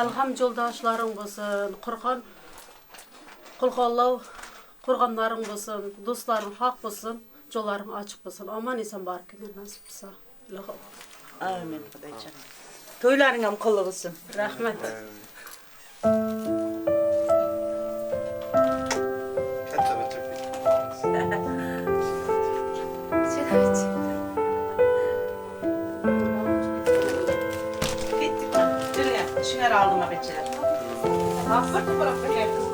Alham yo'ldoshlaring bo'lsin, Qur'on qulxonlov qo'rg'onlaring bo'lsin, do'stlaring haq bo'lsin, yo'llaring ochiq bo'lsin. Omon eson borib kelgan nasib bo'lsa. Ilohim. Amin Xudoyjon. To'ylaring ham qulluq bo'lsin. Rahmat. Şunları aldım abeçeler. Bak bırak bırak kızım.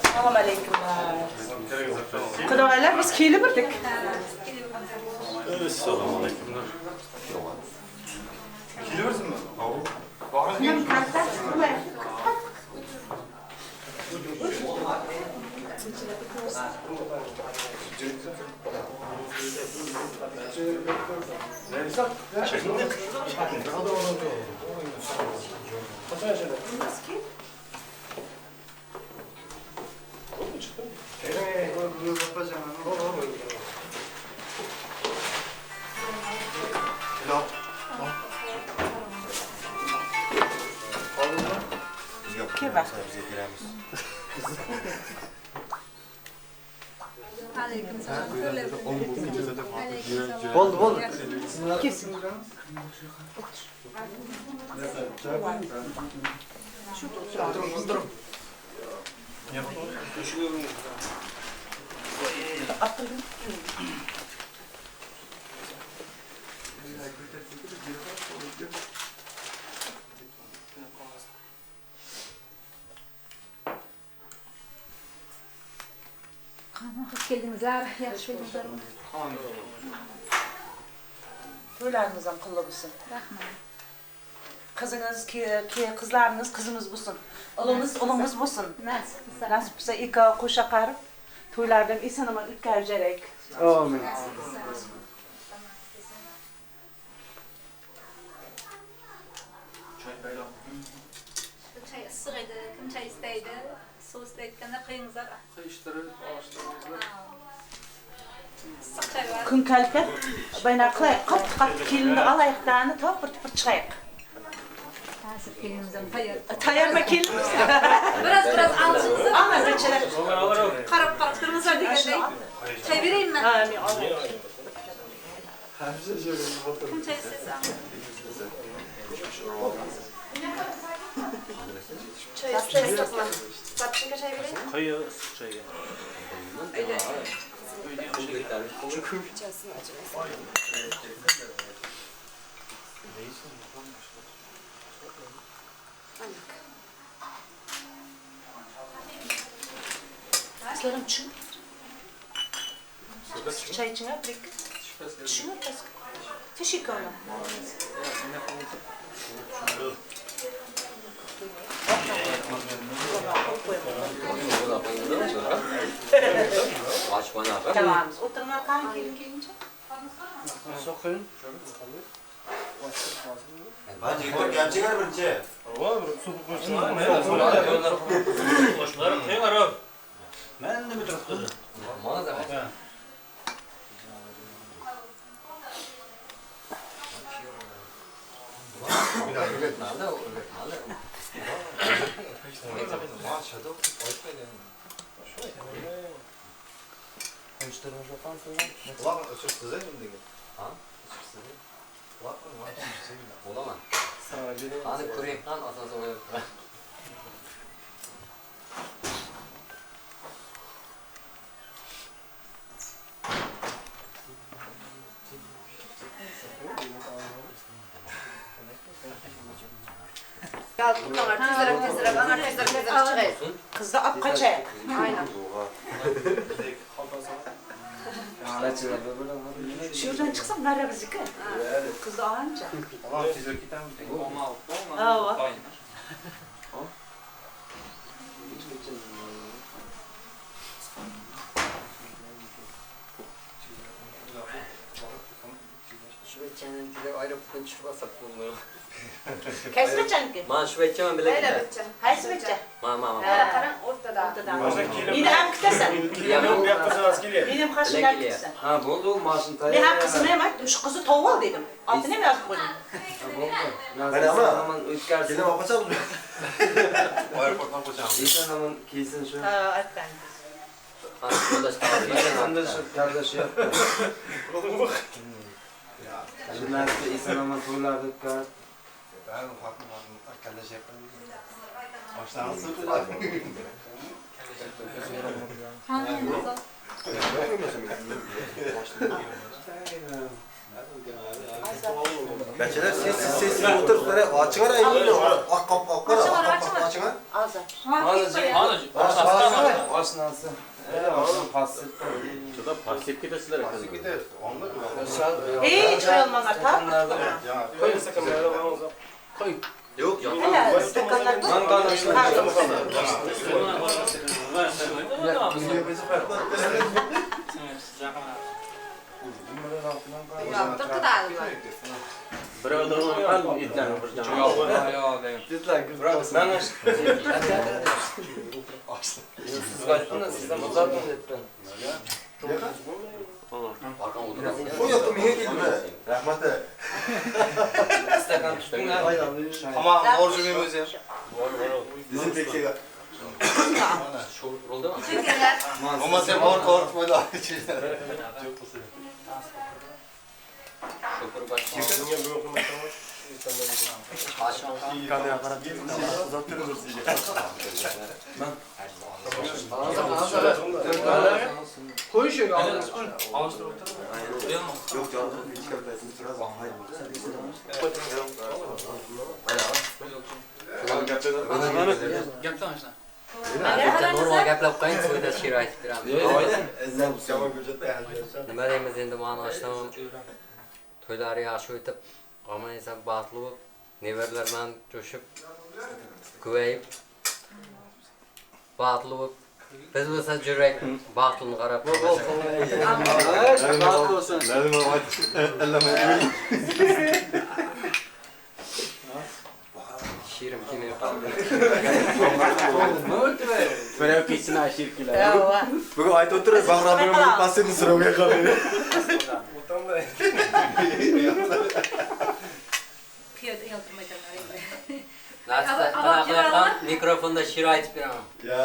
Assalomu alaykum. Xudoylar biz kelib birdik. Assalomu alaykum. Kelaversinmi? Oldu oldu. Kesin. Oturun. Hoş geldinizler, yaxshi geldinizler. To'ylaringiz ham qulluq bo'lsin. Rahmat. Qizingiz, qizlaringiz qizimiz bo'lsin. O'g'limiz, o'g'limiz bo'lsin. Nasib bo'lsa. Nasib bo'lsa ikkovi qo'sha qarib, to'ylardan eson-omon o'tkazib yuboraylik. Amin. Choy issiq edi, kim choy istaydi? Suv istayotganda quyingizlar. Quyishtirib, og'ishtiringizlar. Issiq choy bor. Kun kalpa bayna qilaylik, qattiq-qattiq kelinni olaylik-da, topir-tupir chiqaylik. Hozir kelinimiz ham tayyor. Tayyormi kelinimiz? Biraz alçınızı. Ama beçeler. Qarab turmizlar deganday. Choy beraymi? Ha, men olay. Kim choy istasa? Choy istaysizmi? Zapshinga choy beraymi? Qo'y issiq choyga. Öyle. Sizlar ham tushing. Chay iching, bir ikki. Tushing, pastga. Teshik ola. Tamam. O'tirma qani kelin kelincha. So'qin. Bence gerçekler birinchi. Ben de bir tarafta. Qizni olib qochaylik. Aynan. Shu yerdan chiqsam nari bizniki. Qizni ancha. Tezroq ketamiz. Ha. Aeroportdan tushib olsak bo'lmaydi. Qaysi bachchaniki? Men shu bachchaman bilaman. Qaysi bachcha? Ma. Qarang, o'rtada. Meni ham kutasan. Bu yoqqa sirasi kelyapti. Meni ham qashimdan kutasan. Ha, bo'ldi, u mashina tayyor. Men ham qizimni ham aytdim, shu qizni tovib ol dedim. Otini ham yozib qo'ydim. Bo'ldi. Mana o'tkazib. Keyin olib qochamiz. Aeroportdan qochamiz. Eson omon kelsin shu. Ha, aytganingiz. Kardeşi. Jurnalist eson omon to'ylarni o'tkazib. Ben ufaklı kalleş yapıyorum. Bachchalar sessiz sessiz o'tirib, ochiq oq qop oq ochiq. Oshnasi. Juda pastlab ketasizlar ekan. Hech qo'yolmanglar, ta? Qo'y stakanlarni qo'y. Yo'q, Hala stakanlar. Bu yoqda menga keldi. Rahmat. Stakan tutdinglar. Tamam, orzuim o'zi ham. Dezinfeksiyaga. Bo'lmasa ham ortib qo'ydi. Normal gaplab qo'ying, so'yda she'r aytib beramiz. Nima deymiz endi, mani oshnam to'ylari yaxshi o'tib, omon eson baxtli bo'lib, nevaralar bilan jo'shib, ko'payib, baxtli bo'lib, biz bo'lsa jurak baxtini qarab. Baxtli bo'lsin. She'rim kelmay qoldi. Birov ketsin, she'r keladi. Bugun aytib o'tirib, Bahrom bilan pastini so'rovga qoldi. Mikrofonda she'r aytib beraman. Ya.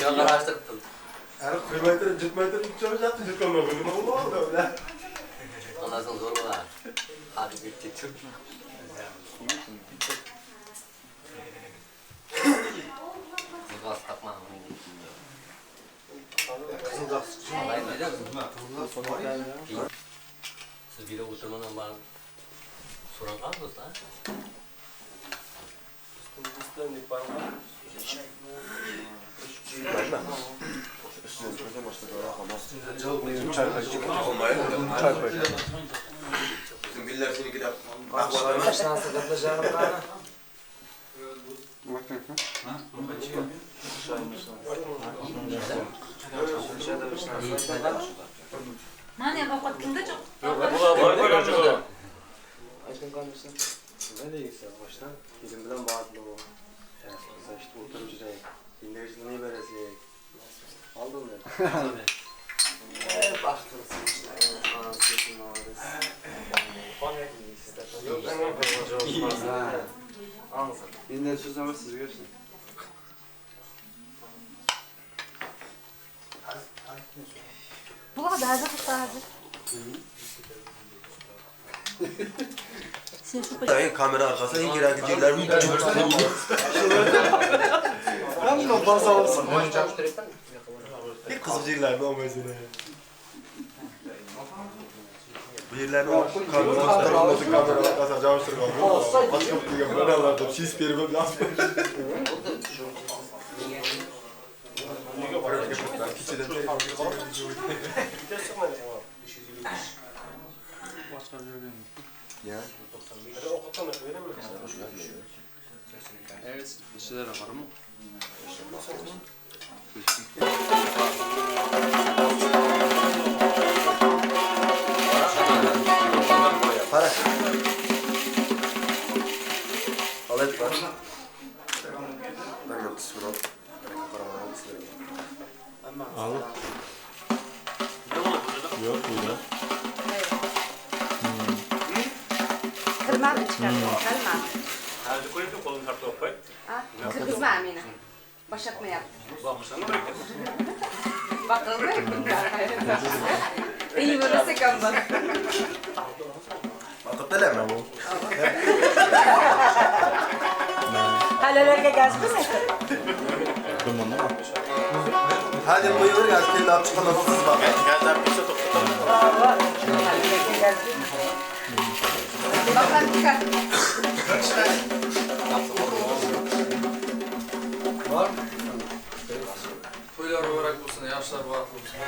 Yo'qarashtirib turdi. Ana qo'ymay turib, jutmay turib, cho'michyapti, jutolmay qo'ydi. Nima bo'ldi ular? Ondan so'ng zo'r bo'ladi. Hadi bitta tur. Siz bir de oturmadan bana soran kalmıyorsa ha? Mana ovqat kimda yo'q? Ayting qanday? Nima deysiz? Boshdan kelin bilan baxtli bo'l. O'tirib o'tirib Endigi nevarasi. Oldinda. Baxtli bo'lsin. Endi so'zim sizga shu. Bo'ladi, hozir hozir. Sen kamera arkasında en gerekli yerler mi? Hamma basa olsun. Bir qiziq yerlarni olmaysan. Bu yerlarni kamera arkasına joylashtirgan. Ochib degan bolalarda chis berib yozib. Evet, bir şeyler var mı? Para. Alet var. Ben yaptım. Al. Yok burada. Kirmadi chiqardi, kirmadi. Hozir ko'ring, qo'lini tortib qo'y. Kirgizma meni. Boshatmayapti. Boqmisam bir ekan. Baqildi. İyi bo'lsa kam bor. Baqib bu. Halalarga gaz qilmaydi. Hadi qo'yaver, gaz kelib olib chiqqandan so'ng siz baqing. Gaz olib kelsa to'xtatamiz. Var. To'ylar muborak bo'lsin, yoshlar baxtli bo'lsin.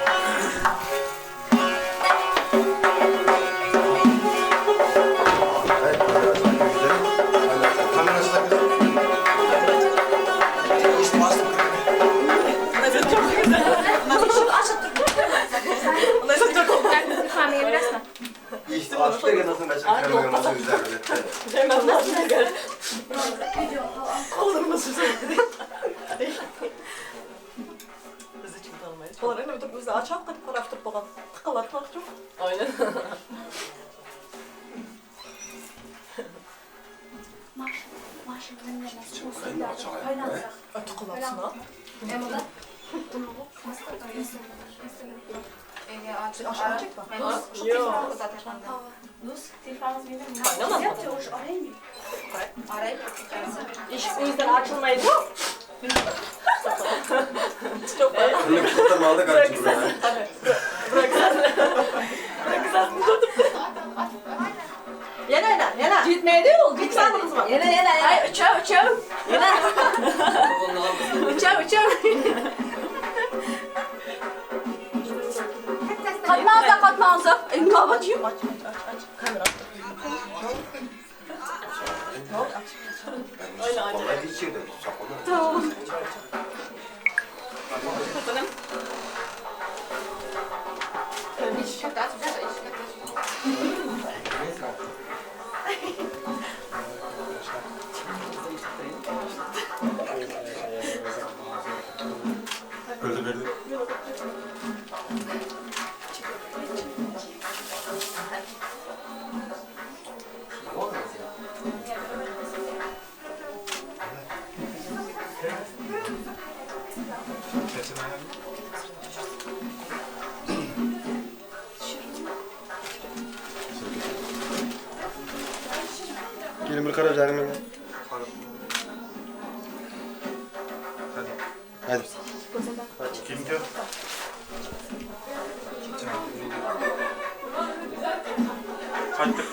İşte açık degan nasıl meşhur kremaga nasıl güzel. Hemen nasıl gel. Biz için tanımayız. Olar endi o'tirib o'zi açıp qilib qarab turib qolgan. Tiqilar çok. Aynen. İş o yüzden açılmaydı. Çok Yana yana yana. Gitmedi ol. Gitmediniz mi? Yana yana yana. Ay uçav uçav. Yana. Uçav uçav. Katmanza katmanza. Elini kapatayım. Aç aç aç aç. Kamera. Ne oldu? Aç aç. Vallahi hiç yedim. Tamam. Kapatalım. Öldü verdi. Gelin bir qarab jarim. Hadi. Kim diyor? Qaytdik.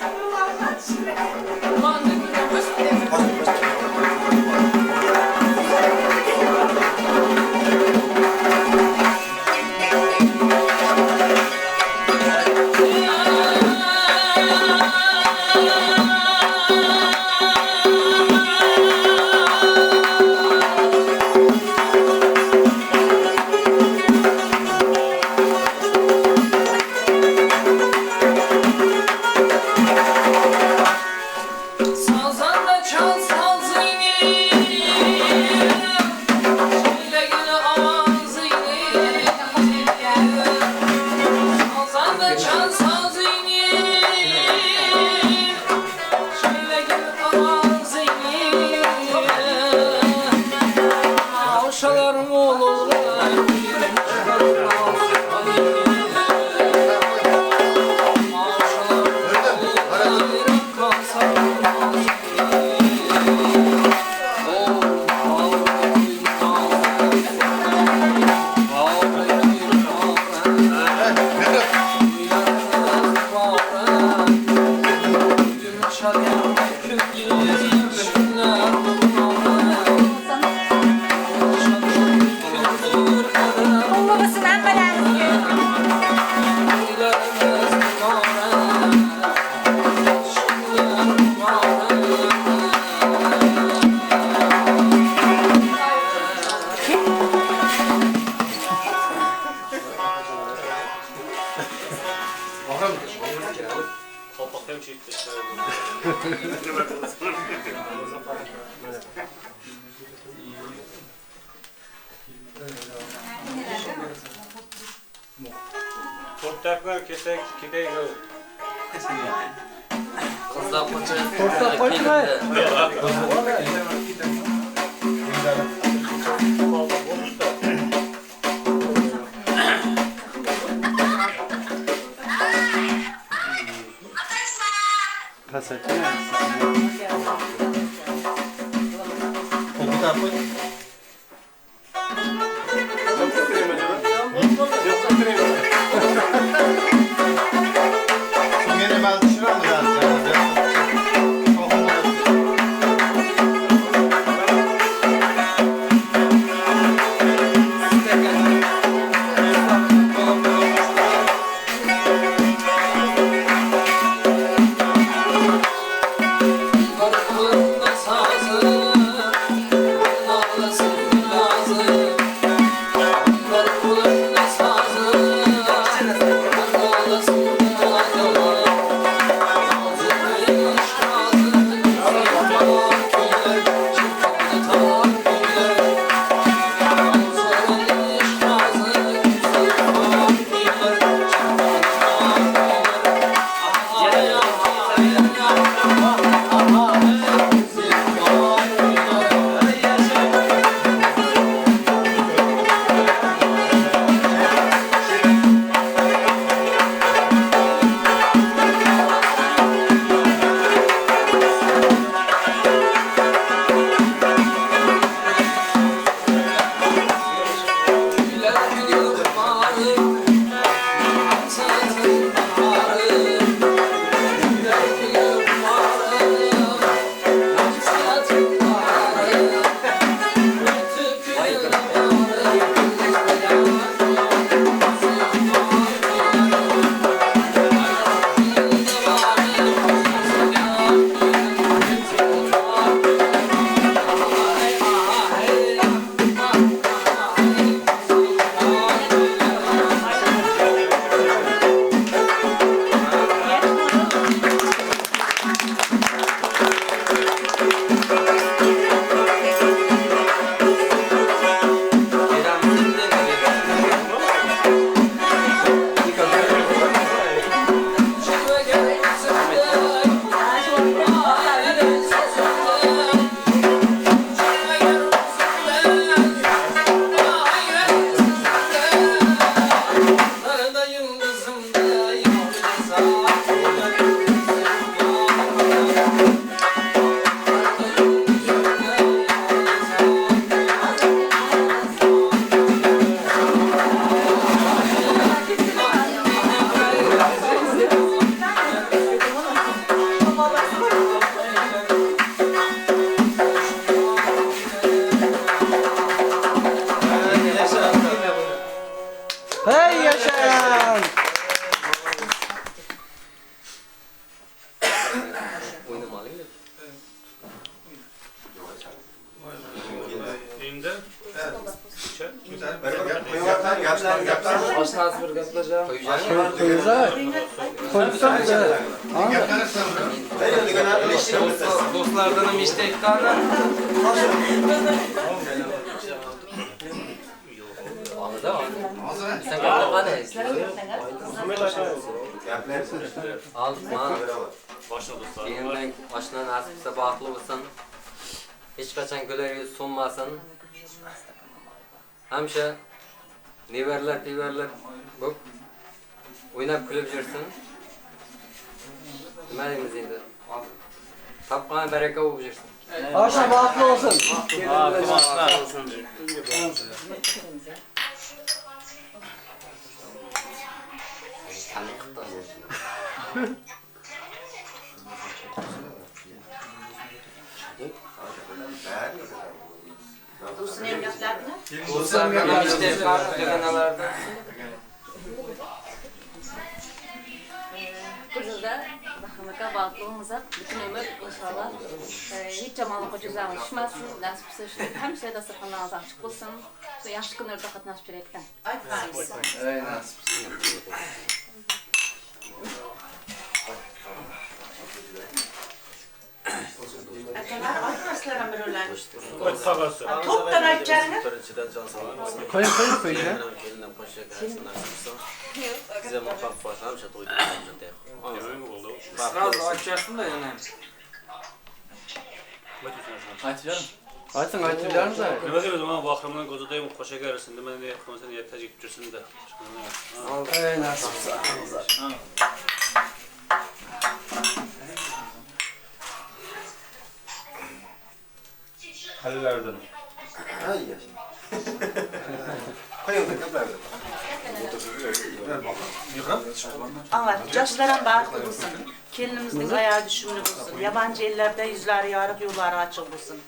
Qalpaqda ham chekib tashladi. To'rttaplar kesak ketaylik. Qizlar qochib. To'rtta qochmay. Hamisha nevaralar, tevarlar bo'lib o'ynab kulib yursin. Nima deymiz endi? Topgan baraka bo'lib yursin. Oshna baxtli bo'lsin. Burada Bahramaka baxtli bütün ömür inşallah. Hiç yamanlık ucuzlarına düşmesin. Nasip olsa şu hemşire dasturxonlarınız açık olsun. Şu yaxshi kunlarda qatnashib kelayotgan. Ey nasip. Tog'asi. To'pdan aytganini. Birinchidan jon sog'lik. Qo'ying, qo'ying, qo'ying. Kelindan qo'sha nasib bo'lsin. Size muvaffaq bo'lsin, hamisha to'yda Сразу aytishsin da yana. Aytib Aytsin, aytib beramiz. Nima deymiz, mana Bahrimdan ko'zadayim qo'sha kelsin, nima ne qilsa niyat tajik tursin-da. Ey nasib bo'lsin. Halillerden. Ay yaşa. Qo'ying, gaplarni. Anlat, yaşlar baxtli bo'lsin. Kelinimizning ayağı düşümlü bo'lsin. Yabancı ellerde yüzleri yarıq, yolları açıq bo'lsin.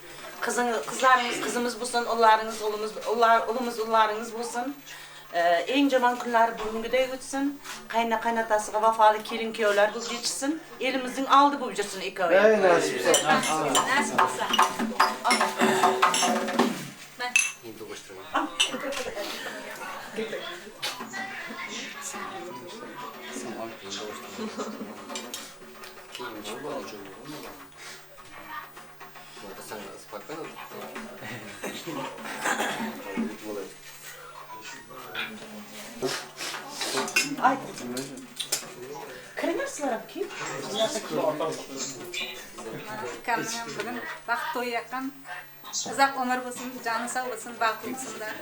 Kızlarımız kızımız bo'lsin, onlarınız oğlumuz, ulumuz onlarınız bo'lsin. Eng yomon kunlar bugüngüdek o'tsin. Qayna qaynotasiga vafoli kelin kuyovlar bo'lib yetishsin. Elimizning oldi bo'lib yursin ikkovi. Ey nasib bo'lsin. Nasib bo'lsin. Endi qo'shtirman. Спокойно. Ay. Kiringlar ki. Kamim bugun baxt to'yi yaqin. Uzoq umr bo'lsin, joni sog' bo'lsin, baxtli bo'lsinlar.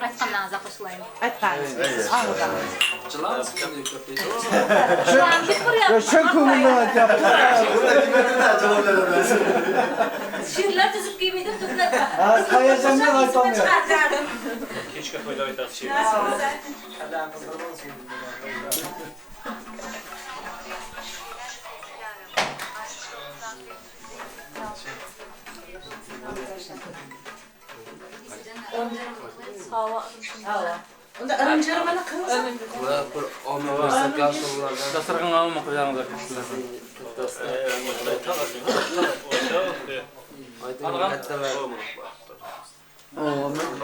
Aytganlaringizga qo'shilayin. Aytganingiz. Shu ko'ngildan aytyapti. She'rlar tuzib kelmaydi, qizlar. Ha, hayajondan aytolmayapti. Kechki to'yda aytasiz she'r. Hava. Unda ırımcırımını qilsin. Bir omil bo'lsa, gapirlardan. Dasturxonga olma qo'yanglar.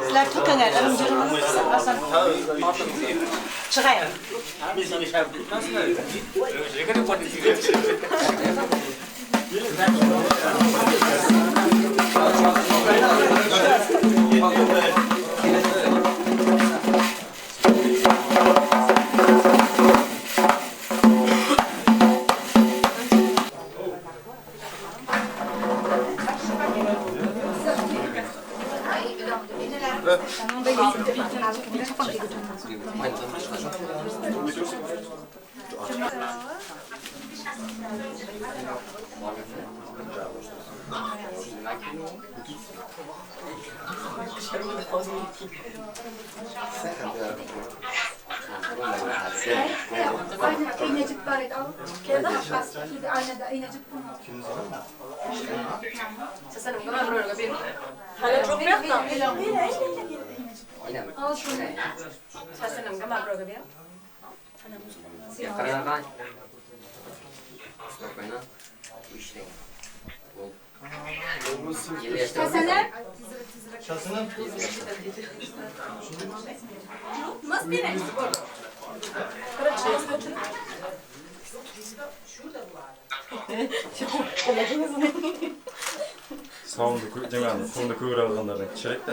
Sizlar to'kinglar, ırımcırımını qilsin, Hasan. Chiqaylik. Soğumdu, soğumdu kuyruğu alganlardan kiçirek de.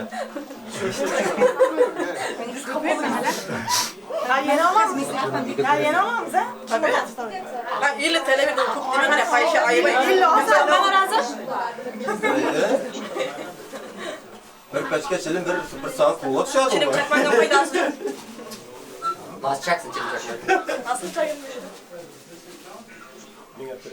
Ha yeni alamaz mıyız? Ha yeni alamaz ha? Tabii. Ha illa televizyon çok değil mi? Fayşe ayıp. İlla olsa bana razı. Bir paçka çelim bir saat qo'lga tushadi. Chilim chakmaydan foydasi yo'q. Nasıl çaksın chilim chakmaydan? Nasıl çayım? Nerede?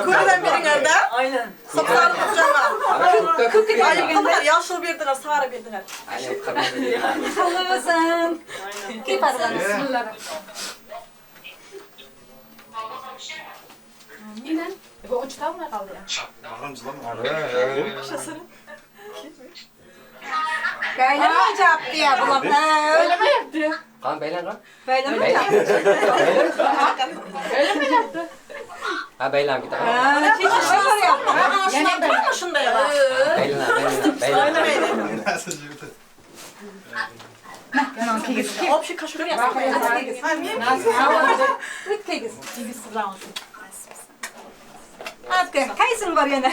Ko'rdan beringlar-da. Aynen. Sapsarı qilganlar. Ko'k qildilar, yashil berdilar, sari berdilar. Qilmasan. Ketadigan bismillah. Inen, bu uch tavla qoldi. Bahram jilama. Beylemeyecekti ya bulam. Öyle mi yaptı? Kan beylen kan. Beyleme yaptı. Öyle mi yaptı? Ha beylen gider. Yani ben mi şunda ya? Beylen beylen beylen. Общий кашур я. Qaysin bor yana?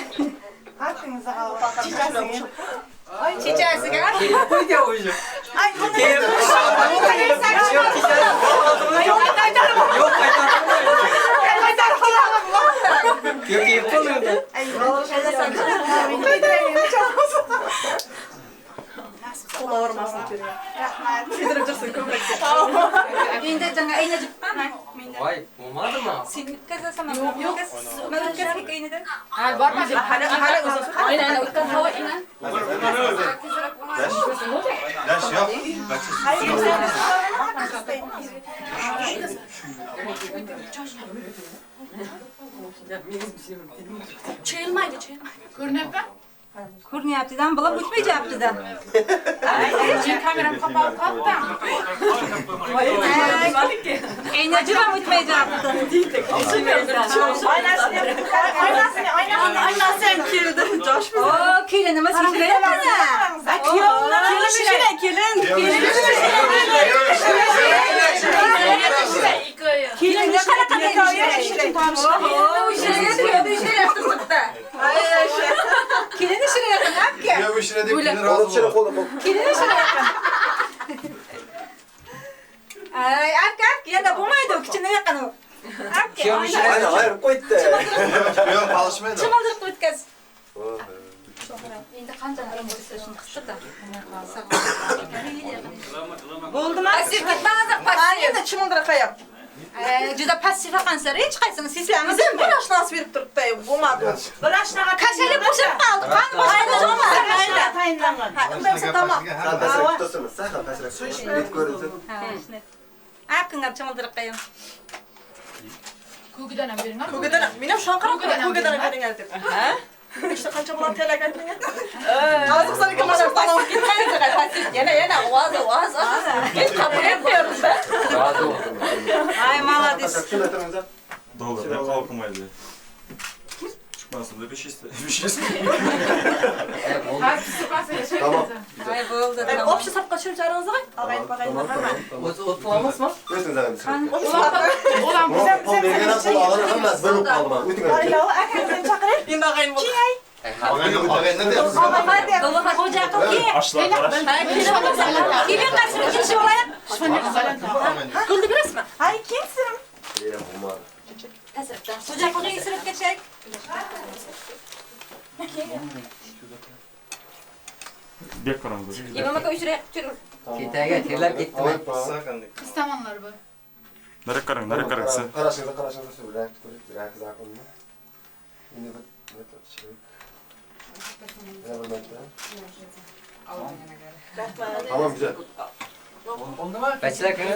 Chichasiga. Qo'ydi o'zi. Ay, Yo'q, qaytarib. Yo'q, qo'ydi. Qo'llavermasin kerak. Rahmat. Kuydirib tursin ko'prik. Endi janga ayna jipqami? Voy, bo'lmadimi? Sen o'tkazasan, yo'q. Men o'tkazib aynadan. Ha, bormadim. Hali hali o'zi. Aynan o'tkaz, havo aynan. Lash yo'q. Chayilmaydi, chayilmaydi. Ko'rinyapti? Ko'rinyapti-dan, bular o'tmayapti-da. Kameram qopolib qoldi. Aynachi ham o'tmayapti. Aynasini, aynasini, aynasi ham keldi. Joshmi? O, kelinimiz ishlayapti. Kelin, kelin, kelin. Kelin qanaqa ishlayapti? Kelin ishlayapti, aka. Kuyov ishlaydi, kelin rozi bo'ldi. Kelin ishlayapti. Ay, aka, yana bo'lmaydi, kichkina yaqin u. Aka. Kuyov ishlaydi, ayirib qo'ydi. Kuyov qolishmaydi. Chimildirib o'tkaz. Endi qancha alam bo'lsa shuni qisib-da. Bo'ldimi? Passiv ketmadi, passiv. Endi chimildirib qo'yapti. Juda passiv ekansiz, hech qaysini seslarimiz ham bir oshnasi berib turibdi, bo'lmadi. Bir oshnaga kashalib o'shib qoldi. Qani boshqa jo'madi. Tayinlangan. Ha, unda bo'lsa tamom. Sal pastroq tutasiniz, sal pastroq. Bet ko'rinsin. Ha, shuni. Aqinga chimildirib qo'ying. Ko'gidan ham bering. Ko'gidan ham. Men ham shon qarab ko'gidan ham bering deb. Ha? İşte qancha bo'ladi telak aytmagan. Hozir sizlarga mana salom ketmaydi, passiv. Yana yana ovoz, ovoz. Hech qabul etmayapmiz. Ay, молодец. Dollar deb qabul qilmaydi. Chiqmasin deb 5 5. Tamam. Ay, bo'ldi. Общий safqa tushirib chiqaringizmi? Og'ayni pog'ayni hamma. O'zi o'tlamizmi? O'zingiz ham. Ulan Pul bergan pul olgan hammasi bir bo'lib qoldi. O'ting. Akamizni chaqiring. Endi og'ayni bo'ldi. Og'ayni deyapsiz. Dollar xo'ja qilib. Kelin qasrini kelishib olaylik. Gulni berasizmi? Ay, kimsin? Beraman, bo'lmadi. Xo'ja qilib surib ketsak. Bek qarang'iz. Imom aka uchrayib turing. Ketaga terlab ketdimi? Qiz tomonlar bu. Nariq qarang, nariq qarang. Qarashingizda, qarashingizda shu rangni ko'ring, rang zaqimni. Endi bir chiroyli. Tamam, güzel. Oldimi? Bachilar qani?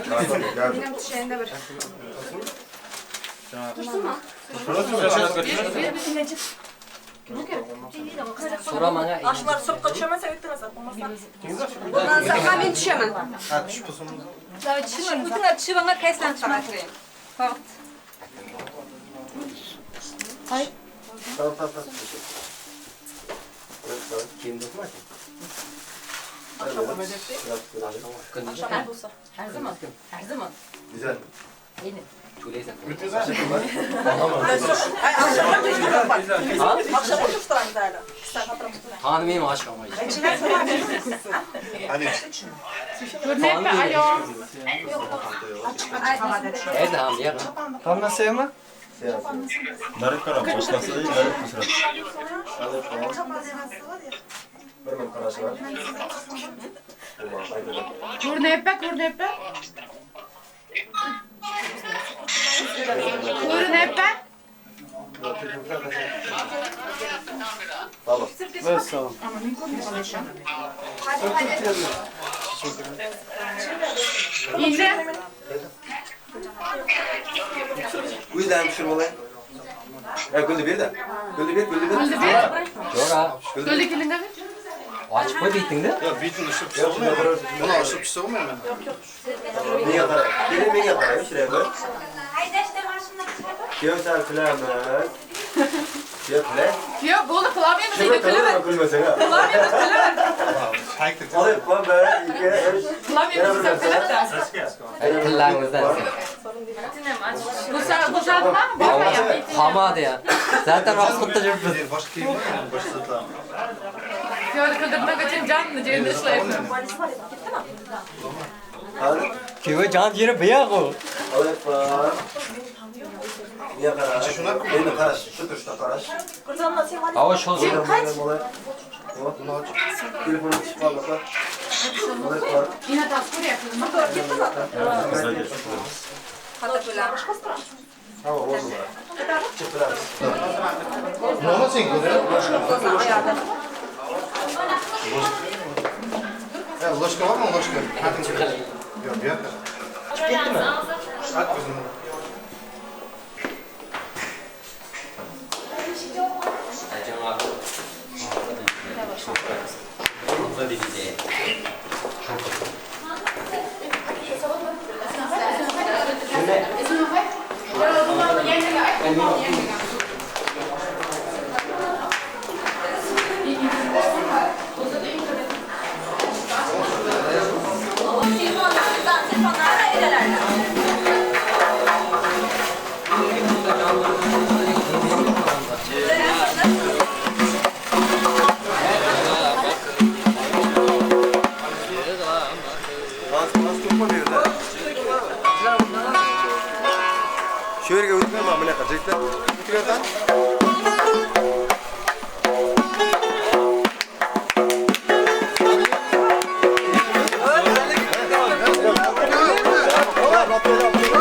Benim tushayinda bir. Tursinmi? So'ra menga. Oshlar surqqa tushamasa o'tdingiz, bo'lmasa. Bundan so'ng men tushaman. Ha, tushib bo'lsin. Tushib, o'tinglar, tushib, anga qaysdan tushman. Vaqt. Hay. Tamam, tamam, tamam. Kim do'qmaydi? Her zaman. Her zaman. Güzel. Yine. To'laysan. Akşam oturtturamiz hali. Tanımayayım aşkım. Hadi. Ko'rinyapti, alo. Nerede ham ya? Tam nasıl yema? Nariq qarang, oshnasi nariq tushiradi. Bir min qarashi var. Ko'rinyapti, ko'rinyapti. Ko'rinyapti. Tamam. Vesselam. Endi O'zlarim tushirib olay. Ya gulni ber-da. Gulni ber, gulni ber. Gulni ber. Yo'q ha. Gulni kelinga ber. Ochib qo'y betingni. Yo'q, betini ushib tushsa bo'lmaydi. Buni ushib tushsa bo'lmaydi. Menga qara. Keling menga qara, ishlayman. Haydashda mashina chiqadi. Kuyov sal kulamiz. Kuyov kulay. Kuyov bo'ldi, qilolmaymiz deydi, kulaver. Kulmasang ha. Qilolmaymiz, kulaver. Olib, 1, 2, 3. Qilolmaymiz desam kuladi. Tillaringizdan. Bu saatmi? Bormayapti. Qolmadi ya. Zaten vaqtda yuribmiz. Boshqa kiyim boshqa zatlar. Kuyovni kuldirmak uchun jonni yerda ishlayapti. Kuyov jon yeri bu yoq u. Olib, menga qara. Shuna meni qarash, shu turishda qarash. Havo sho'z. Telefonni tushib qoldi. Yine tasvir yaptım. Tamam oldu. Çıktılar. Ne oldu sen ko'rib? Ya ложка bormi, ложка? Yo'q, bu yoqda. Chiqib ketdimi? At o'zini. Shu yerga o'tmayman, bunaqa jigitlar. O'tib. Hop.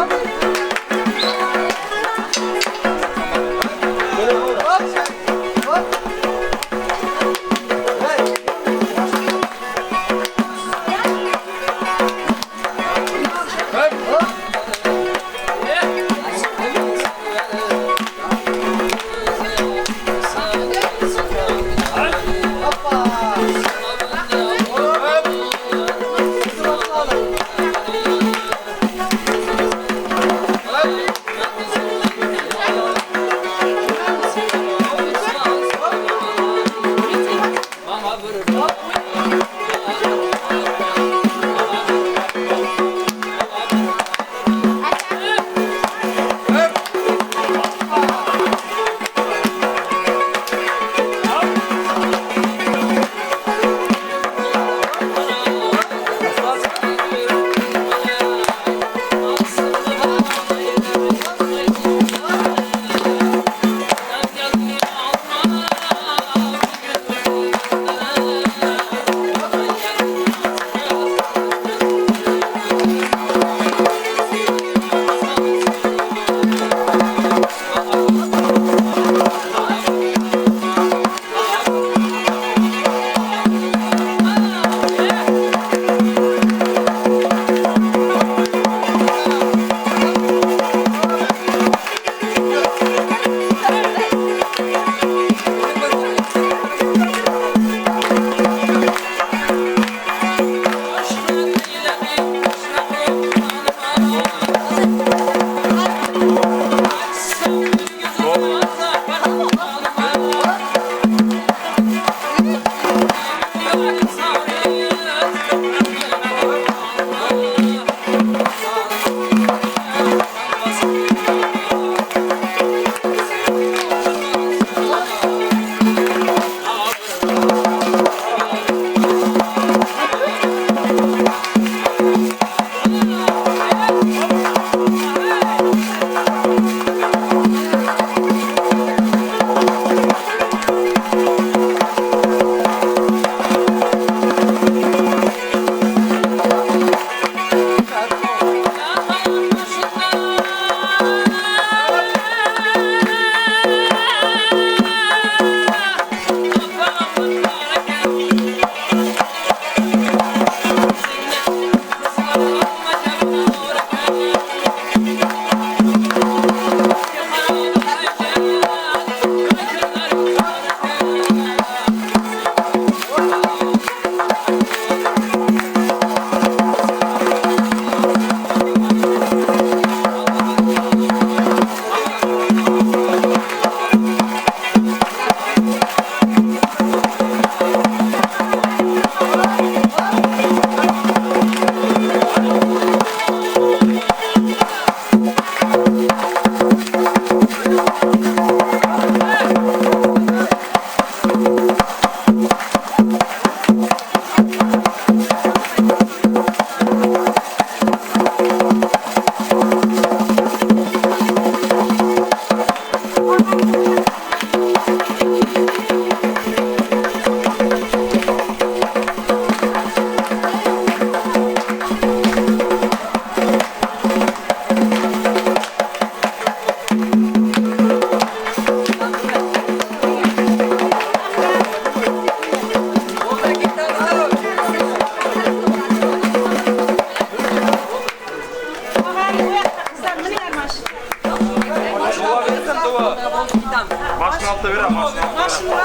Mashina olib beraman, mashina. Mashina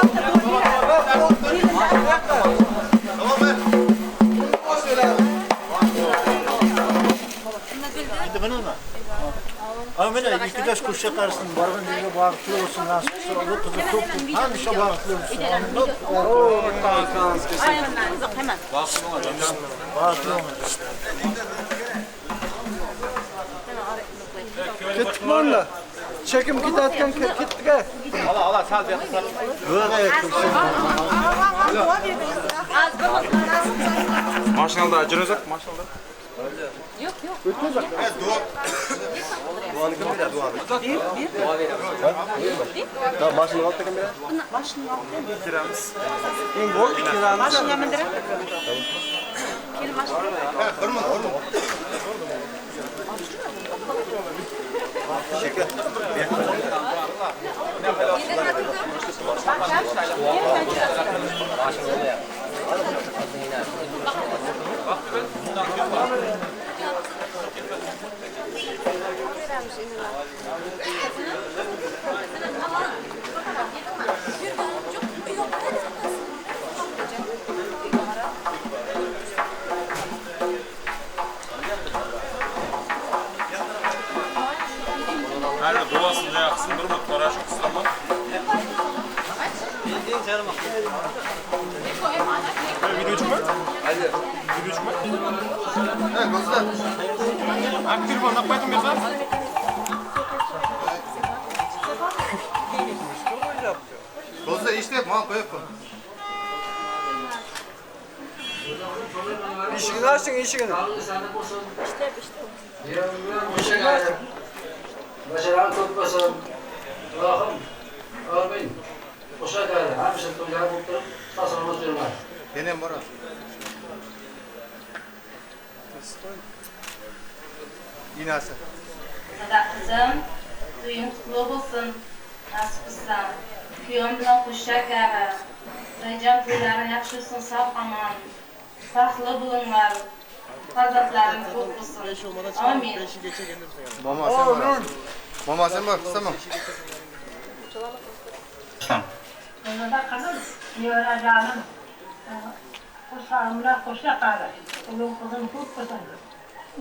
olib Tamam be. Amine iki taş kuşa karşısın, bargın yerine bağırtlı olsun, nasip olsun, kızı çok hemşe bağırtlı olsun. Hemen. Bağırtlı olsun. Kettik mi onunla? Çekim giderken kettik ha. Ala ala sal bir sal. Mashinada жүрөзөк, машинада. Yok yok. Duanı kim bilir duanı? Bir. Dua beramiz. Tamam mashina olib kim beradi? Mashina olib Kiramiz. Eng bol kiramiz. Mashina mindirib. Kel mashina. Bir minut, bir minut. Her duasını yaksın, bir mut para çok ıslamak. Video çıkma? Hadi. Video çıkma? Evet, göster. Aktif ol, ne koydun bir sen? Göster, işte, mal koyup. İşini açın, işini. İşte. İşini açın. Başarılar tutmasın. Allah'ım, amin. Qo'sha kari, hamisha to'ylar bo'lib turib, sog' salomat yuringlar. Benim bora. Inasi. Sada qizim, to'ying qutlug' bo'lsin, nasib qilsa. Kuyovim bilan qo'sha kari. Rejam to'ylari yaxshi o'tsin, sog' omon. Baxtli bo'linglar. Farzandlaring ko'p bo'lsin. Amin. Mama sen bor. Mama sen bor, tamam. Sada qizim, nevarajonim, qo'shog'im bilan qo'sha qari. O'g'il qizim ko'p bo'lsin.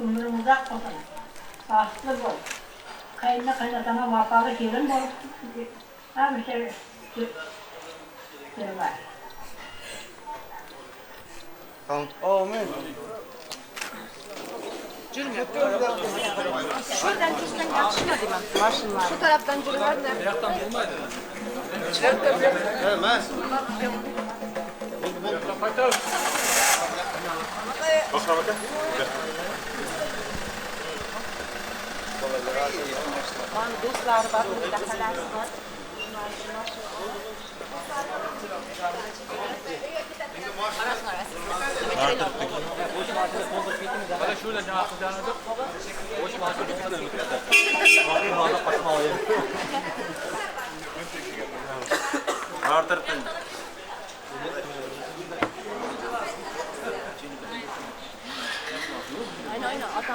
Umring uzoq bo'lsin. Baxtli bo'l. Qaynona qaynotangga vafoli kelin bo'lib, hamisha yurg'ay. Tamam. Amin. Şuradan çıksan yaxshi deyman. Mashinalar. Şu taraftan yürüver. Bu yoqdan bo'lmaydi. Evet, Bahram aka. Mana do'stlari bor, xalasi bor. Har tarafdan. Aynen aynen. Ata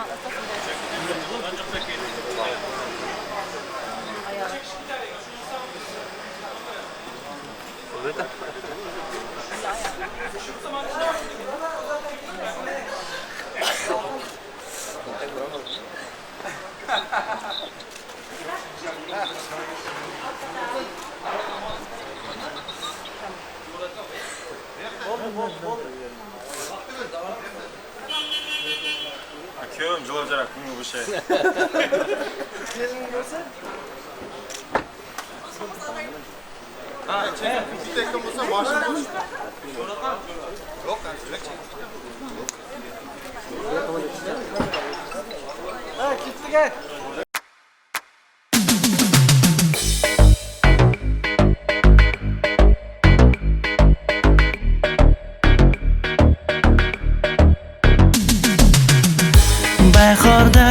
Kuyovim jilab jarak ko'ngil bo'shay. Kelin bo'lsa? Ha, bitta kim bo'lsa mashina. Yo'q, Ha, ketdik ha. Bahorda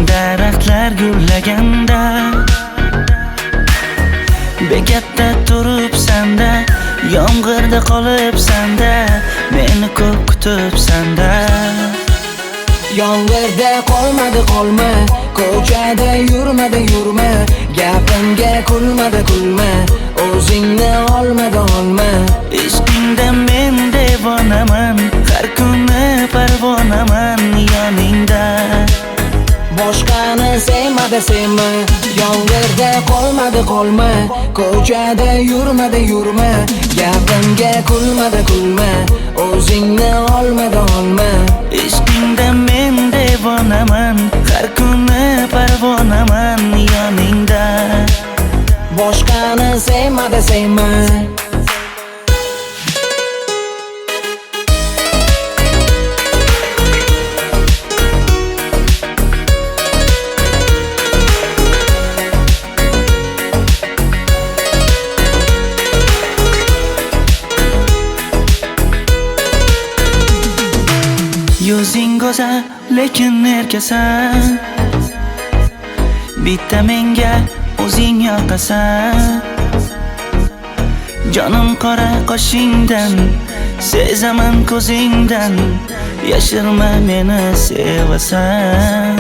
daraxtlar gullaganda bekatda turibsan-da, yomg'irda qolibsan-da, meni ko'p kutibsan-da. Yomg'irda qolmadi qolma, Ko'chada yurmada yurma, gapimga kulmada kulma, o'zingni olmada olma. Ishqingda men devonaman, har kuni parvonaman yoningda. Boshqani sevmada sevma, yomg'irda qolmadi qolma, ko'chada yurmada yurma, gapimga kulmada kulma, o'zingni olmada olma. Ishqingda men devonaman, har kuni parvonaman yoningda. Boshqani sevmada sevma. Yuzing go'zal, lekin erkasan, bitta menga o'zing yoqasan. Jonim qora qoshingdan, sezaman ko'zingdan, yashirma meni sevasan.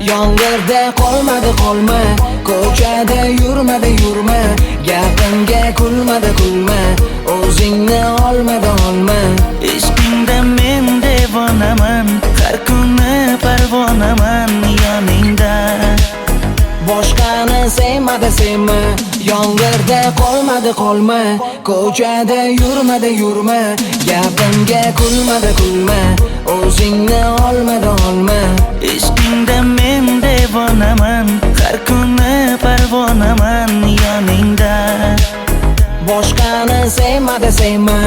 Yomg'irda qolmadi qolma, ko'chada yurmada yurma, gapimga kulmada kulma, o'zingni olmada olma. Ishqingda men devonaman, har kuni parvonaman yoningda. Boshqani sevmada sevma, yomg'irda qolmadi qolma, ko'chada yurmada yurma, gapimga kulmada kulma, o'zingni olmada olma. Ishqingda men devonaman, har kuni parvonaman yoningda. Boshqani sevmada sevma.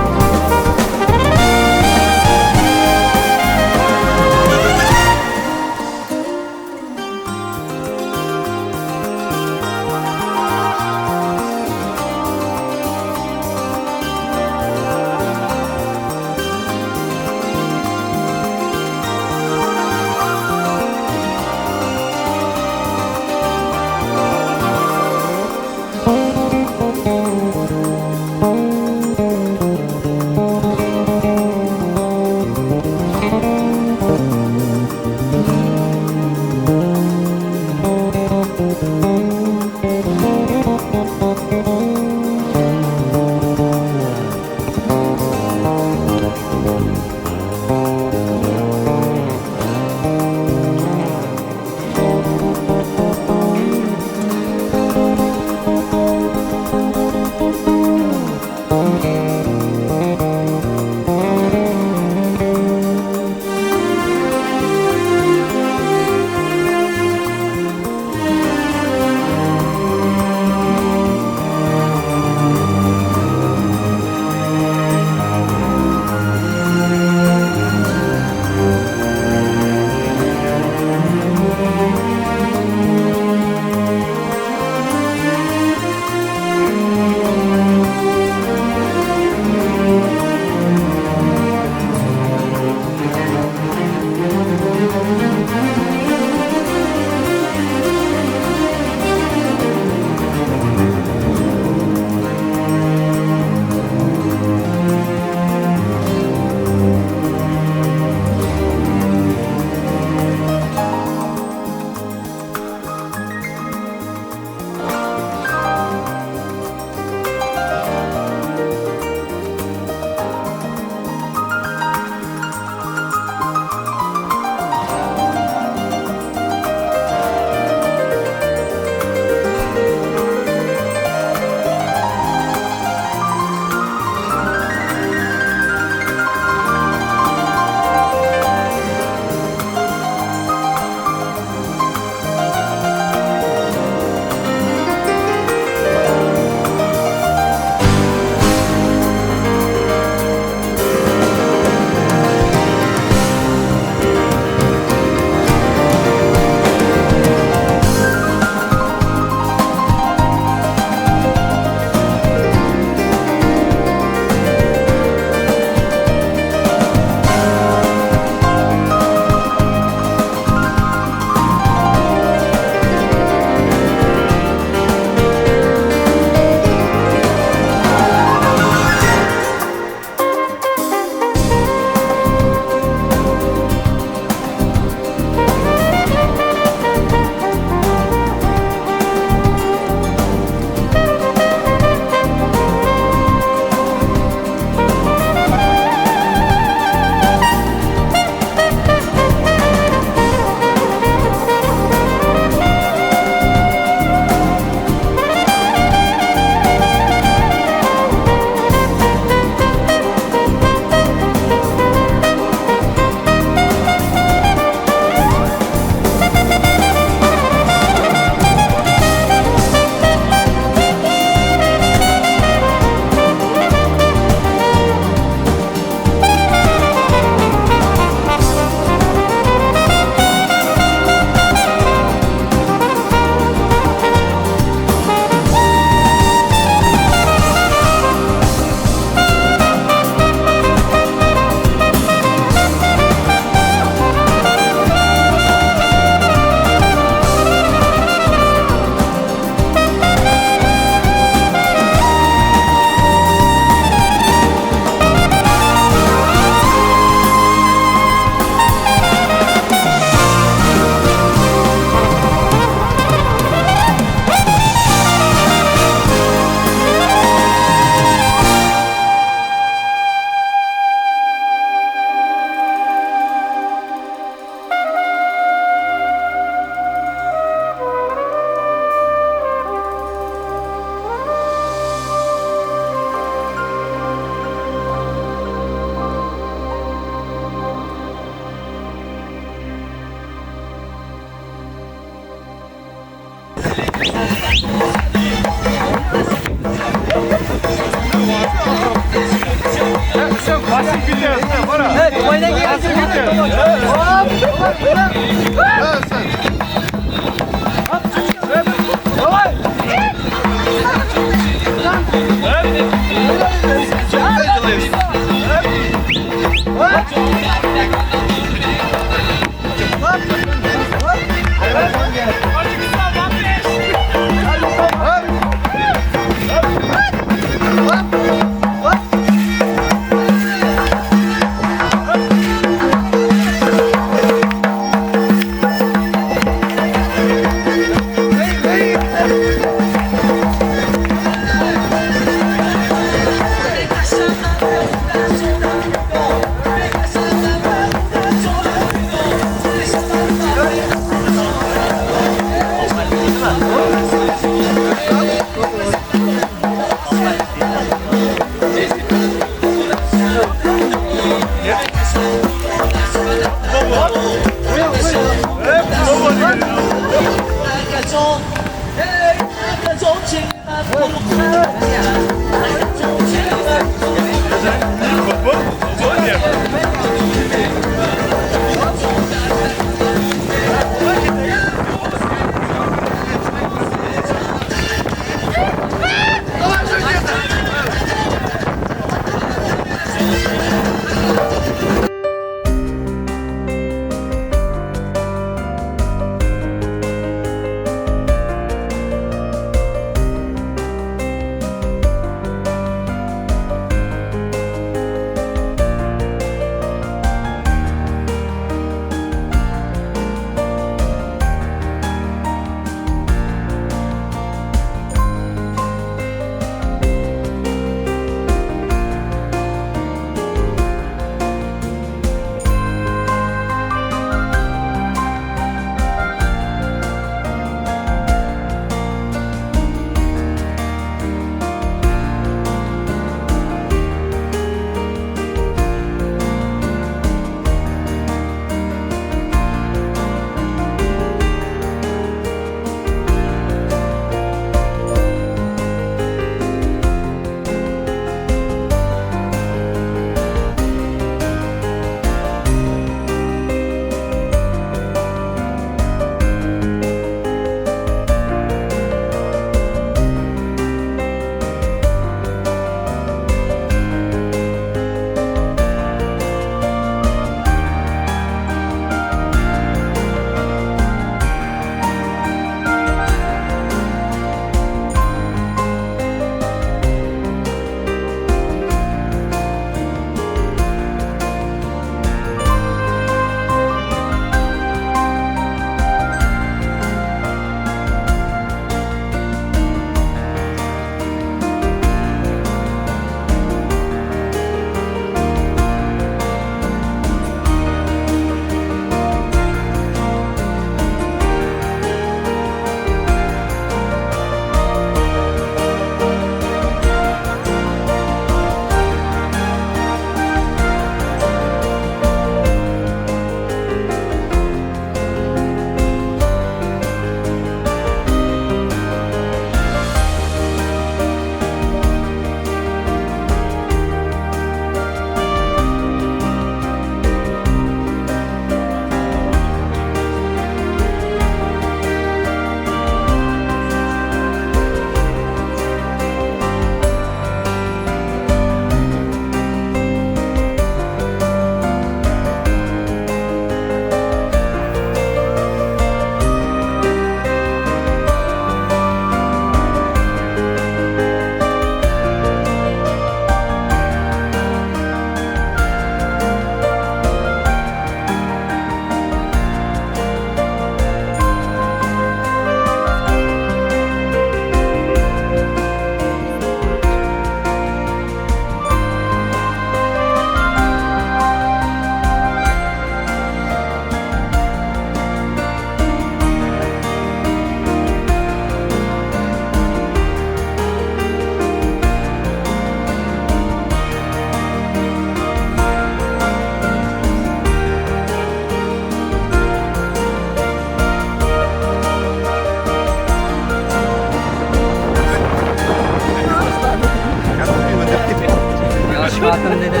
Yosh xotin dedi.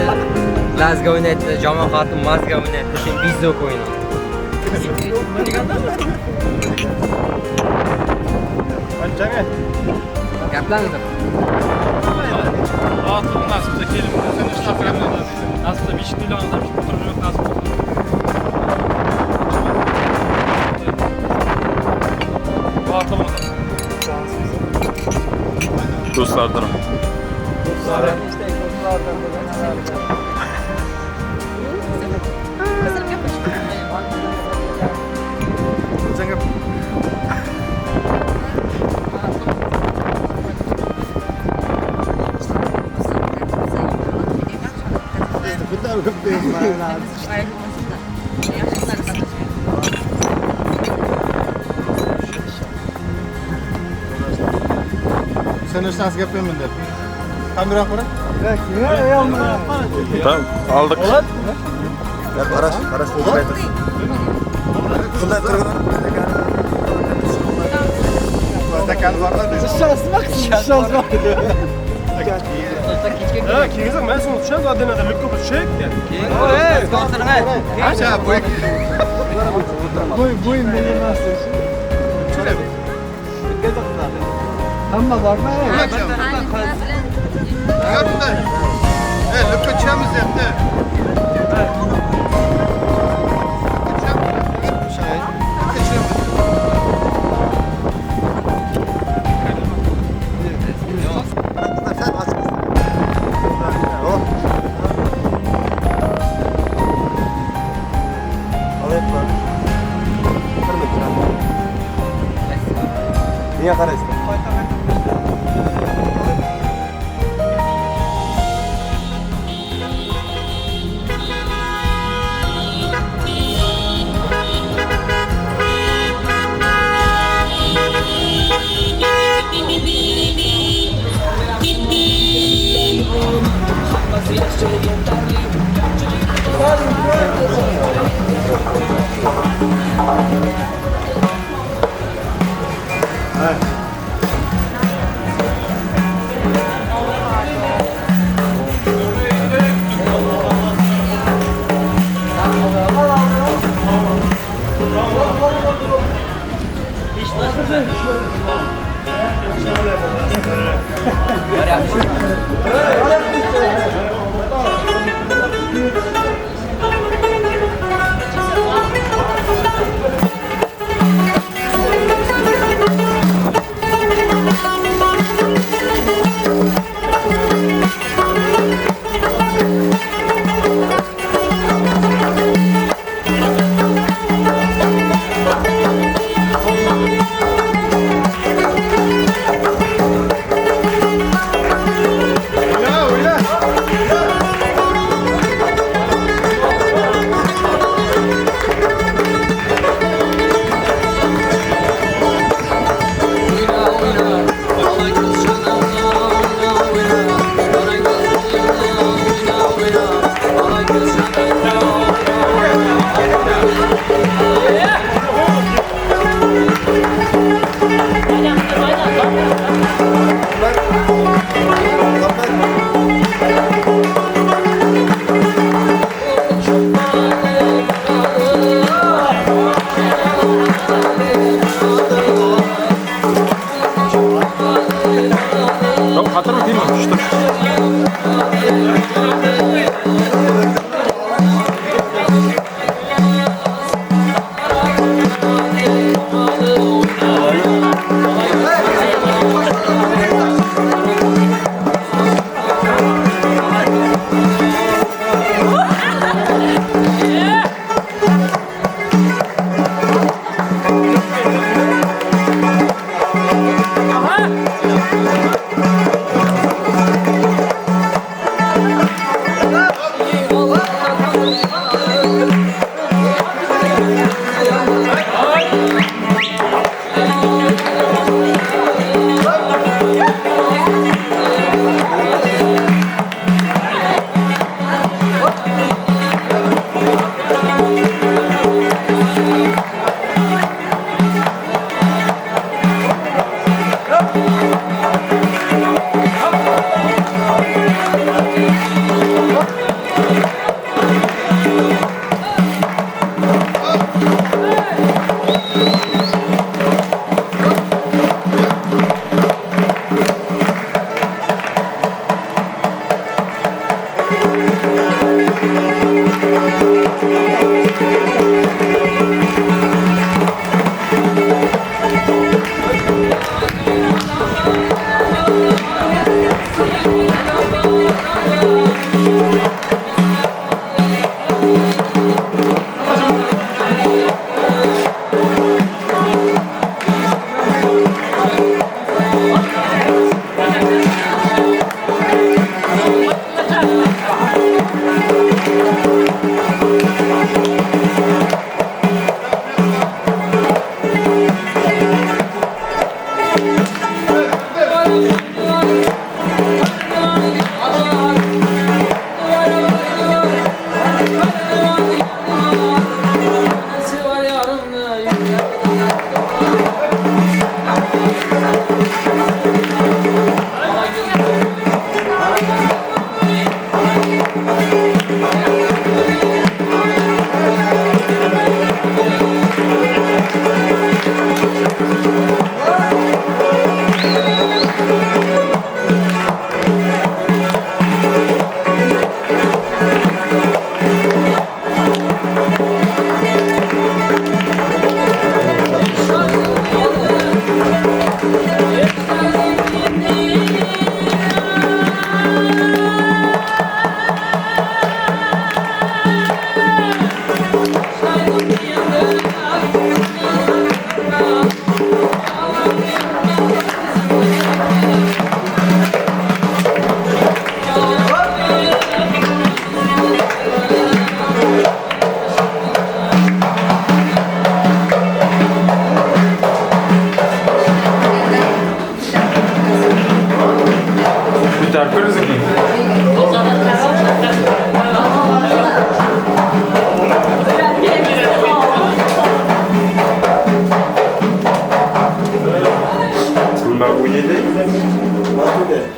Lazga o'ynaydi, jamoa xotin mazga o'ynaydi, sen bizok o'yna. Gaplandim. Rahatlık nasipse kelin sen işte nasipse 5 milyon adam oturup nasip olsun. Rahatlık Dostlardan. Sen o'shanasi gapirmayman deb. Kamera qara. Tamam, aldık. Qarash, qarash Bunday turgan. Ha, keyin men seni tushamiz, Adanada lukka tushaylik. Bo'y men emas. Hamma bormi? Lukka tushamiz deyapti. Niye qaraysiz?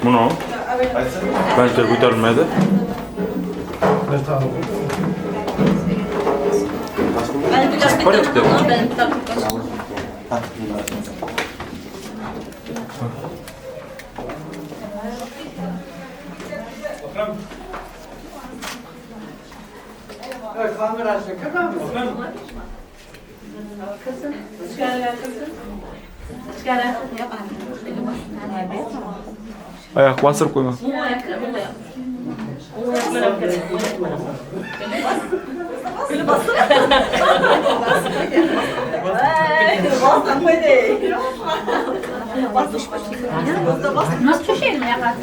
Buni balki ko'tarilmaydi. Oyoq bostirib qo'yma. Nasıl düşelim ya?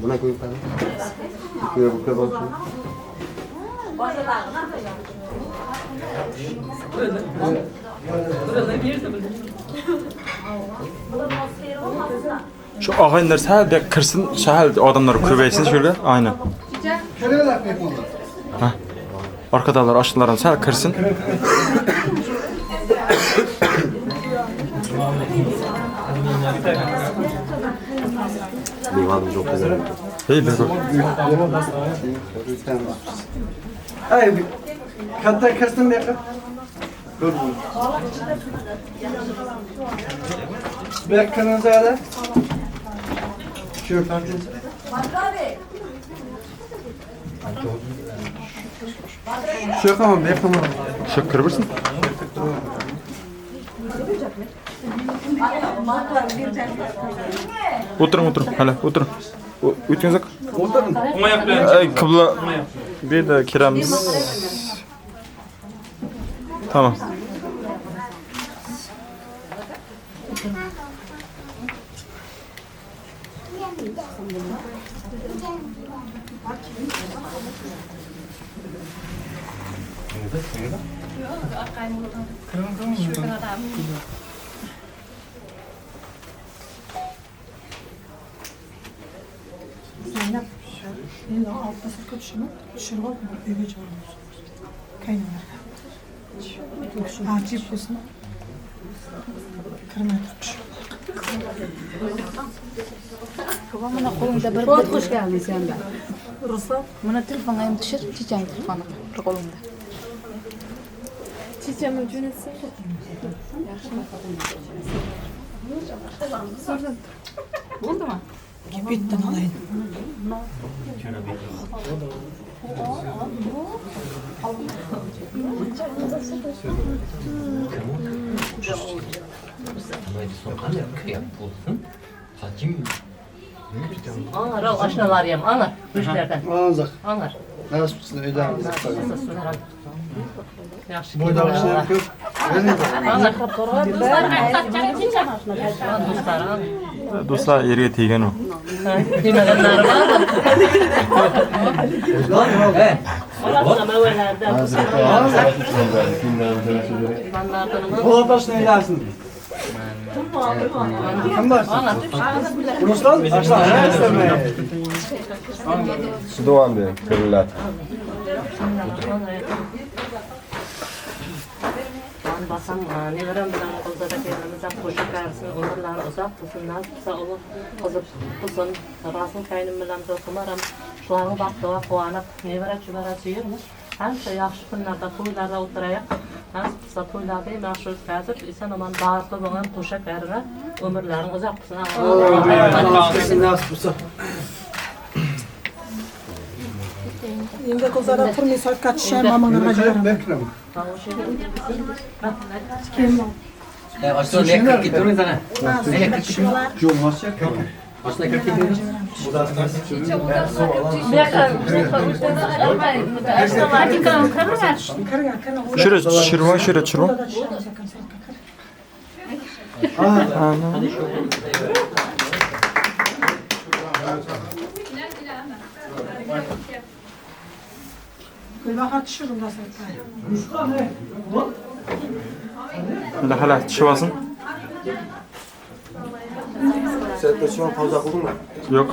Buna koyup kalın. Bu kadar. Şu ağaylar sal bir kirsin, sal odamlar ko'paysin shu yerga. Aynen. Ha. Arkadalar, oshnalar sal kirsin. Hey, Ay, katta kirsin bu yoqqa. Bu yoqqa kiramiz. Shu tortinchi. Shu yoqqami, bu yoqqami? Shu kirib bersin. O'tiring, o'tiring, hali o'tiring. O'tingizlar. O'tiring. Qibla bu yerda kiramiz. Tamam. Zeynep, endi altı sırtqa tushirib, tushirib olib uyga chiqamiz. Qaynonaga. Ajib bo'lsin. Kirmay turib. Mana qo'lingda bir Bot xush kelding sen de. Ruslan, mana telefonga ham tushir, chechang telefoni bir qo'lingda. Checham jo'natsin. Yaxshimi? Bo'ldimi? Bitdan olayın. Anar al aşnalar yem, anar bu işlerden. Anazak. Anar. Nasıl mısın? Öyle anazak. Yaxşı. Boyda aşnalar köp. Anar. Dostlar, Dostlar yerga tegan o. Demaganlari bormi? Polat aşna eylersin. Kim varsın? Ruslan? Aşna. Sudovan bering, ko'riladi. Basan nevaram bilan Gulzada kelinimiz ham qo'sha qarisin, umrlari uzoq bo'lsin, nasib qilsa ulug' qizi bo'lsin. Rasul kaynim bilan Zulqumar ham shularning baxtiga quvonib, nevara chubara suyurmiz. Hamma yaxshi kunlarda, to'ylarda o'tirayiq. Nasib qilsa to'ylarda ham yaxshi o'tkazib, eson omon baxtli bo'lgan qo'sha qarina umrlaring uzoq bo'lsin. Nasib qilsa. Endi Gulzada turmay soatga tushaymi, mamanglarga jiberaman. Aslında ne 42 durun sana. Ne 42? Aslında 42 durun. Şuraya tushirib, şuraya tushirib. Gulbahor tushir unda soatga. Hali tushib olsin. Sen şu an pauza qildingmi? Yo'q.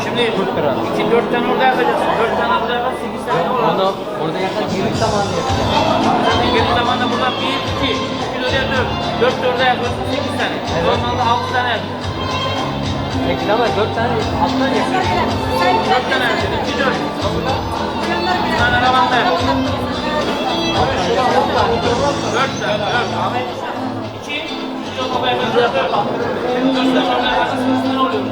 Şimdi 2 4 tane orada yakacaksın. 4 tane orada yakacaksın. 8 tane orada. Onu orada yakar geri zamanla yakacaksın. Zaten geri zamanda buradan 1 2 2 oraya 4. 4 de orada yakıyorsun 8 tane. Evet. Normalde 6 tane yakıyorsun. 8 ama 4 tane 6 tane yakıyorsun. 4 tane yakıyorsun. 2 4. Bir tane arabanda yakıyorsun. 4 tane 4. 2 2 orada yakıyorsun. 4 tane orada yakıyorsun. 8 tane oluyor.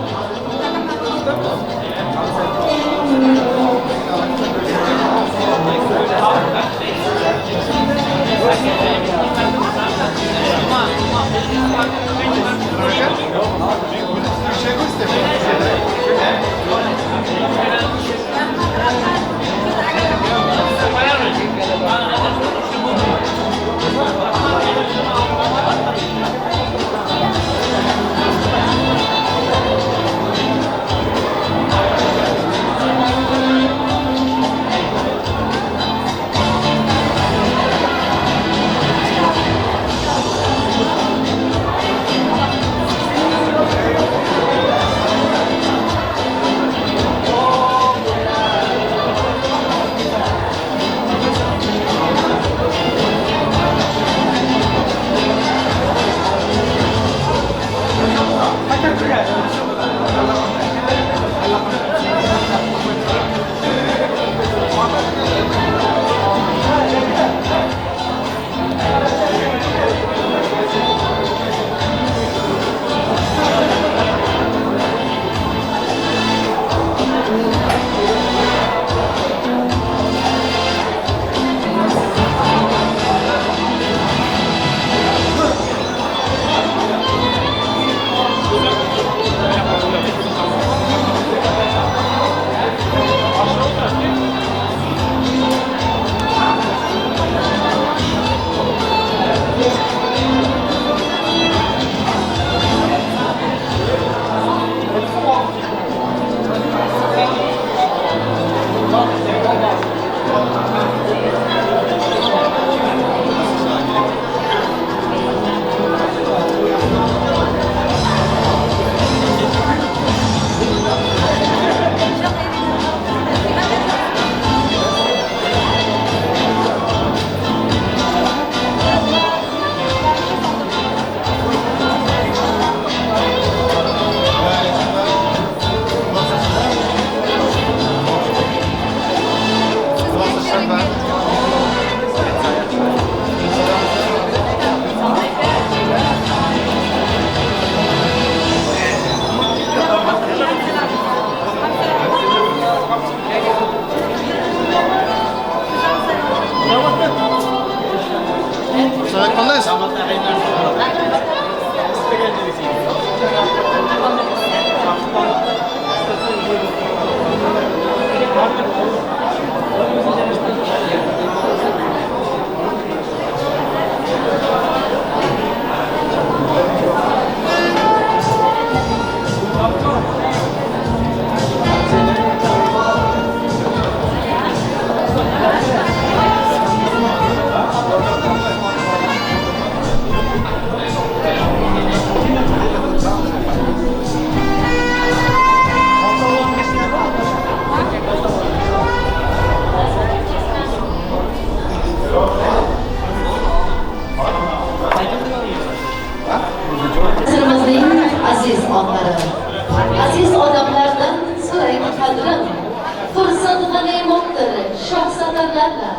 Me'mordir, shoh satarlarla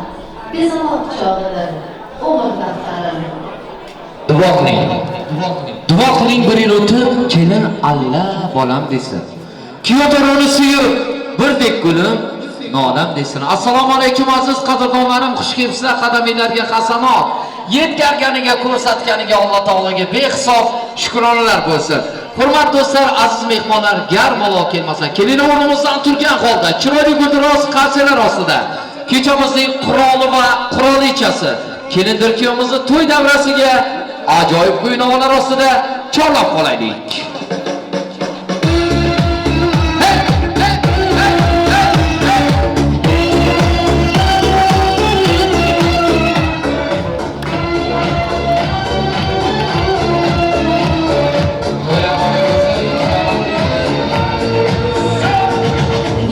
bezaloq chog'idir, umr daftarim. Duo qiling. Duo qiling bir yil o'tib, kelin alla bolam desin. Kuyov to'rani suyib, birdek gulim nolam desin. Assalomu alaykum aziz qadrdonlarim, xush kelibsizlar qadaminglarga hasanot. Yetkarganiga, ko'rsatganiga Alloh taologa behisob shukronalar bo'lsin. Hurmatli do'stlar, aziz mehmonlar, gar balo kelmasa, kelin o'rnimizdan turgan holda chiroyli guldiroz qarsalar ostida kechamizning qiroli va qirolichasi kelindir kuyovimizni to'y davrasiga ajoyib kuy-navolar ostida chorlab qolaylik.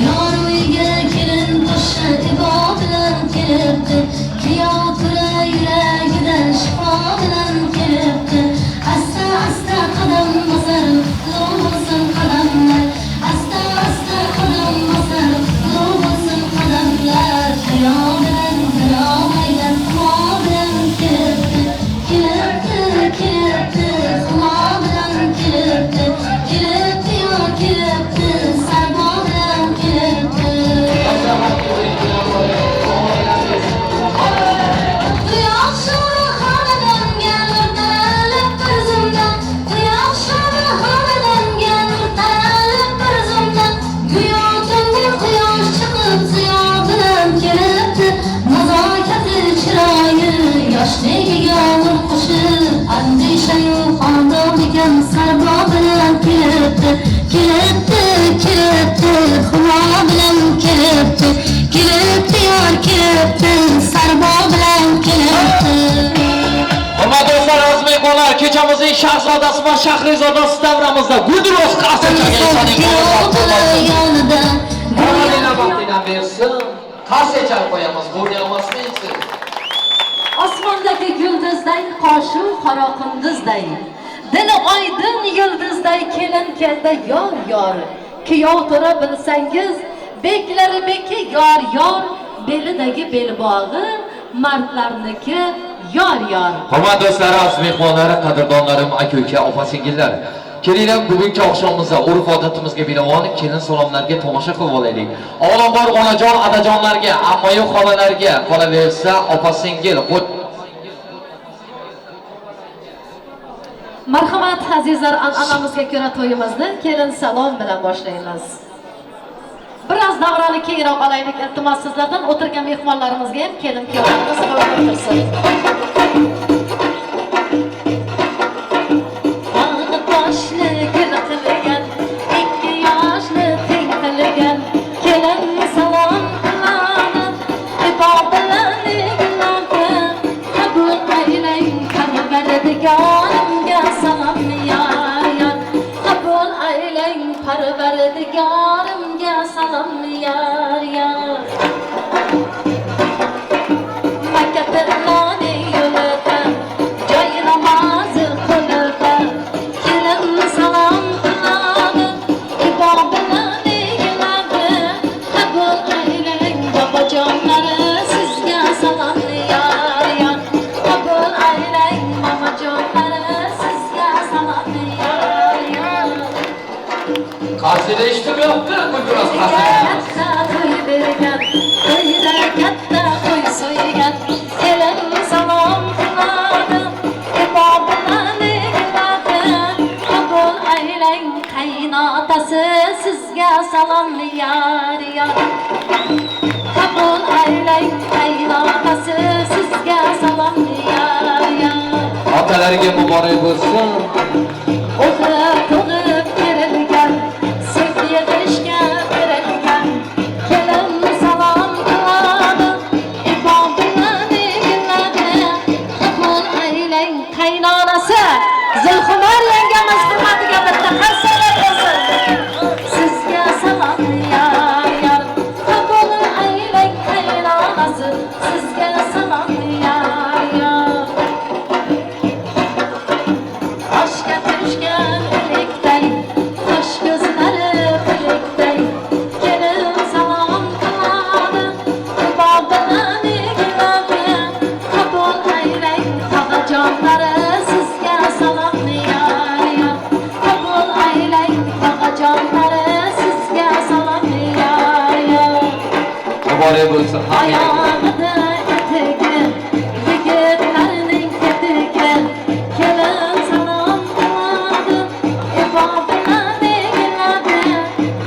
Yor uyga kelin qo'sha ibo bilan kelibdi, kuyov tura yuragida shifo bilan kelibdi. Asta asta qadam bosar, qutlug' bo'lsin qadamlar. Asta asta qadam bosar, qutlug' bo'lsin qadamlar. Hayo bilan kalom aylab humo bilan kelibdi, kelibdi, kelibdi, humo bilan kelibdi, kelibdi yo kelibdi, sarbo bilan kelibdi. Quyosh nuri xonadonga nur taralib bir zumda, quyosh nuri xonadonga nur taralib bir zumda, go'yo tunda quyosh chiqib ziyo bilan kelibdi. Nazokati chiroyi yoshligiga nur qo'shib, andishayu xonadon ekan sarbo bilan kelibdi, kelibdi, kelibdi, humo bilan kelibdi, kelibdi yor kelibdi, sarbo bilan kelibdi. Hurmatli do'stlar, aziz mehmonlar, kechamizning shahzodasi va shahrizodasi davramizda guldiroz qarsak chalgan insonning Yonida Omadinglar baxtingdan bersin. Qarsak chalib qo'yamiz, bo'rni olmasmi siz? Osmondagi yulduzday, qoshu qora qunduzday, dili oydin yulduzday kelin keldi yor yor. Kuyov tura bilsangiz, beklari beki yor yor, belidagi belbog'i mardlarniki yor yor. Hurmatli do'stlar, aziz mehmonlar, qadrdonlarim, aka-uka, opa-singillar. Kelinglar bugungi oqshomimizda urf-odatimizga binoan kelin salomlarga tomosha qilib olaylik. Avvalambor onajon, adajonlarga, ammayu xolalarga, qolaversa opa-singil, Marhamat azizlar, an'anamizga ko'ra to'yimizni kelin salom bilan boshlaymiz. Biraz davrani kengroq olaylik, iltimos sizlardan, o'tirgan mehmonlarimizga ham kelin kuyovlarimiz qo'yib o'tirsin. Boshli gul qilgan, ikki yoshli teng qilgan, kelin salom qiladi, ibo bilan egladi, qabul aylang parvardigorimga salom yor yor, qabul aylang parvardigorimga salom yor yor. Makka tilloning yo'lida, joy namozi qo'lida, kelin salom qiladi, ibo bilan egladi, qabul aylang bobojonlari sizga salom yor yor, qabul aylang mamajonlari sizga salom yor yor. Qarsaklar eshitilmayapti, guldiroz qarsak. Katta to'y bergan, to'yda katta qo'y so'ygan, kelin salom qiladi, ibo bilan egladi, qabul aylang qaynotasi sizga salom yor yor, qabul aylang qaynotasi sizga salom yor yor. Otalariga muborak bo'lsin. O'g'li tug'ib kerilgan, so'z yig'ishga berilgan, kelin salom qiladi, ibo bilan egladi, qabul aylang qaynonasi Zulxumor yangamiz hurmatiga bitta qarsaklar bo'lsin. Sizga salom yor yor, qabul aylang qaynonasi, sizga salom yor yor. Oshga Muborak bo'lsin hammaga. Oyog'ida etigi, yigitlarning etigi. Kelin salom qiladi, ibo bilan egiladi.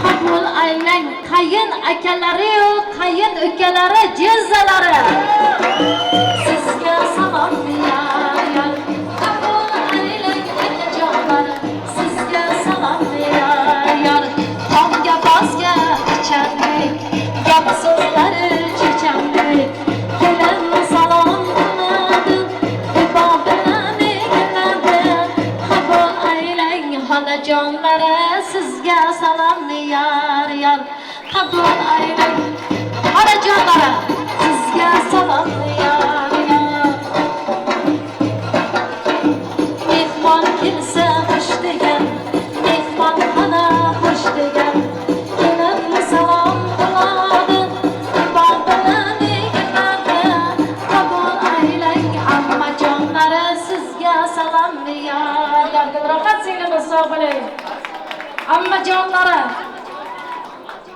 Qabul aylang qayin akalari-yu qayin ukalari, jizzalari. Sizga salom yar yar. Qabul aylang akajonlar, sizga salom yar yar. Tomga bosga ichandik, gap so'zlari chechandik. Kelin salom qiladi, ibo bilan egiladi. Qabul aylang xolajonlari, sizga salom yar yar. Qabul aylang xolajonlari, sizga salom yar yar. Mehmon kelsa xush degan, mehmonxona xush degan. Kelin salom qiladi, ibo bilan egiladi. Qabul aylang ammajonlari, sizga salom yar yar. Rohat singlimiz, sog' bo'ling. Ammajonlari.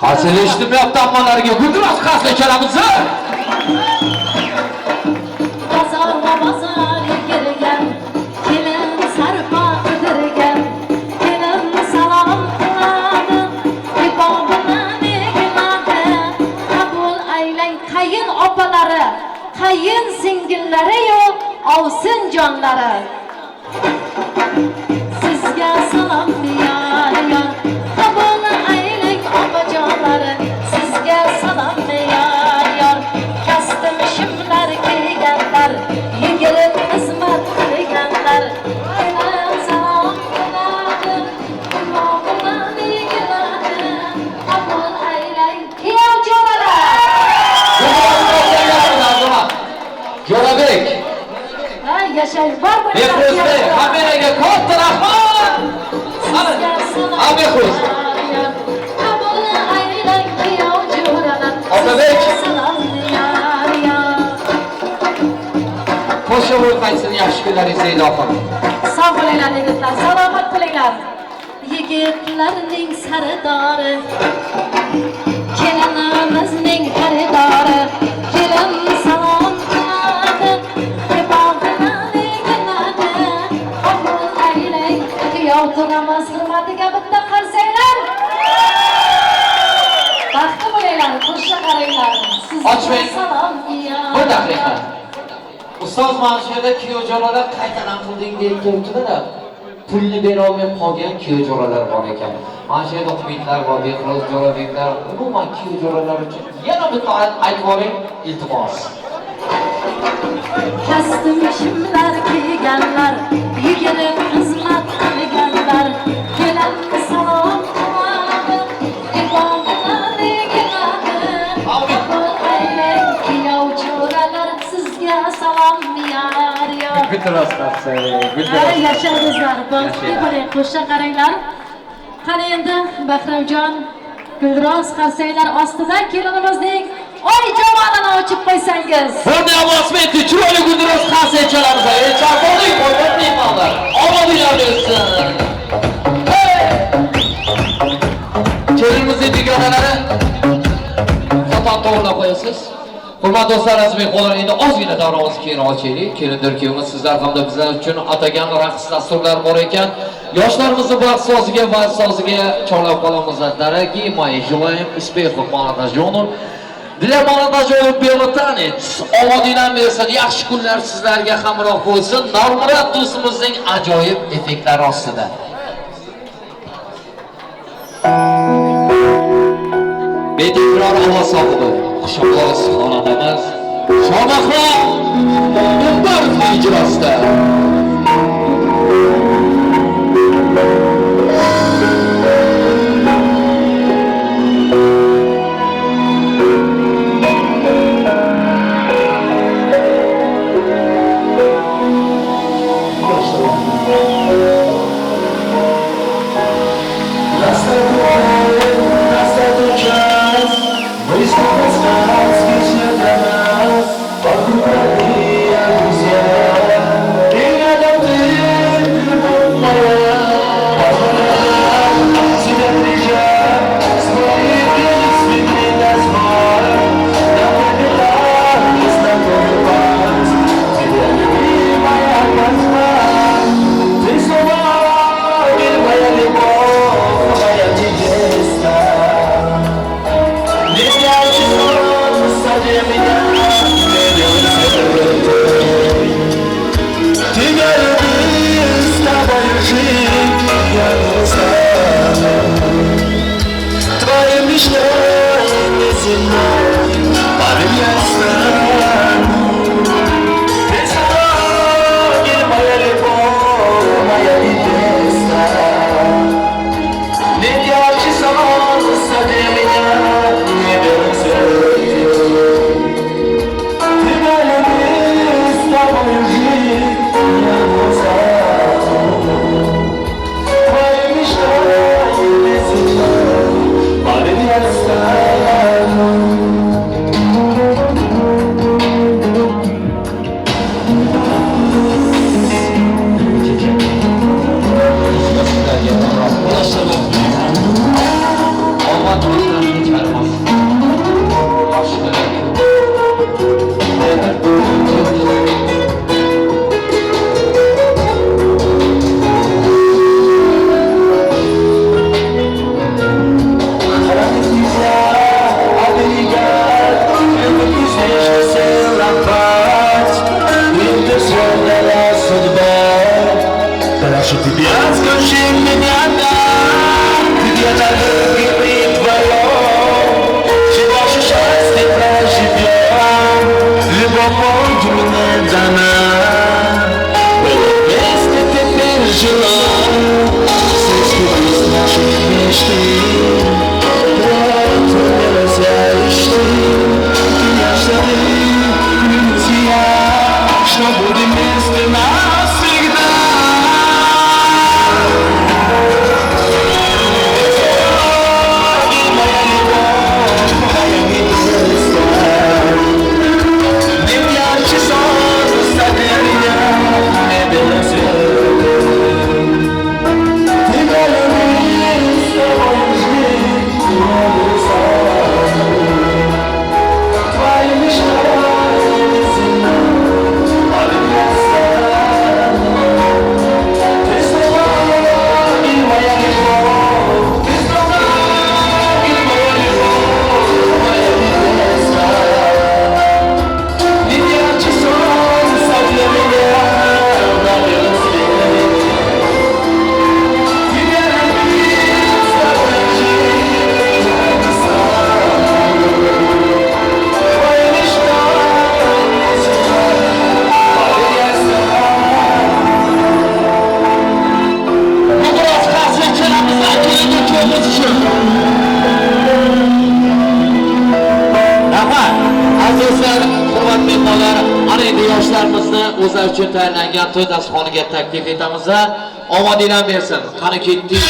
Qarsili eshitmayapti ammalarga. Guldiroz qarsa chalamiz. Bozorma bozor yugurgan, kelin sarpo qidirgan. Kelin salom qiladi, ibo bilan egiladi. Qabul aylang qayin opalari, qayin singillari-yu ovsin jonlari. Sizga salom yar yar. Qabul aylang opajonlari, sizga salom yar yar. Kastim shimlar kiyganlar, yugurib xizmat qilganlar. Kelin salom qiladi, ibo bilan egiladi. Qabul aylang kuyov jo'ralar. Jo'rabek. Ha, yashang, bor bo'linglar. Behruzbek, hammaga katta rahmat. Sizga Ha, Behruz. Qabul aylang kuyov jo'ralar. Otabek. Sizga salom yar yar. Qo'shiq o'yqaysin, yaxshi kunlaringizni ilohim. Sog' bo'linglar yigitlar, salomat bo'linglar. Yigitlarning sardori, kelinimizning xaridori. Kelin salom qiladi, ibo bilan egiladi. Qabul aylang kuyov to'ramiz hurmatiga bitta qarsanglar. Baxtli bo'linglar, qo'sha qaranglar. Sizga Ochmang. salom yar. Bir daqiqa. Ustoz, mana shu yerda kuyov jo'ralar qaytadan qilding deb turibdilar. Pulni bera olmay qolgan kuyov jo'ralar bor ekan. Mana shu yerda umidlar bor, Behruz Jo'rabeklar, umuman kuyov jo'ralar uchun yana bitta aytib yuboring, iltimos. Kastim shimlar kiyganlar, yugurib xizmat qilganlar. Kelin salom qiladi, ibo bilan egiladi. Qabul aylang kuyov jo'ralar, sizga salom yar yar. Guldiroz qarsak, Ha, guldiroz. yashangizlar, baxtli bo'ling, qo'sha qaranglar. Qani endi Bahramjon, Guldiroz qarsanglar ostida kelinimizning oy jamolini ochib qo'ysangiz. Bunday aplodismentni chiroyli guldiroz qarsak chalamiz. Ey, chaqirdik, hurmatli mehmonlar. Omadinglar bersin. Kelinimizning dugonalari sopon to'g'rilab qo'yasiz. Hurmatli do'stlar, aziz mehmonlar, endi ozgina davramizni keyinroq ochaylik. Kelindir kuyovimiz sizlar hamda bizlar uchun atagan raqs dasturlar bor ekan. Yoshlarimizni vaqt soziga va soziga chorlab qolamiz. Дорогие мои, желаем успехов молодоженам. Для молодоженов белый танец. Omadinglar bersin, yaxshi kunlar sizlarga hamroh bo'lsin. Normurod do'stimizning ajoyib effektlari ostida. Betakror ovoz sohibi, xushovoz xonadamiz Shomahrom Umbarovning ijrosida. Вокруг родные друзья. Qani endi yoshlarimizni o'zlari uchun tayyorlangan to'y dasturxoniga taklif etamiz. Omadinglar bersin. Qani ketdik.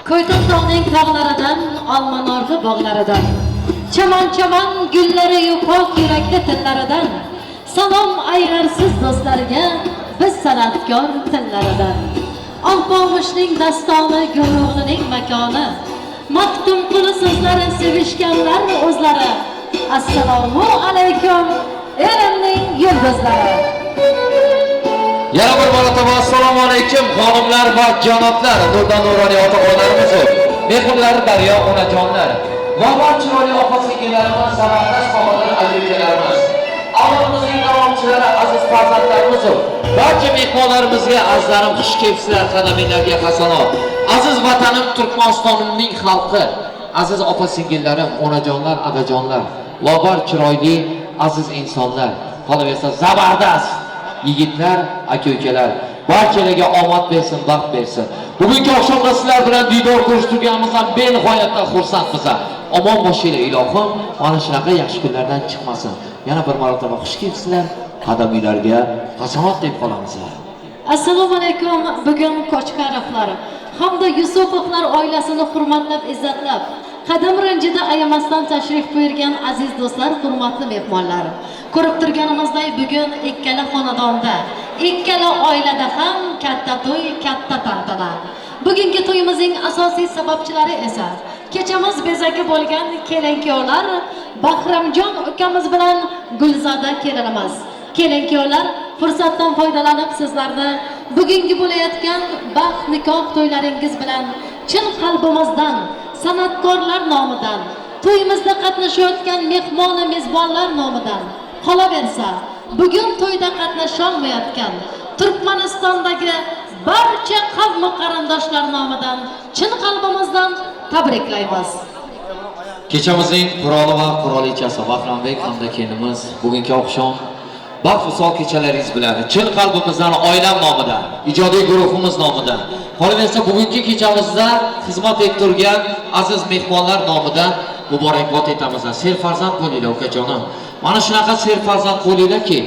Ko'yto'ntog'ning tog'laridan, olmanorg'i bog'laridan, chaman-chaman gullari pok yurakli tillaridan, salom ayrarsiz do'stlarga biz san'atkor tillaridan. Alpomishning dastoni, Go'ro'g'lining makoni, Maxtumquli so'zlari sevishganlar o'zlari. Assalomu alaykum elimning yulduzlari. Yana bir marotaba assalomu alaykum xonimlar va janoblar, nurdan nuroniy ota-onalarimiz, mehrlar daryo onajonlar, va chiroyli opa-singillarimiz, samarqand bahodir aka-ukalarimiz, avlodimizning davomchilari, aziz farzandlarimiz, barcha mehmonlarimizga azizlarim xush kelibsizlar, qadaminglarga hasanot. Aziz vatanim Turkmanistonimning xalqi, aziz opa-singillarim, onajonlar, adajonlar, lobar chiroyli aziz insonlar, qolaversa zabardast yigitlar, aka-ukalar, barchalarga omad bersin, baxt bersin. Bugungi oqshomda sizlar bilan diydor ko'rishtirganimizdan benihoyatda xursandmiz. Omon boshinglar ilohim, mana shunaqa yaxshi kunlardan chiqmasin. Yana bir marotaba xush kelibsizlar, qadaminglarga hasanot deb qolamiz. Assalomu alaykum. Bugun Ko'chkarovlar hamda Yusupovlar oilasini hurmatlab, izzatlab, qadam ranjida ayamasdan tashrif buyurgan aziz do'stlar, hurmatli mehmonlar. Ko'rib turganimizdek bugun ikkala xonadonda, ikkala oilada ham katta to'y, katta tantana. Bugungi to'yimizning asosiy sababchilari esa kechamiz bezagi bo'lgan kelin-kuyovlar Bahramjon ukamiz bilan Gulzada kelinimiz. Kelin-kuyovlar, fursatdan foydalanib sizlarni bugungi bo'layotgan baxt nikoh to'ylaringiz bilan chin qalbimizdan, san'atkorlar nomidan, to'yimizda qatnashayotgan mehmon va mezbonlar nomidan, qolaversa bugun to'yda qatnasholmayotgan Turkmanistondagi barcha qavm qarindoshlar nomidan chin qalbimizdan tabriklaymiz. Kechamizning quroli va qurolichasi Bahrambek hamda kelinimiz bugungi oqshom baxt visol kechalaringiz bilan chin qalbimizdan, oilam nomidan, ijodiy guruhimiz nomidan, qolaversa bugungi kechamizda xizmat etib turgan aziz mehmonlar nomidan muborakbod etamiz. Serfarzand bo'linglar ukajonim. Mana shunaqa serfarzand bo'linglarki,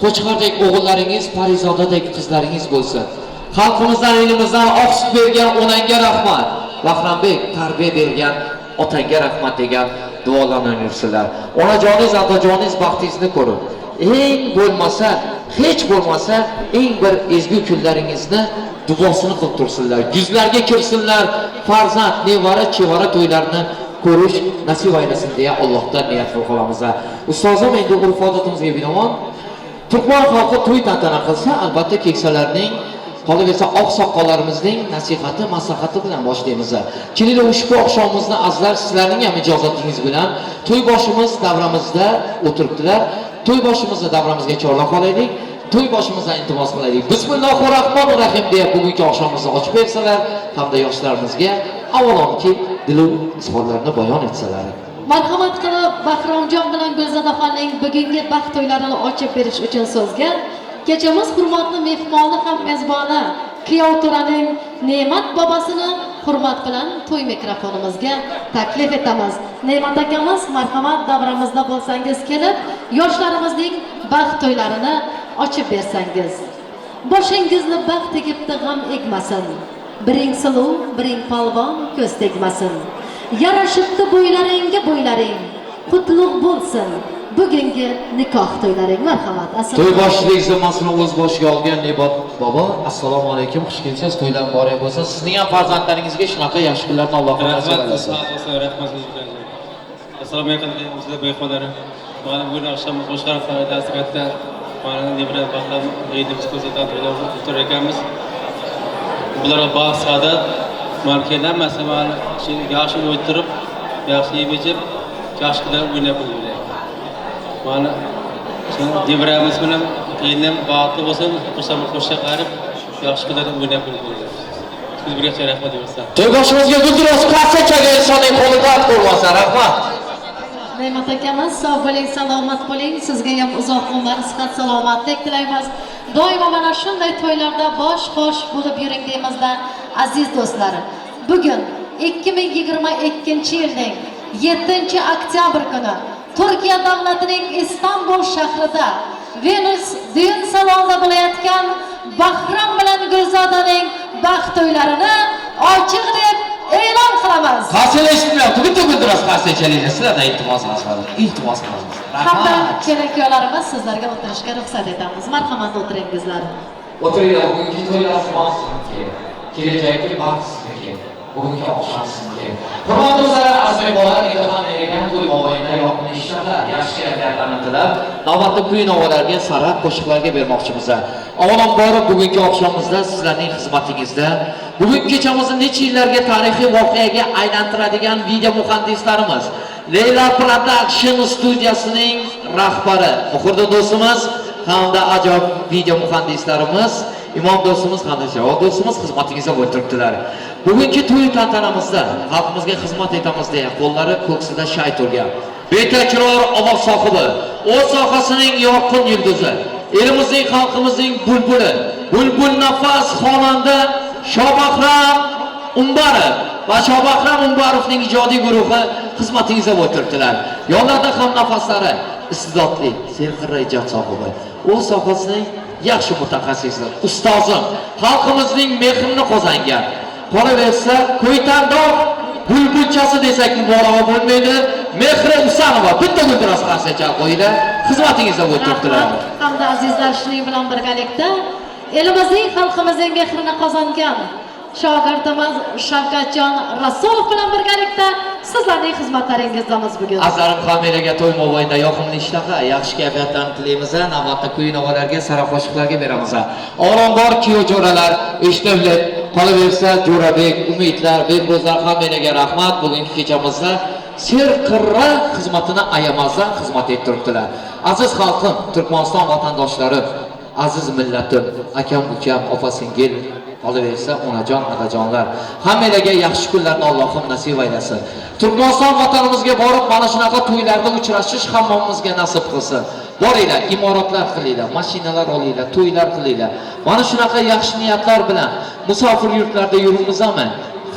Qo'chqordek o'g'illaringiz, Parizodadek qizlaringiz bo'lsin. Xalqimizdan, elimizdan oq sut bergan onangga rahmat, Bahrambek tarbiya bergan otangga rahmat degan duolarni yursinlar. Onajoningiz, otajoningiz baxtingizni ko'rib, eng bo'lmasa, hech bo'lmasa eng bir ezgu kunlaringizni duosini qilib tursinlar. Yuzlarga kirsinlar, farzand, nevara, chevara to'ylarini ko'rish nasib aylasin deya Allohdan niyat qilib qolamiz. Ustozim, endi urf-odatimizga binoan Turkman xalqi to'y tantana qilsa, albatta keksalarning, qolaversa oqsoqollarimizning nasihati, maslahati bilan boshlaymiz. Kelinglar ushbu oqshomimizni azizlar sizlarning ham ijozatingiz bilan to'y boshimiz davramizda o'tiribdilar. To'y boshimizni davramizga chorlab qolaylik. To'y boshimizdan iltimos qilaylik. Bismillahirrohmanirrohim deya bugungi oqshomimizni ochib bersalar hamda yoshlarimizga avvalomki dilu izhorlarini bayon etsalar. Marhamat qilib Bahromjon bilan Gulzadaxonning bugungi baxt to'ylarini ochib berish uchun so'zga kechamiz hurmatli mehmoni ham mezboni kuyov to'raning Ne'mat bobosini hurmat bilan to'y mikrofonimizga taklif etamiz. Ne'mat akamiz, marhamat, davramizda bo'lsangiz kelib, yoshlarimizning baxt to'ylarini ochib bersangiz. Boshingizni baxt egibdi, g'am egmasin. Biring suluv, biring polvon, ko'z tegmasin. Yarashibdi bo'ylaringga bo'ylaring, qutlug' bo'lsin. bugungi nikoh to'ylaring. Marhamat. To'y boshchilik zimmasini o'z boshiga olgan Nebat bobo, assalomu alaykum, xush kelibsiz. To'ylar muborak bo'lsin. Sizning ham farzandlaringizga shunaqa yaxshi kunlarni Alloh nasib etsin. Rahmat, rahmat. Assalomu alaykum sizlar mehmonlar. Mana bugun oqshom Qo'shqar faoliyati katta mana Nebrat Bahram yigitimiz ko'rsatgan to'ylar o'tirar ekanmiz. Bularga baxt, saodat, markalar masalan yaxshi o'tirib, yaxshi yeb ichib, yaxshi kunlar o'ynab qo'yinglar. Mana nevaramiz bilan kelinim baxtli bo'lsin, qo'sha qarib, yaxshi kunlarda o'ynab qo'yinglar. Siz birgacha rahmat deymiz. To'yboshimizga guldiroz qarsak chalgan qo'li dard ko'rmasin, rahmat. Ne'mat akamiz, sog' bo'ling, salomat bo'ling. Sizga ham uzoq umr, sihat, salomatlik tilaymiz. Doimo mana shunday to'ylarda bosh-qosh bo'lib yuring deymizda, aziz do'stlar. Bugun 2022-yilning 7-oktyabr kuni Turkiya davlatining Istanbul shahrida Venus düğün salonida bo'layotgan Bahrom bilan Gulzodaning baxt to'ylarini ochiq deb e'lon qilamiz. Qarsak eshitmayapti, bitta guldiroz qarsak chalinglar. Sizlardan iltimos qilamiz. Iltimos qilamiz. Hamda kelin-kuyovlarimiz sizlarga o'tirishga ruxsat etamiz. Marhamat, o'tiringizlar. O'tiringlar, bugungi to'ylar sizniki, kelajakki baxt sizniki, bugungi oqshom sizniki. Hurmatli do'stlar, aziz mehmonlar, endi ham bergan to'y mobaynida yoqimli ishlar, yaxshi kayfiyatlarni tilab, navbatda kuy navolarga, sara qo'shiqlarga bermoqchimiz. Avvalambor bugungi oqshomimizda sizlarning xizmatingizda bugungi kechamizni necha yillarga tarixiy voqeaga aylantiradigan video muhandislarimiz Leyla Production studiyasining rahbari Muhriddin do'stimiz hamda ajoyib video muhandislarimiz Imom do'stimiz hamda Javod do'stimiz xizmatingizda bo'lib turibdilar. Bugungi to'y tantanamizda xalqimizga xizmat etamiz deya qo'llari ko'ksida shay turgan betakror ovoz sohibi, o'z sohasining yorqin yulduzi, elimizning xalqimizning bulbuli, bulbul nafas xonanda Shobahram Umbarov va Shobahram Umbarovning ijodiy guruhi xizmatingizda bo'lib turibdilar. Yonlarda ham nafaslari iste'dodli, serqirra ijod sohibi, o'z sohasining yaxshi mutaxassisi, ustozim, xalqimizning mehrini qozongan, qolaversa Ko'ytandor bulbulchasi desak mubolag'a bo'lmaydi, Mehri Usanova bitta guldiroz qarsak chalib qo'yinglar, xizmatingizda bo'lib turibdilar. Hamda azizlar, shuning bilan birgalikda elimizning, xalqimizning mehrini qozongan shogirdimiz Shavkatjon Rasulov bilan birgalikda sizlarning xizmatlaringizdamiz bugun. Azlarim hammalarga to'y mobaynida yoqimli ishtaha, yaxshi kayfiyatlarni tilaymiz. Navbatda kuy navolarga, sara qo'shiqlarga beramiz. Avvalambor kuyov jo'ralar, eshitib qolaversa Jo'rabek, Umidlar, Bekbozlar hammalarga rahmat. Bugungi kechamizda serqirra xizmatini ayamasdan xizmat etib turibdilar. Aziz xalqim, Turkmaniston vatandoshlari, aziz millatim, akam, ukam, opa singil, qolaversa onajon, otajonlar, hammalarga yaxshi kunlarni Allohim nasib aylasin. Turkmaniston vatanimizga borib mana shunaqa to'ylarda uchrashish hammamizga nasib qilsin. Boringlar, imoratlar qilinglar, mashinalar olinglar, to'ylar qilinglar. Mana shunaqa yaxshi niyatlar bilan musofir yurtlarda yuribmizmi?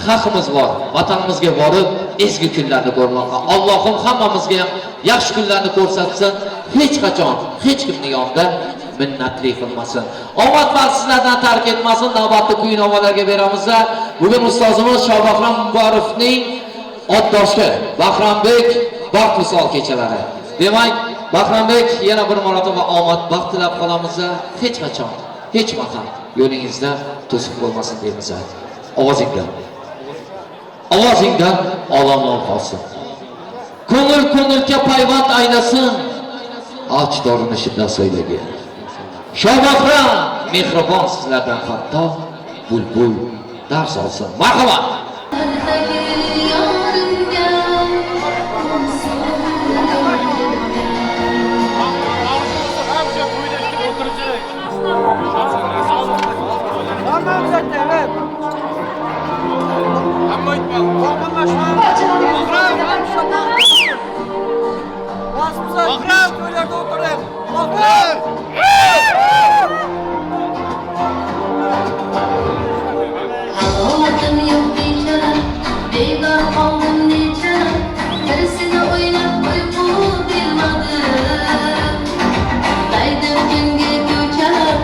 Haqimiz bor. Vatanimizga borib ezgu kunlarni ko'rmoqqa. Allohim hammamizga ham yaxshi kunlarni ko'rsatsin. Hech qachon hech kimning yonida minnatli qilmasin. Omad sizlardan tark etmasin. Navbatni kuy navolarga beramiz. Bugun ustozimiz Shobahram Umbarovning otdoshi Bahrambek baxt visol kechalari. Demak, Bahrambek yana bir marotaba omad baxt tilab qolamiz. Hech qachon, hech mahal yo'lingizda to'siq bo'lmasin deymiz. Ovozingdan, ovozingdan olamlar qolsin. Ko'ngil ko'ngilga payvand aylasin. Och dorini shiddat so'ylagin. Shobahram mehribon sizlardan hatto bulbul dars olsin. Marhamat. Halovatim yo'q becharam, begor qoldim necharam, birisini o'ylab uyqu bilmadim. Qaydim kimga ko'charam,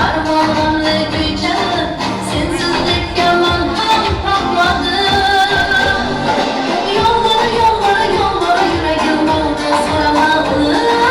armon g'amli kuycharam, sensizlikka man ham topmadim. Yolvora, yolvora, yolvora yuragim bo'ldi, so'rama uni.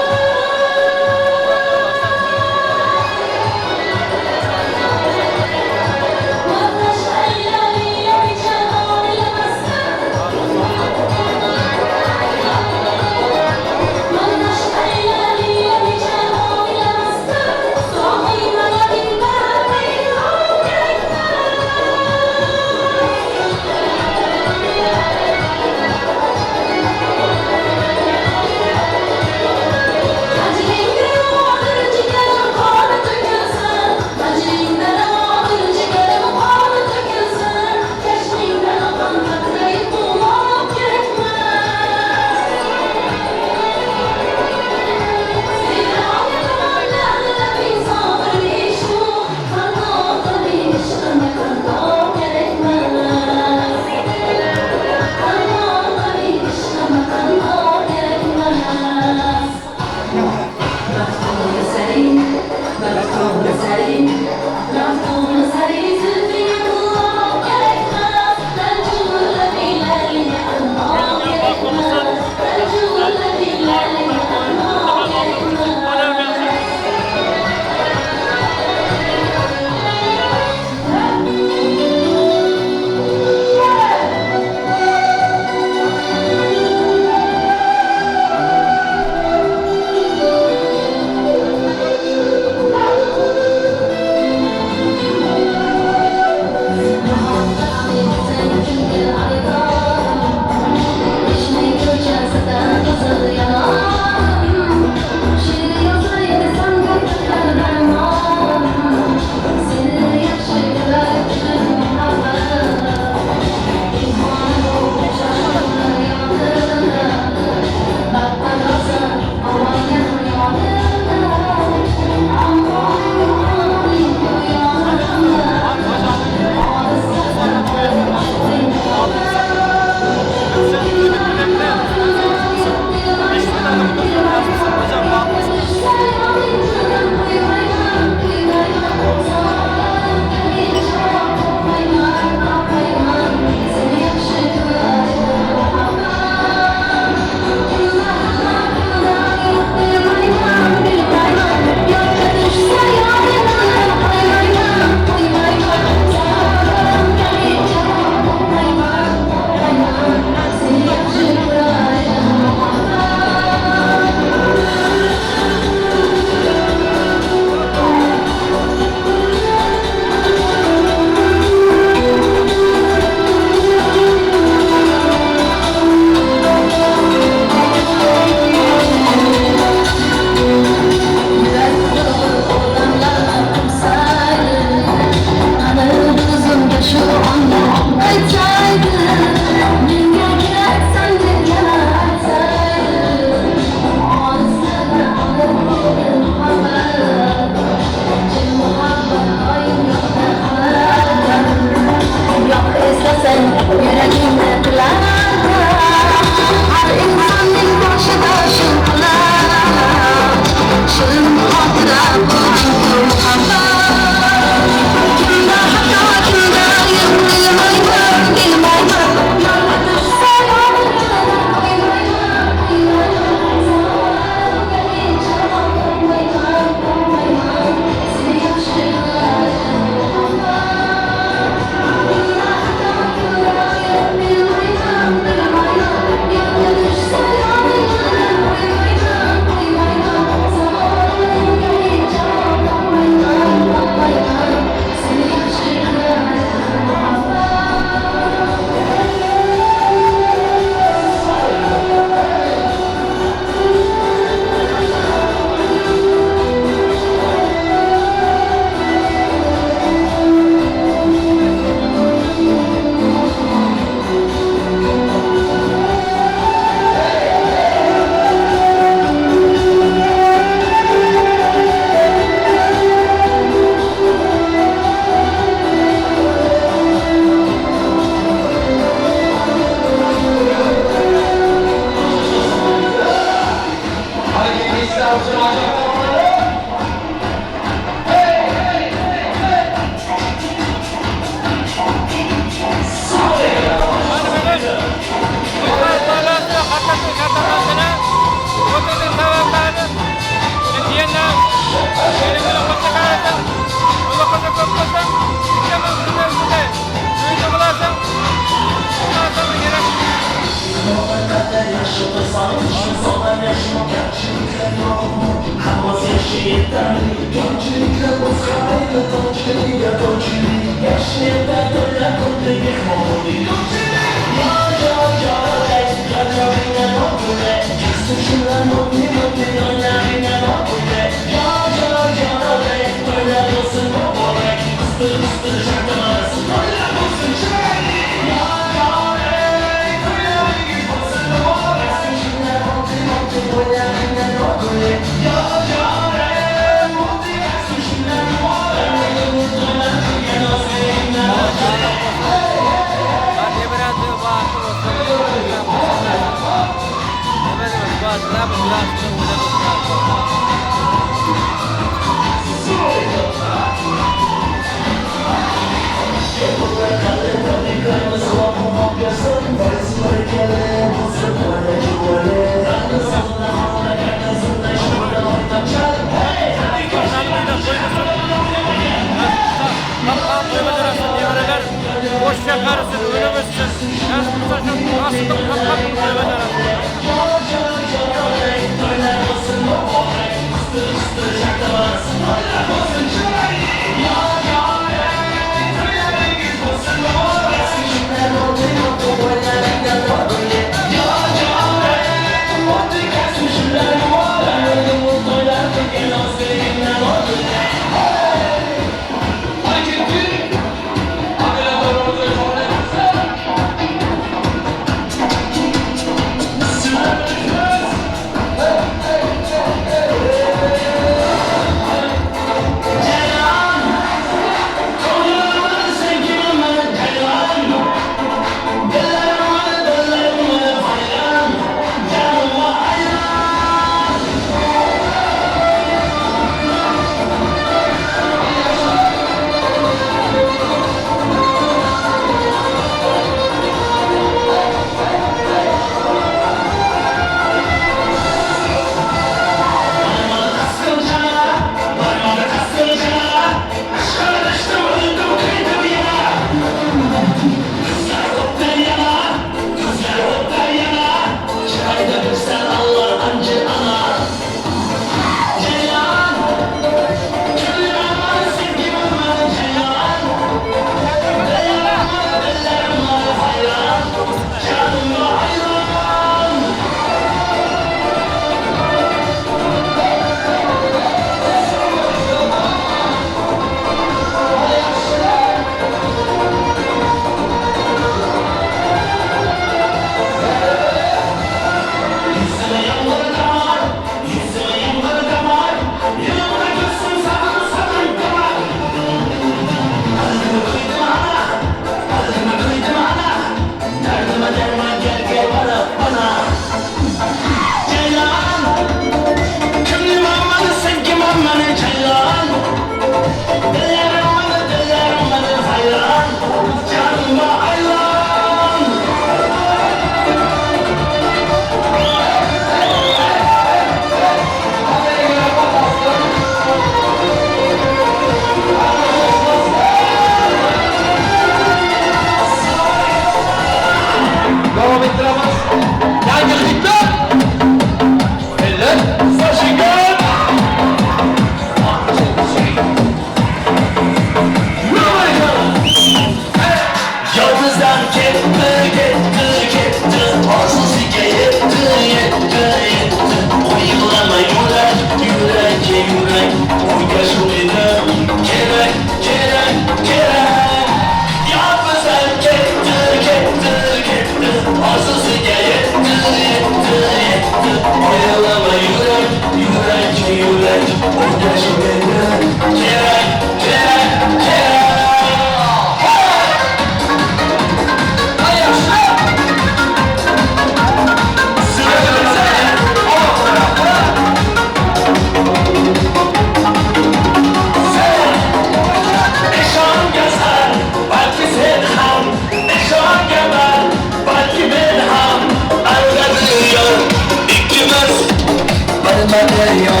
Daryo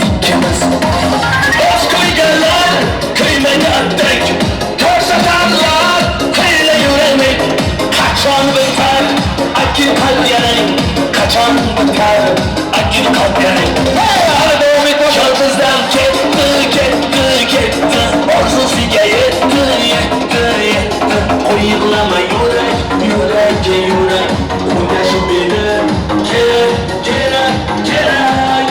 ikkimiz. Bosh qo'yganlar kuymagandik, ko'rsatarlar hiyla yuramek. Qachon bitar akki qalb yarang, qachon bitar akki qalb yarang. Bizdan ketdi, ketdi, ketdi, orzusiga yetdi, yetdi, yetdi. Qo'y yig'lama yurak, yurak, yurak, o'ynash meni kerak, kerak, kerak.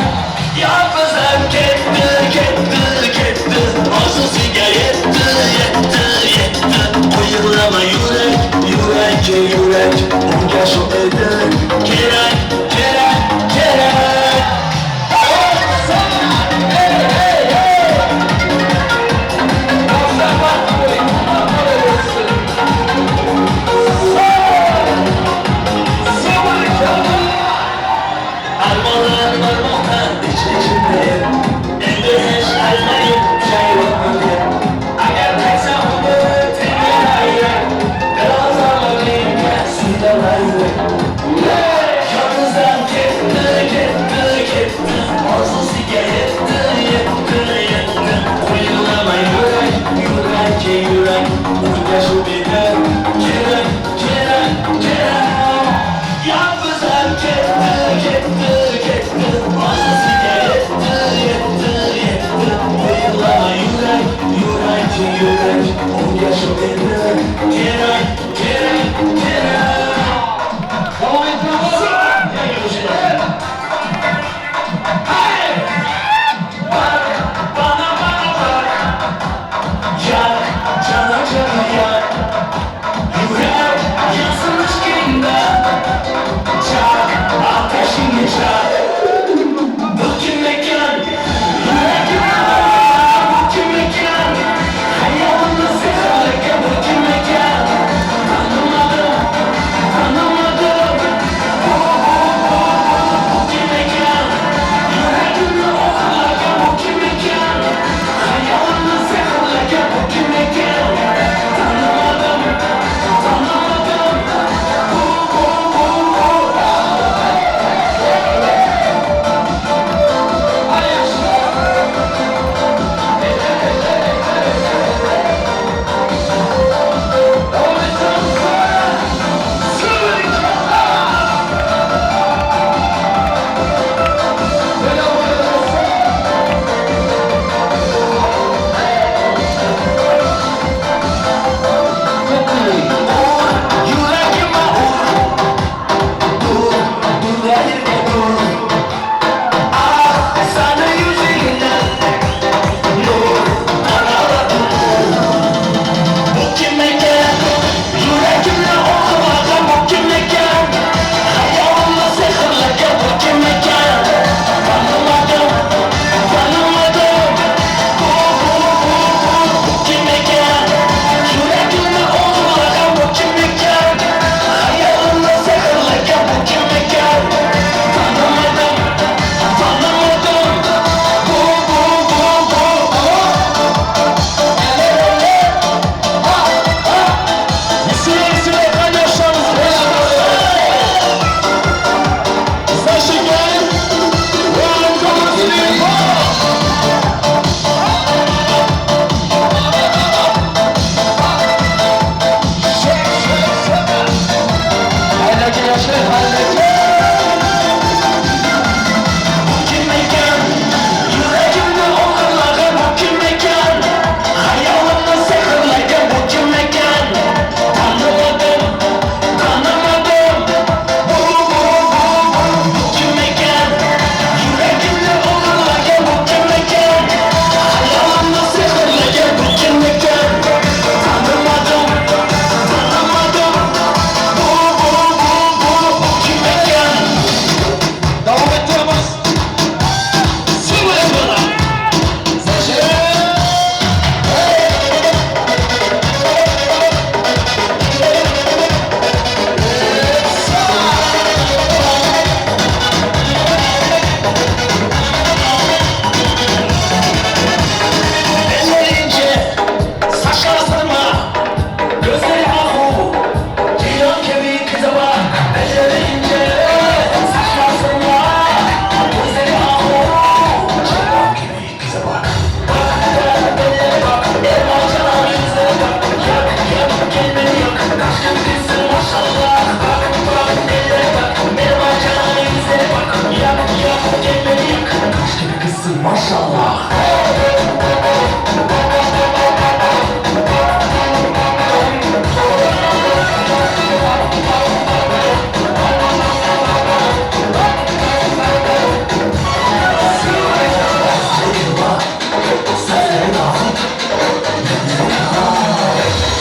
Maşallah.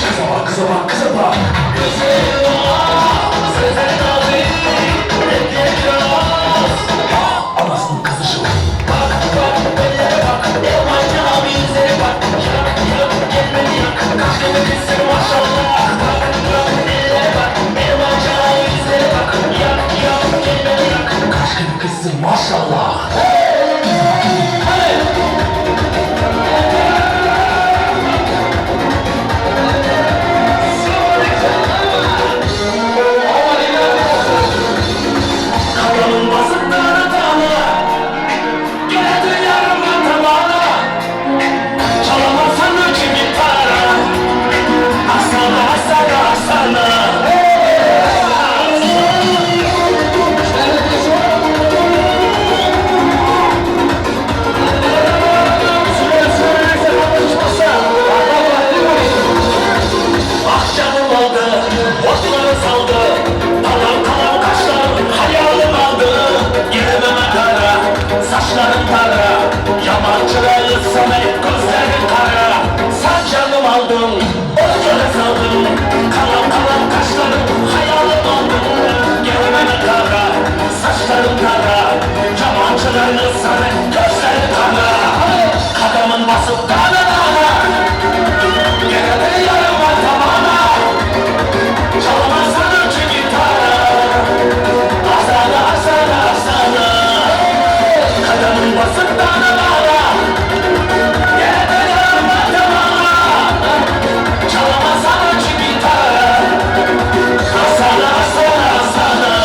Kıza bak, kıza bak, kıza bak. Sözleri nazik, etleri kiraz. Anasının kızı şu. Bak, bak, ellere bak, yabancı abi yüzlere bak. Yak, yak, gelmedi yak, kaç gibi kızsın maşallah. Bak, bak, ellere bak, yabancı abi yüzlere bak. Yak, yak, gelmedi yak, kaç gibi kızsın maşallah. Saçların kara, yabancıları sana hep gözlerin kara. Sen canım aldın, otlara saldın. Kalan kalan kaşların hayalim aldın. Gelmeme kara, saçların kara, yabancıları sana hep gözlerin kara. Kadamın basıp dana dana, gene de yarıma tabana. Çalamazsan önce gitara, asana asana asana. Kadamın basıp dana dana, gene de yarıma tabana. Çalamazsan önce gitara, asana asana asana.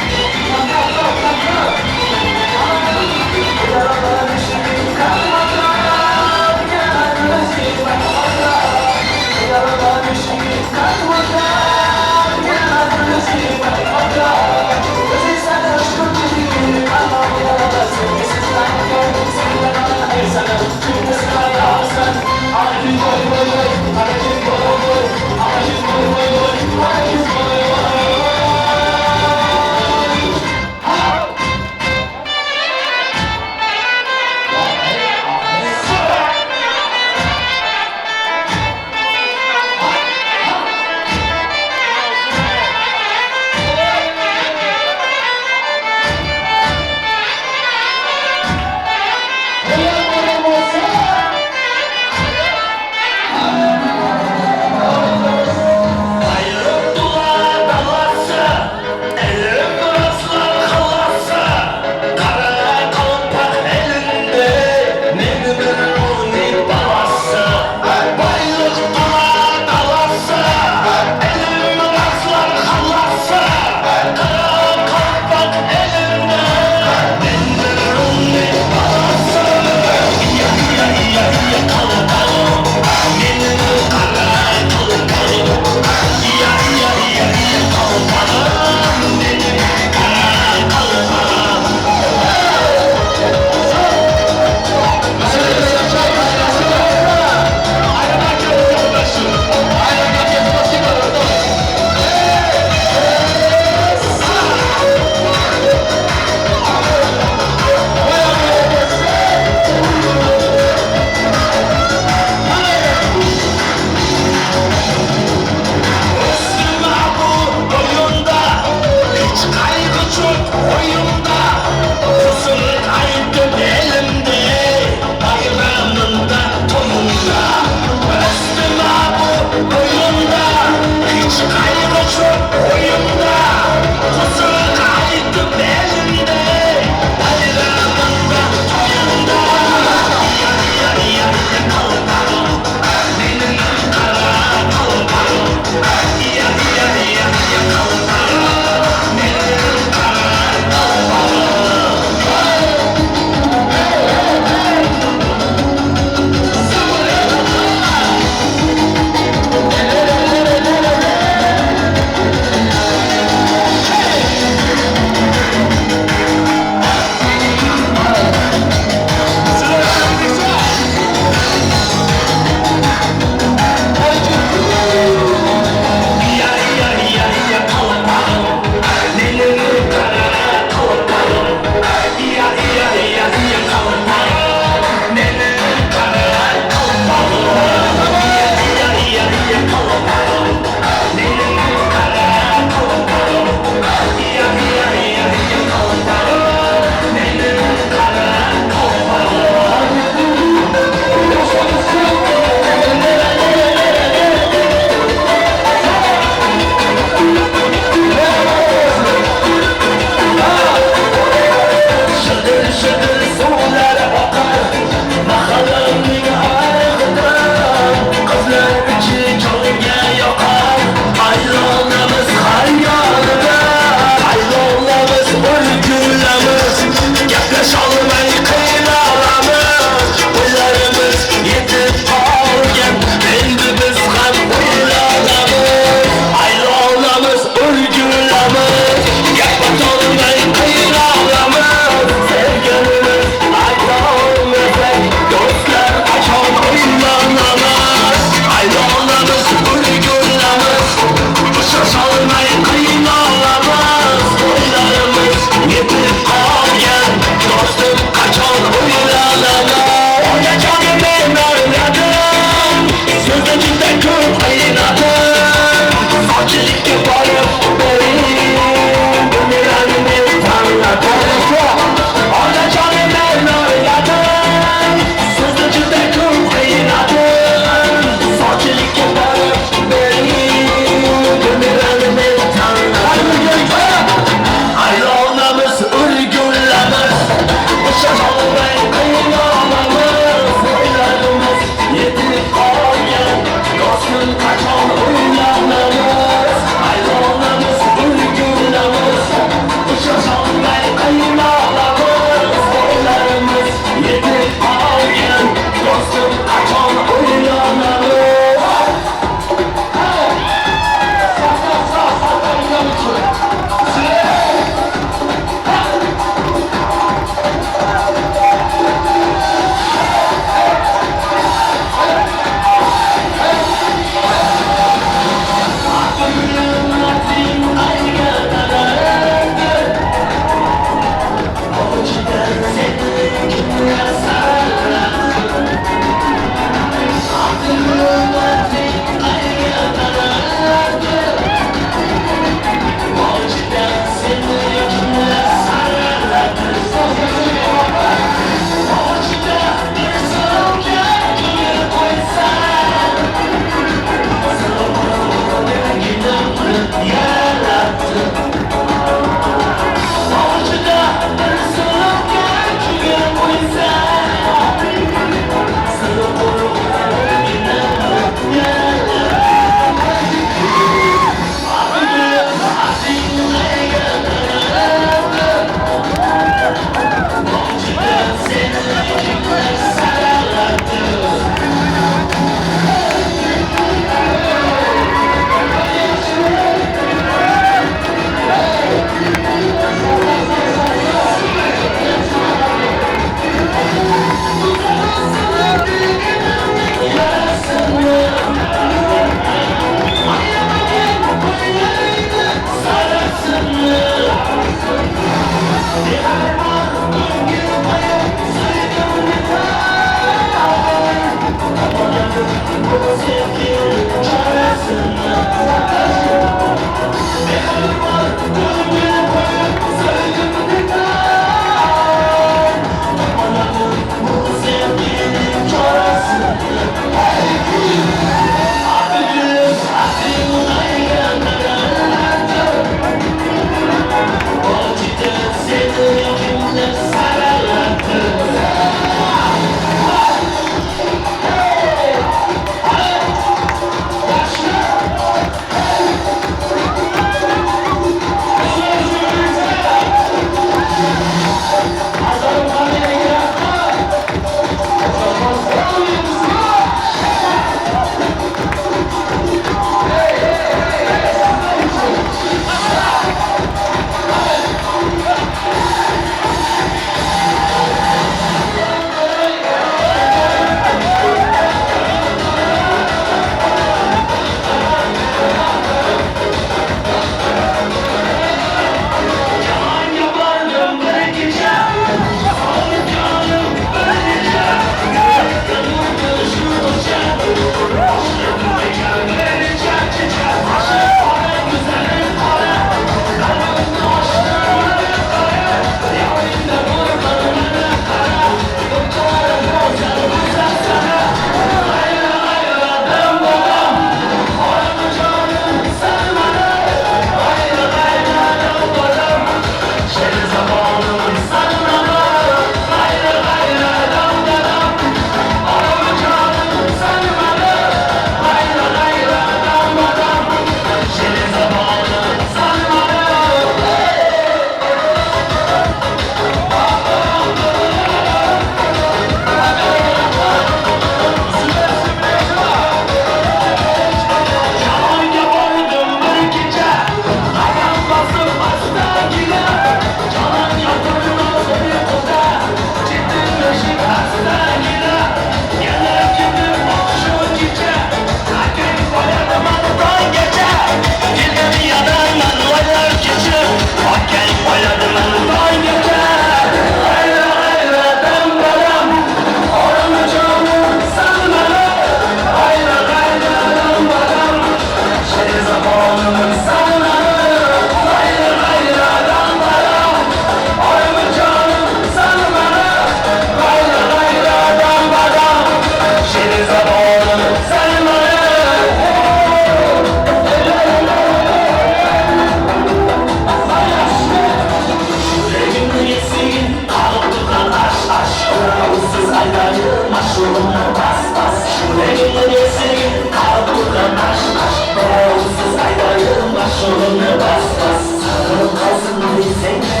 Жүрегімнің есігін қағып тұрған аш, аш. Бір ауыз сөз айтайын, ашуыңды бас, бас. Сағынып қалсын десең де,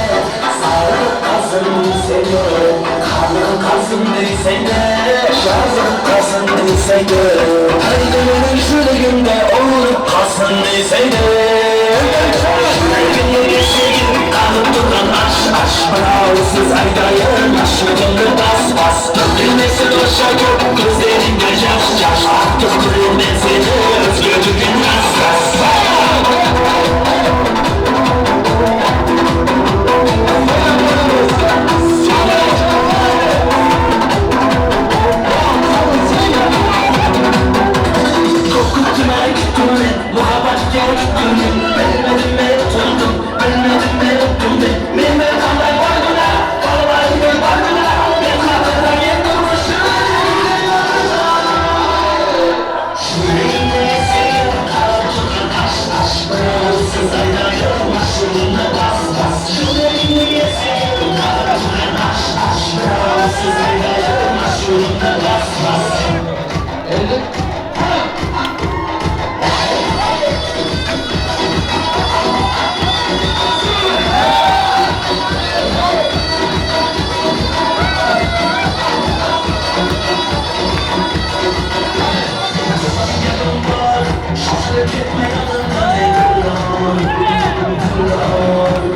сағынып қалсын десең де, қанығып қалсын десең де, жазығып қалсын десең де, Әлде менің жүрегімде ұнып қалсын десең де. Жүрегімнің есігін қағып тұрған аш, аш. Бір ауыз сөз айтайын, ашуыңды бас, бас. Төкілмесін онша көп көздеріңде жас, жас. Артық көрермен сені өзгертуге рас, рас. Көп күттім ай, күттім мен, мұхаббат күттім мен. Білмедім мен ұтылдым, білмедім мен ұттым мен. Менмен қандай бар күнә, балаларыммен бар күнә. Мен хатырда енді жүрегімде сен қалып тұрған аш, аш. Бір ауыз сөз айтайын, ашуыңды бас, бас. Жүрегімде сен қалып тұрған аш, аш. Бір ауыз сөз айтайын, ашуыңды бас, бас. Şaşırıp ketme yanımdan ey gülüm, gülüm.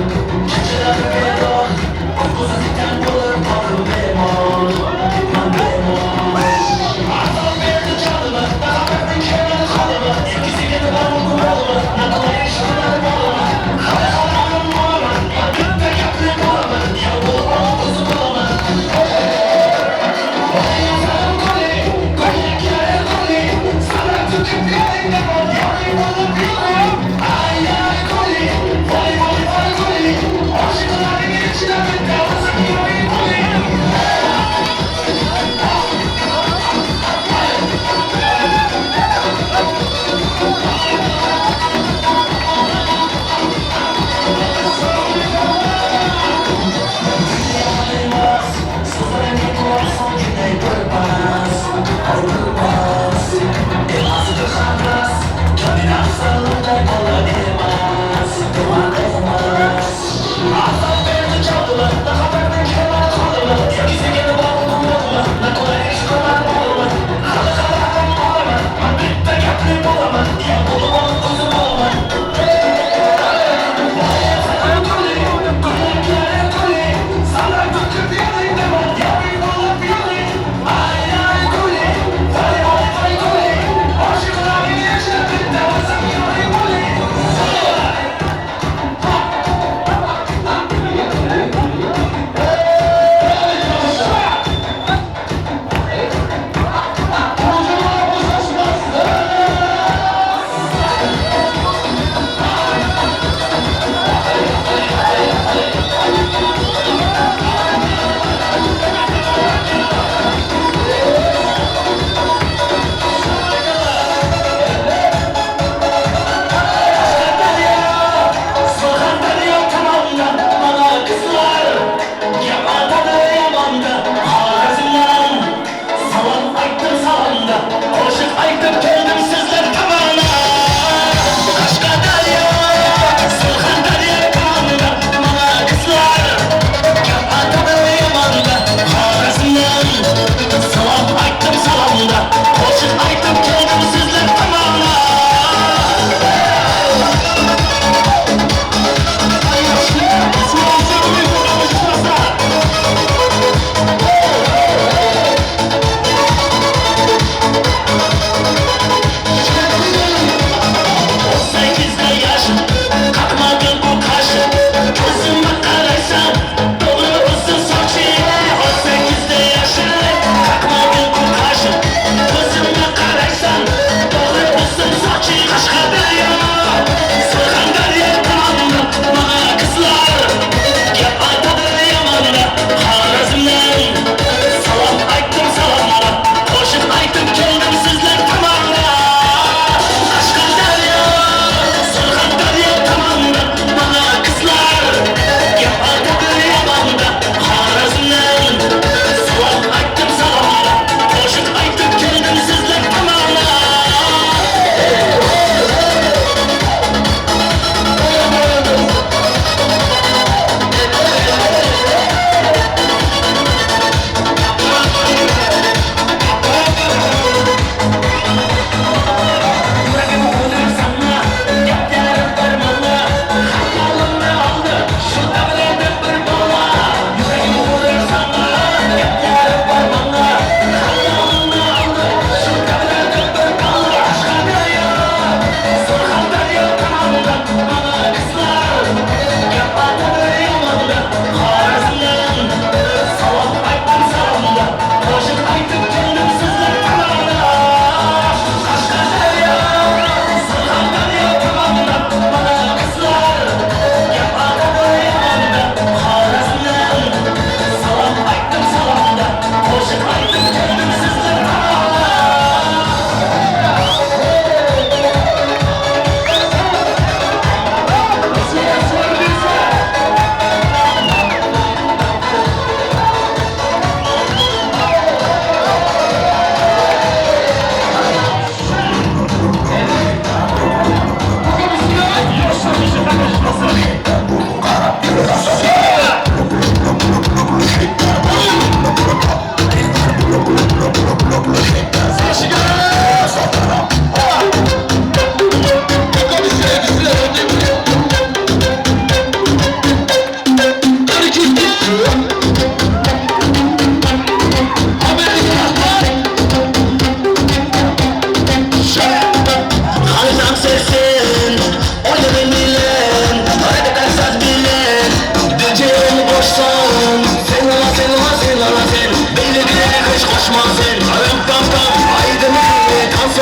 Geceler bedon, uykusuz iken bulup kaldım memur, memur. Adam verdi canımı, daha verdi kenar halımı. İkisi gelip vurdu yolumu, ne kolay işler malımı. Hadi halamın malımı, gıpta kaplı malımı. Ya bulup alıp malımı. Yazarım goli, goli kere goli. Sana tutup yerinde var, yarı bulup yürüyorum. Ay ay goli, vay vay vay goli. Aşıkların içine bir davası gibi goli.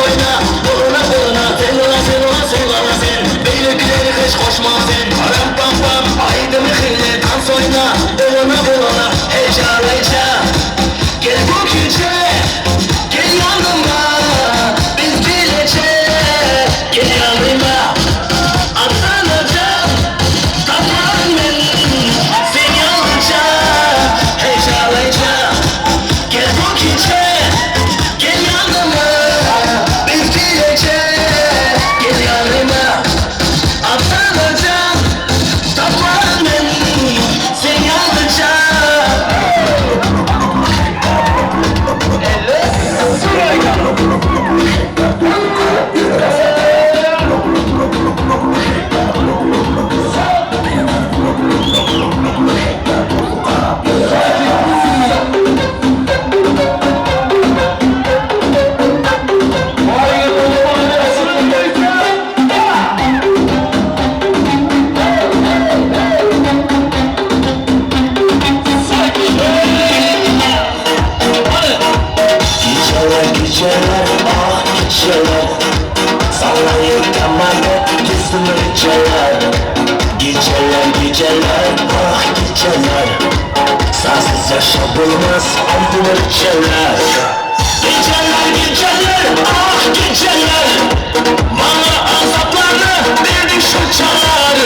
oyna, Boluna boluna, sen ola sen ola sen ola sen. Beylikleri hiç koşma sen. Param pam pam, haydi mihile dans oyna, Boluna boluna, heca heca. Gel bu gece, gel yanıma, biz geleceğiz, gel yanıma. Atlanacağım, tatlan ben, sen yalnızca, heca heca. Gel bu gece, gel yanıma, biz geleceğiz, gel yanıma. Atlanacağım, tatlan ben, sen yalnızca. Geceler geceler ah geceler, sallayıp kamarda kesin geceler. Geceler geceler ah geceler, sensiz yaşam olmaz aydın geceler. Geceler geceler ah geceler, bana azaplarını verdi şu çalar.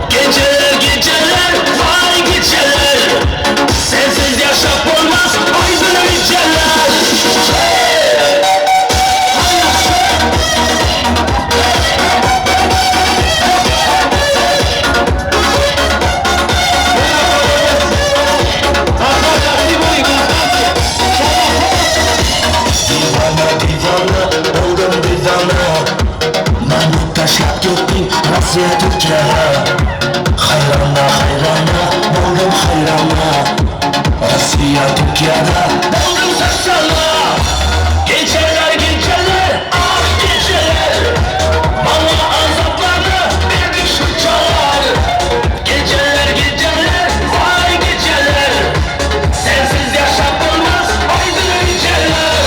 Geceler geceler vay geceler, sensiz yaşam olmaz aydın geceler. Divana divana oldum divana, Mani tashlab ketding Rossiya Turkiyaga. Hayrona hayrona bo'ldim hayrona, Rossiya Turkiyada bo'ldim sarsona. Geceler geceler ah geceler, bana azaplarını verdi şu çalar. Geceler geceler vay geceler, sensiz yaşam olmaz aydın geceler.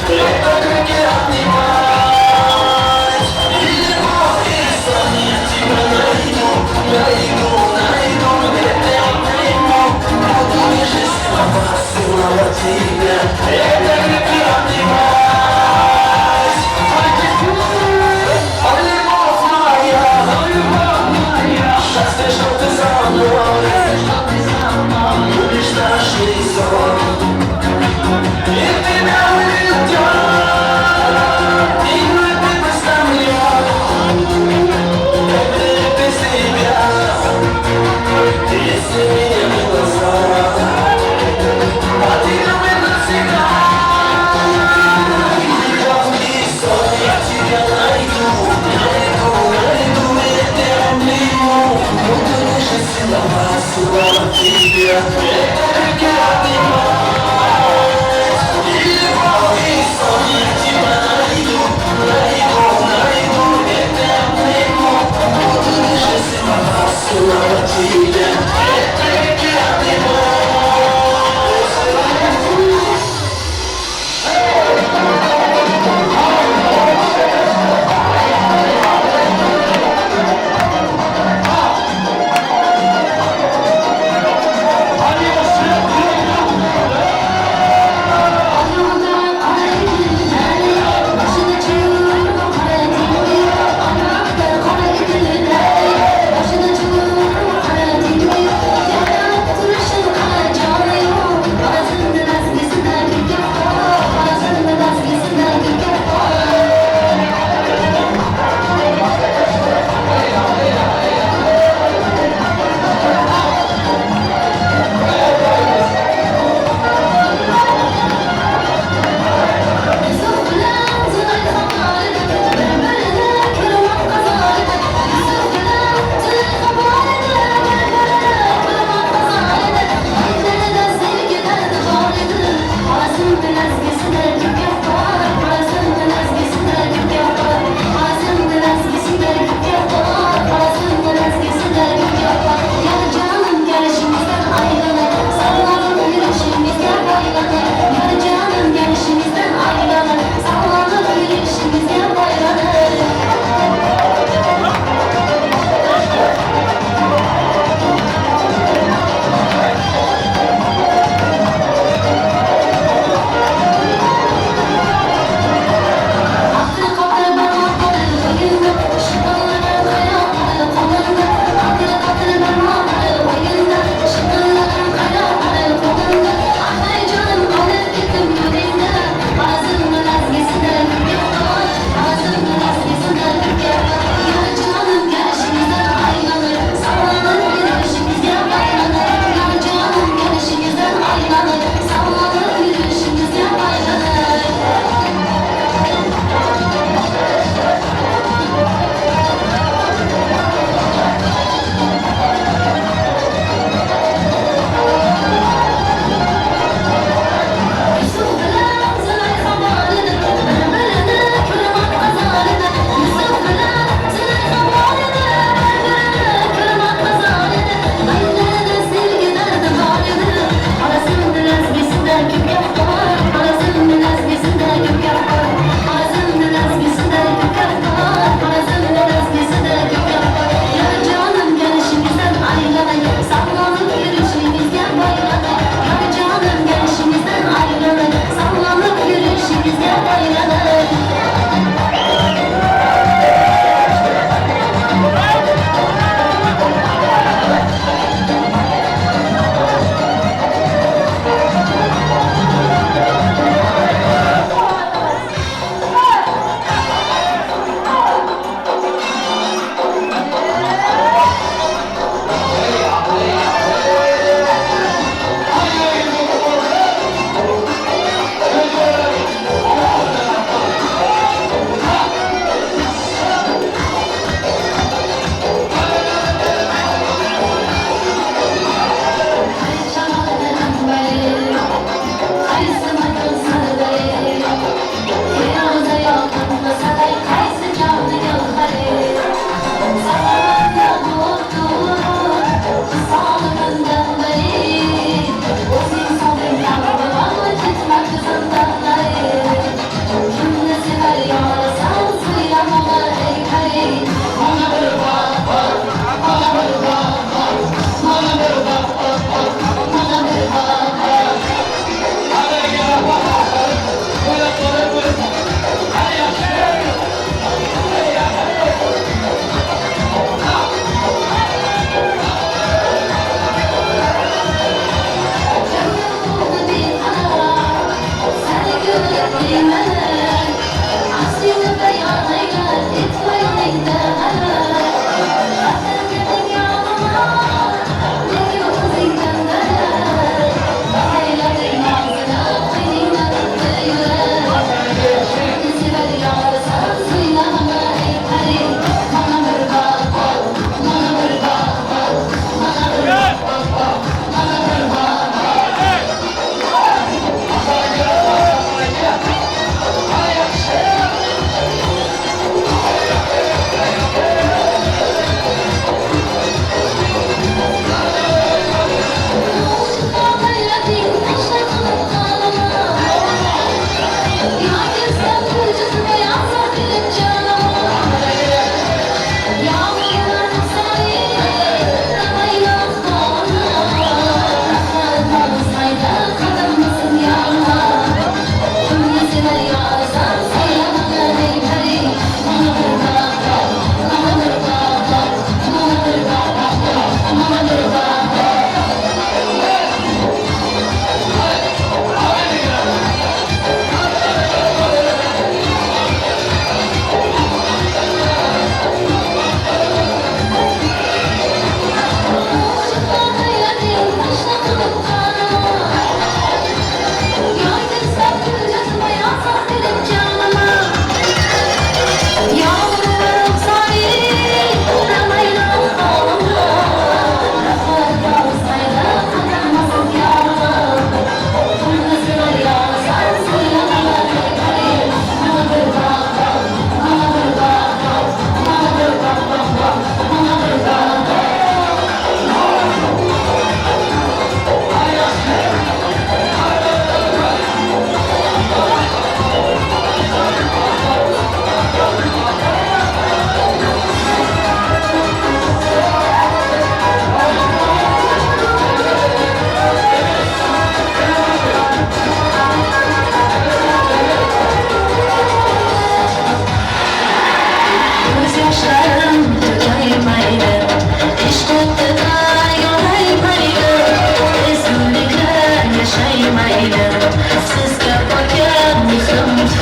Это крики обнимаю. целовать тебя. Это крепко обнимать. А любовь моя, счастье, что ты со мной, любишь наш сон. И тебя уйдет, и мы представляем. Это без тебя, если меня в глаза, а ты любишь навсегда. Любовный сон, я тебя найду, найду, найду, я тебя обниму. Буду нежно целовать, целовать тебя. Это крепко обнимать. Любовный сон, я тебя найду, найду, найду, я тебя обниму. Буду нежно целовать, целовать тебя. Это крепко обнимать.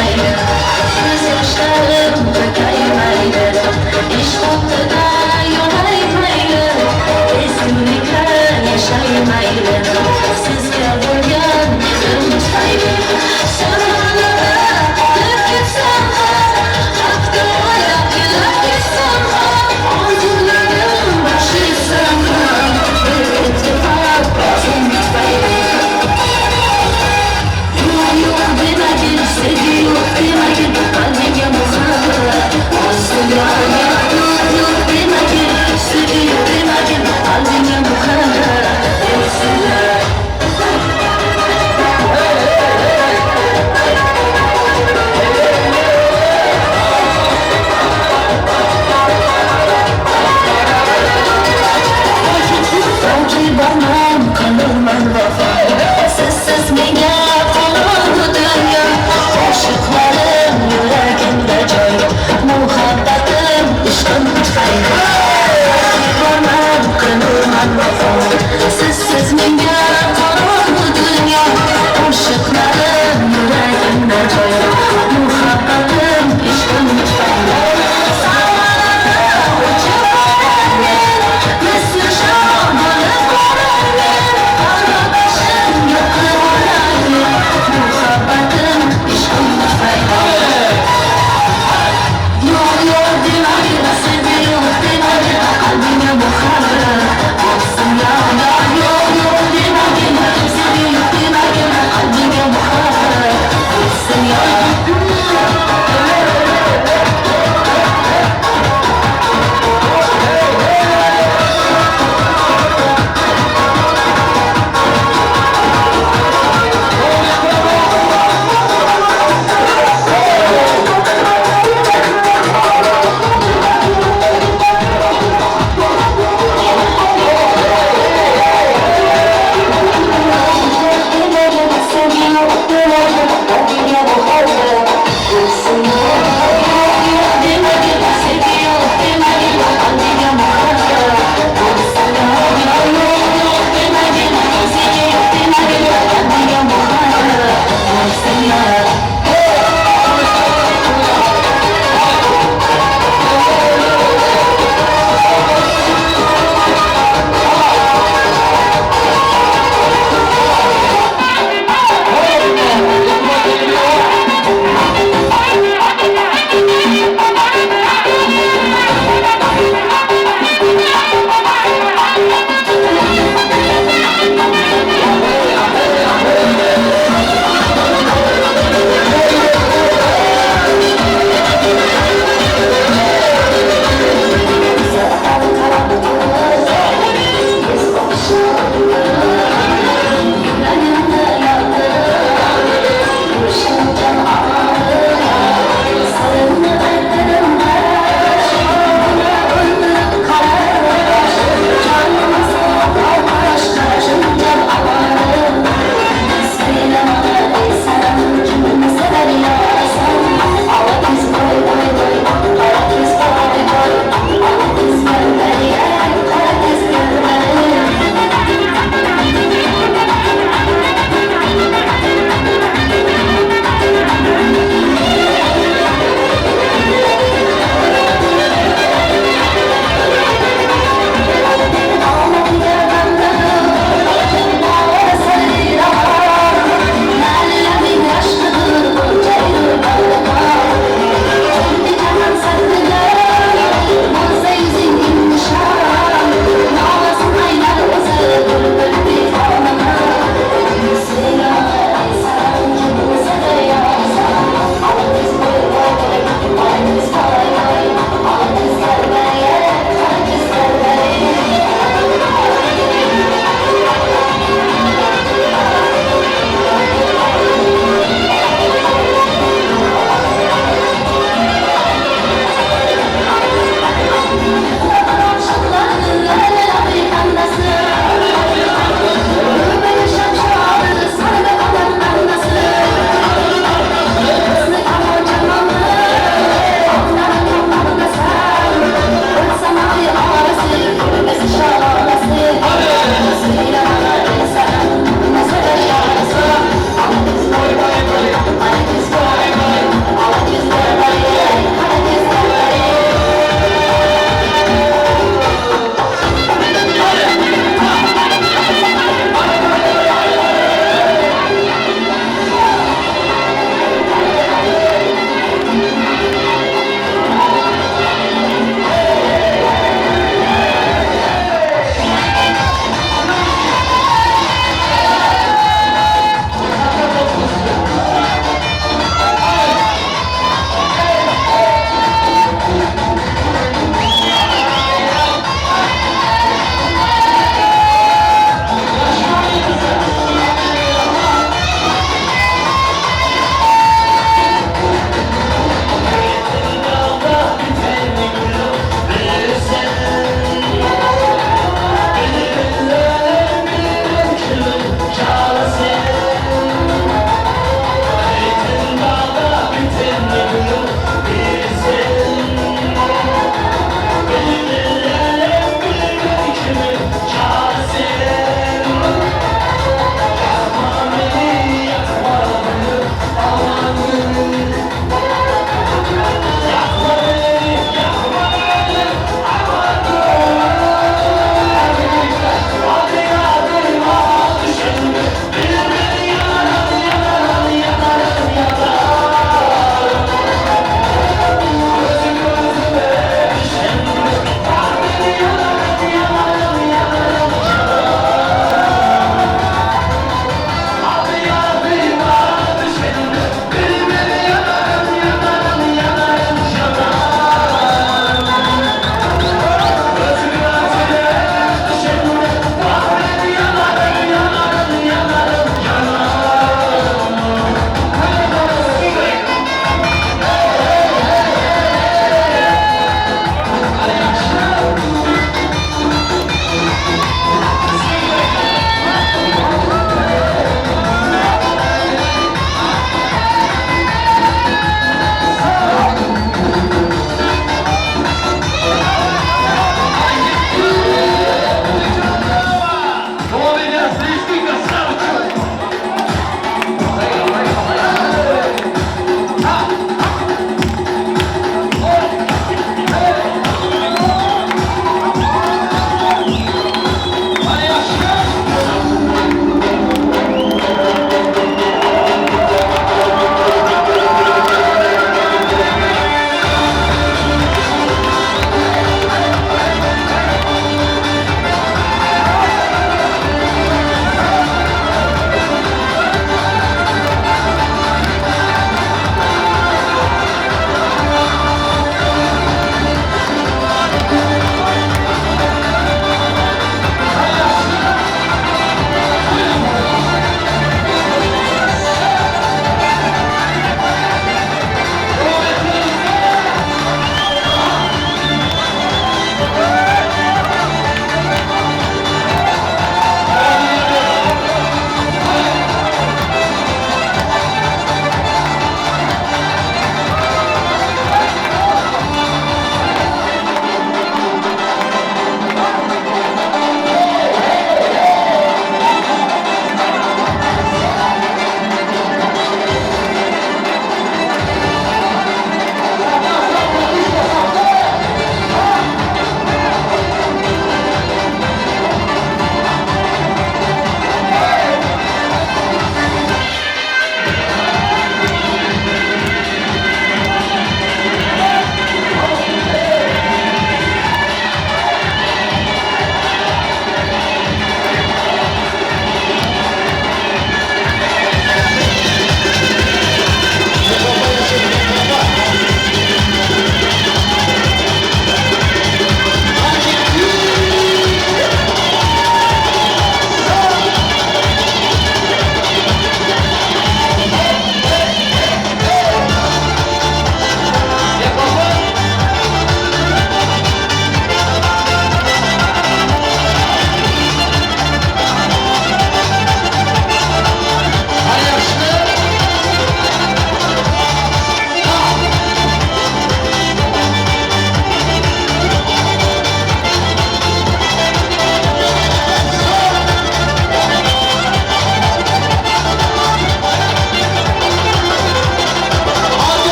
tufayli, ko'z yoshlarim to'kay mayli, ishq o'tida yonay mayli, ezguliklar yashay mayli, sizga bo'lgan mehrim tufayli. Sen mani olib ketsam ham, haqda o'ylab yig'lab ketsam ham, orzularim boshlasam ham, bir ittifoq o'zing tufayli. Yo'q yo'q demagin, sevgi yo'q demagin.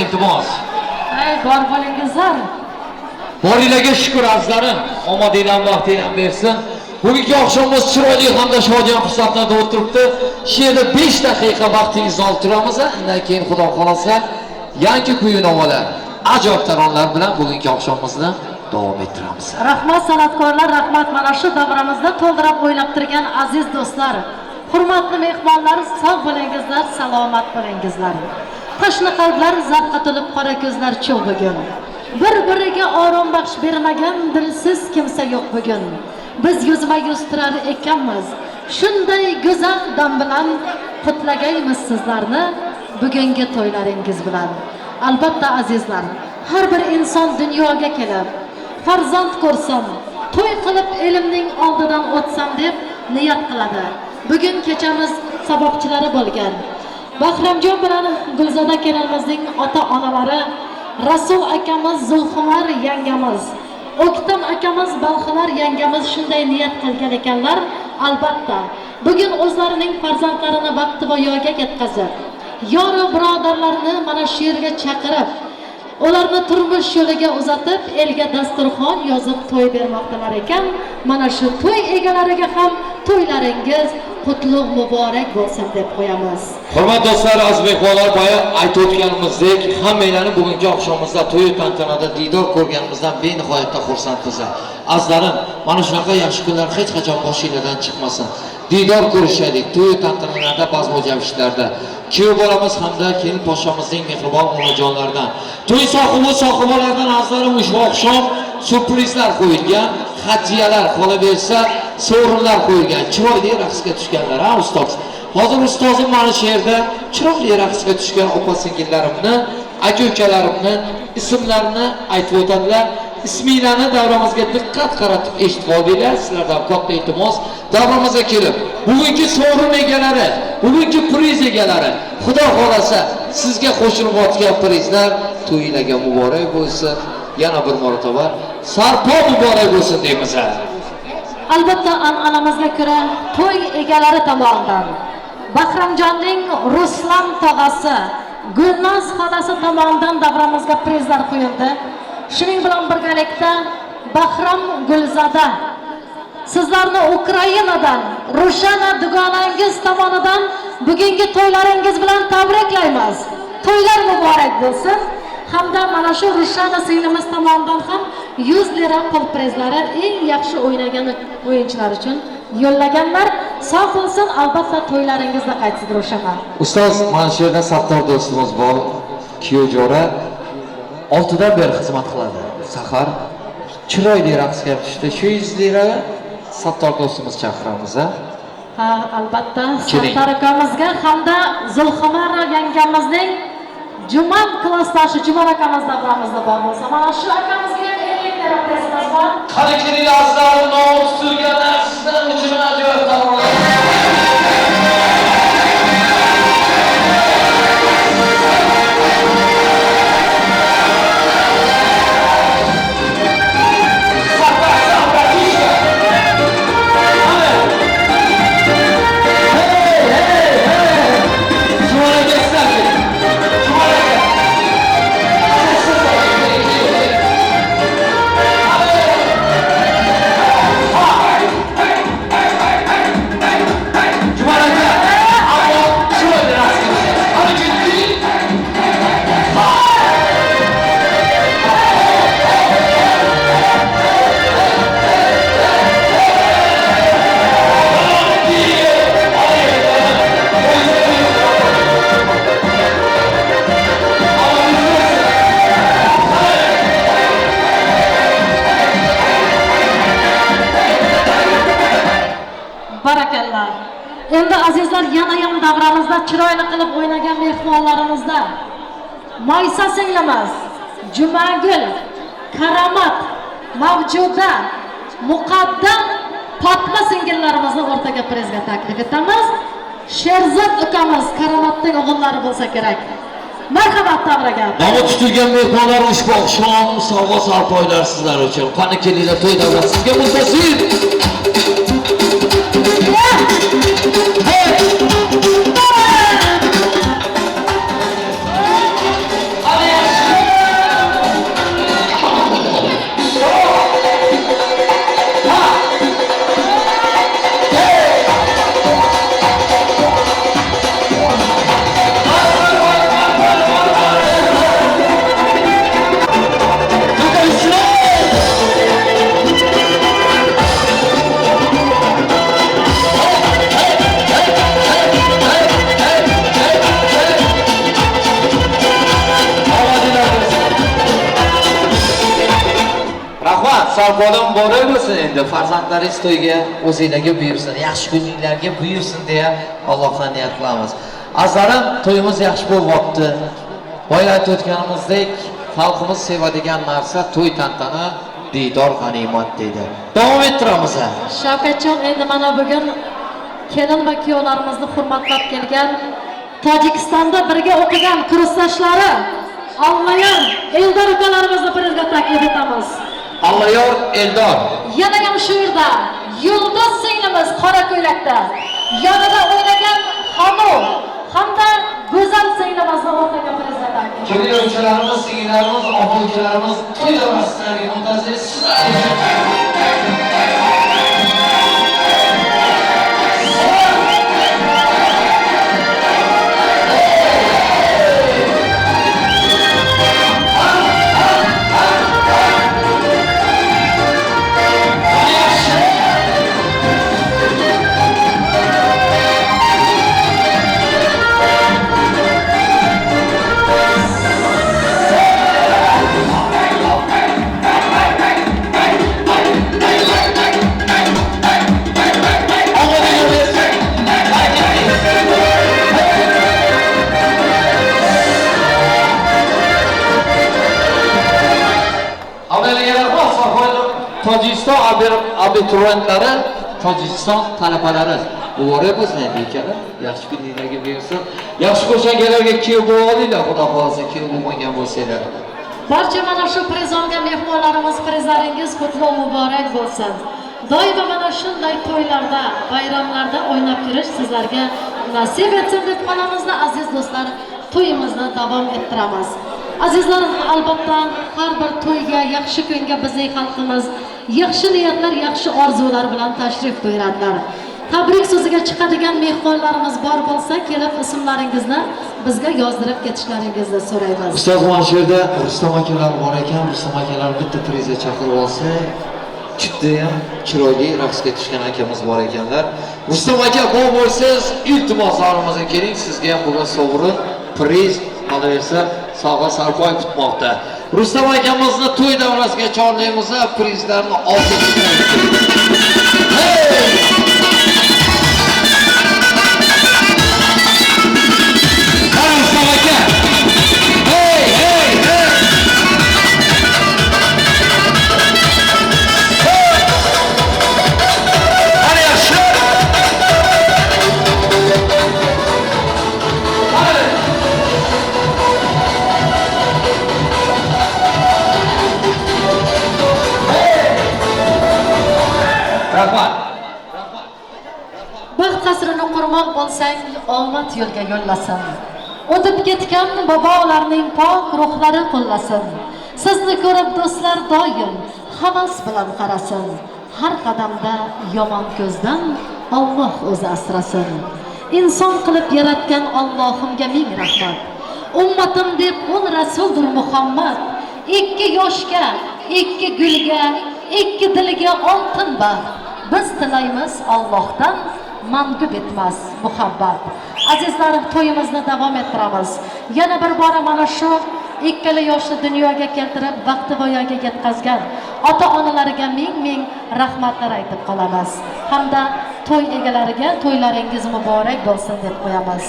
iltimos. Ey, bor bo'lingizlar. Boringlarga shukur azizlarim. Omadinglar, baxtinglar bersin. Bugungi oqshomimiz chiroyli hamda shodiyon fursatlarda o'tiribdi. Shu yerda 5 daqiqa vaqtingizni olib turamiz. Undan keyin Xudo xolasa yangi kuy-navolar, ajoyib taronalar bilan bugungi oqshomimizni davom ettiramiz. Rahmat san'atkorlar, rahmat mana shu davramizda to'ldirab o'ynab turgan aziz do'stlar. Hurmatli mehmonlar, sog' bo'lingizlar, salomat bo'lingizlar. Tashna qalblar zavqqa to'lib, qora ko'zlar cho'g' bugun. Bir-biriga orom baxsh bermagan dilsiz kimsa yo'q bugun. Biz yuzma-yuz turar ekanmiz. Shunday go'zal dam bilan qutlagaymiz sizlarni bugungi to'ylaringiz bilan. Albatta azizlar, har bir inson dunyoga kelib, farzand ko'rsam, to'y qilib elimning oldidan o'tsam deb niyat qiladi. Bugun kechamiz sababchilari bo'lgan Bahramjon bilan Gulzoda kelinimizning ota-onalari, Rasul akamiz, Zulxumar yangamiz, O'ktam akamiz, Balxilar yangamiz shunday niyat qilgan ekanlar. Albatta, bugun o'zlarining farzandlarini vaqti va yo'lga yetkazib, yoru birodarlarini mana shu yerga chaqirib, ularni turmush yo'liga uzatib, elga dasturxon yozib to'y bermoqdalar ekan. Mana shu to'y egalariga ham to'ylaringiz qutlug' muborak bo'lsin deb qo'yamiz. Hurmatli do'stlar, aziz mehmonlar, boya aytib o'tganimizdek, hammanglarni bugungi oqshomimizda to'y tantanada diydor ko'rganimizdan benihoyatda xursandmiz. Azizlarim, mana shunaqa yaxshi kunlar hech qachon boshinglardan chiqmasin. Diydor ko'rishaylik, to'y tantanalarda, bazm jamshidlarda. Kuyov bolamiz hamda kelin poshshamizning mehribon onajonlaridan, to'y sohibi sohibalaridan azizlarim ushbu oqshom syurprizlar qo'yilgan, hadiyalar, qolaversa sovrinlar qo'yilgan, chiroyli raqsga tushganlar, ha ustoz. Hozir ustozim mana shu yerda chiroyli raqsga tushgan opa singillarimni, aka ukalarimni ismlarini aytib o'tadilar. Isminglarni davramizga diqqat qaratib eshitib olinglar. Sizlardan katta iltimos, davramizga kelib bugungi sovrin egalari, bugungi priz egalari, Xudo xolasa sizga qo'shilayotgan prizlar to'ylarga muborak bo'lsin. Yana bir marotaba sarpo muborak bo'lsin deymiz. Albatta an'anamizga ko'ra to'y egalari tomonidan Bahramjonning Ruslan tog'asi, Gulnoz xolasi tomonidan davramizga prizlar qo'yildi. Shuning bilan birgalikda Bahram Gulzada sizlarni Ukrainadan Rushana dugonangiz tomonidan bugungi to'ylaringiz bilan tabriklaymiz. To'ylar muborak bo'lsin. Hamda mana shu Rushana singlimiz tomonidan ham 100 lira pul prizlari eng yaxshi o'ynagan o'yinchilar uchun yo'llaganlar. Sog' bo'lsin, albatta to'ylaringizda qaytsin Rushana. Ustoz, mana shu yerda Sattor do'stimiz bor, kuyov jo'ra 6dan beri xizmat qiladi. Sahar chiroyli raqsga tushdi. Shu 100 lira Sattor do'stimiz chaqiramiz, ha? Ha, albatta Sattor akamizga hamda Zulxumar yangamizning Juman klassdoshi Juman akamiz davramizda bor bo'lsa, mana shu akamizga ham 50 lira prizimiz bor. Qani kelinglar azizlarim, nomi tutilganlar sizlar uchun ajoyib taronalar. Barakallah. Endi azizlar, yana ham davramizda chiroyli qilib o'ynagan mehmonlarimizda Maysa singlimiz, Jumagul, Karomat, Mavjuda, Muqaddam, Fatma singillarimizni o'rtaga prizga taklif etamiz. Sherzod ukamiz Karomatning o'g'illari bo'lsa kerak. Marhamat davraga. Nomi tutilgan mehmonlar ushbu oqshom sovg'a sarpoylar sizlar uchun. Qani kelinglar to'y davrasi sizga muttasil. Hey! muborak bo'lsin endi. Farzandlaringiz to'yga o'zinglarga buyursin, yaxshi kuninglarga buyursin deya Allohdan niyat qilamiz. Azizlarim, to'yimiz yaxshi bo'lyapti. Boya aytib o'tganimizdek, xalqimiz sevadigan narsa to'y tantana, diydor g'animat deydi. Davom ettiramiz. Shavkatjon, endi mana bugun kelin va kuyovlarimizni hurmatlab kelgan Tojikistonda birga o'qigan kursdoshlari Allayor Eldor ukalarimizni prizga taklif etamiz. Allayor Eldor. Yana ham shu yerda Yulduz singlimiz qora ko'ylakda, yonida o'ynagan Xonu hamda Go'zal singlimizni o'rtaga prizga taklif etamiz. Kelin ukalarimiz, singillarimiz, opa ukalarimiz to'y davrasiga muntazir sizlar. Tojikiston abituriyentlari, Tojikiston talabalari muborak bo'lsin endi ukalar. Yaxshi kuninglarga buyursin. Yaxshi ko'rsanlarga kuyov bo'lib olinglar, Xudo xohlasa kuyov bo'lmagan bo'lsanglar. Barcha mana shu priz olgan mehmonlarimiz, prizlaringiz qutlug' muborak bo'lsin. Doimo mana shunday to'ylarda, bayramlarda o'ynab yurish sizlarga nasib etsin deb qolamizda, aziz do'stlar, to'yimizni davom ettiramiz. Azizlar, albatta har bir to'yga, yaxshi kunga bizning xalqimiz yaxshi niyatlar, yaxshi orzular bilan tashrif buyuradilar. Tabrik so'ziga chiqadigan mehmonlarimiz bor bo'lsa, kelib ismlaringizni bizga yozdirib ketishlaringizni so'raymiz. Ustoz, mana shu yerda Rustam akalar bor ekan, Rustam akalar bitta prizga chaqirib olsa, judayam chiroyli raqsga tushgan akamiz bor ekanlar. Rustam aka, bor bo'lsangiz, iltimos oramizga keling, sizga ham bugun sovrin, priz qolaversa, sovg'a sarpoy kutmoqda. Rustam akamizni to'y davrasiga chorlaymiz, prizlarni olib. Hey! Rustam aka! Hey, hey, hey! Hadi yaxshi! Hadi! Rahmat. Baxt qasrini qurmoq bo'lsang, omad yo'lga yo'llasin. O'tib ketgan bobolarning pok ruhlari qo'llasin. Sizni ko'rib do'stlar doim havas bilan qarasin. Har qadamda yomon ko'zdan Alloh o'zi asrasin. Inson qilib yaratgan Allohimga ming rahmat. Ummatim deb o'n rasuldir Muhammad. Ikki yoshga, ikki gulga, ikki dilga oltin baxt. Biz tilaymiz Allohdan mangu bitmas muhabbat. Azizlar, to'yimizni davom ettiramiz. Yana bir bora mana shu ikkala yoshni dunyoga keltirib, vaqti voyaga yetkazgan ota-onalariga ming-ming rahmatlar aytib qolamiz. Hamda to'y egalariga to'ylaringiz muborak bo'lsin deb qo'yamiz.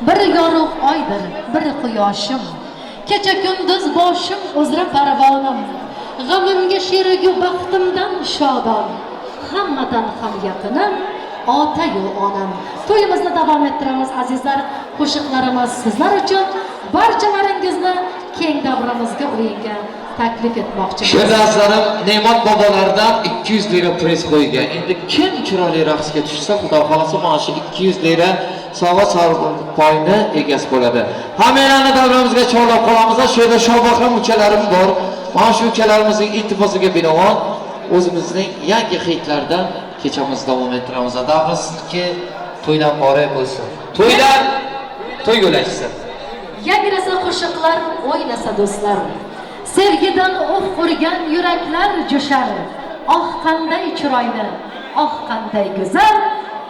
Bir yorug' oydir, bir quyoshim. Kecha kunduz boshim uzra parvonim. G'amimga sherigu baxtimdan shodon. Hammadan ham yaqinim ota-yu onam. To'yimizni davom ettiramiz azizlar. Qo'shiqlarimiz sizlar uchun. Barchalaringizni keng davramizga o'yinga taklif etmoqchimiz. Shu azizlarim, Ne'mat bobolardan 200 lira priz qo'ygan. Endi kim chiroyli raqsga tushsa, Xudo xolasa mana shu 200 lira sovg'a sarpoyni egasi bo'ladi. Hammanglarni davramizga chorlab qolamiz. Shu yerda Shohbahrom ukalarim bor. Mana shu ukalarimizning iltifosiga binoan o'zimizning yangi hitlardan kechamizni davom ettiramiz. Davra sizniki to'ydan muborak bo'lsin. To'ylar to'y yo'lashsin. Yangrasa qo'shiqlar o'ynasa do'stlar. Sevgidan o'q urgan yuraklar jo'shar. Oh qanday chiroyli, oh qanday go'zal.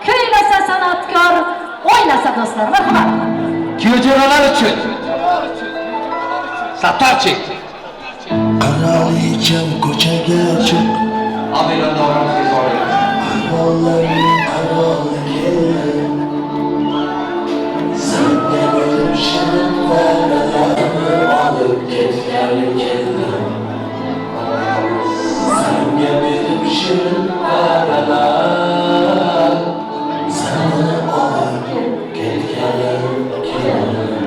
Kuylasa san'atkor, o'ynasa do'stlar. Marhamat. Kuyovjo'ralar uchun. Sattarchi. Qirolicham ko'chaga chiq. Avvalo davramizga solaymiz. Senga berib shirin va'dalarni olib ketgani keldim. Senga berib shirin va'dalar, seni olib ketgani keldim.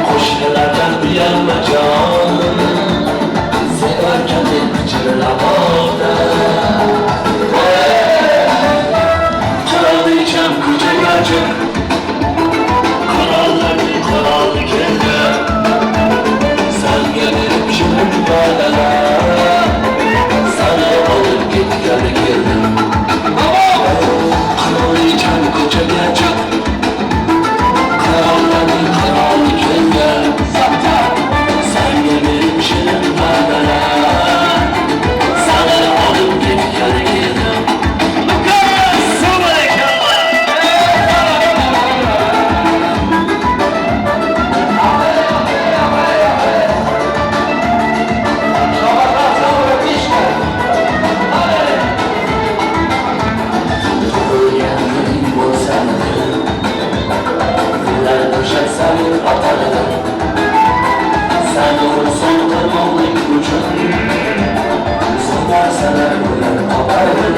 Qo'shnilardan uyalma jonim, sevarkan deb pichirlamoqda. Qirolicham ko'chaga chiq, qirollarning qiroli keldi. Sanga berib shirin va'dalar, seni olib ketgani keldi. Qirolicham ko'chaga chiq, qirollarning qiroli keldi. Sanga berib shirin va'dalar, seni olib ketgani keldi. Seni xursand qilmoqlik uchun zo'r narsalar o'ylab topardim.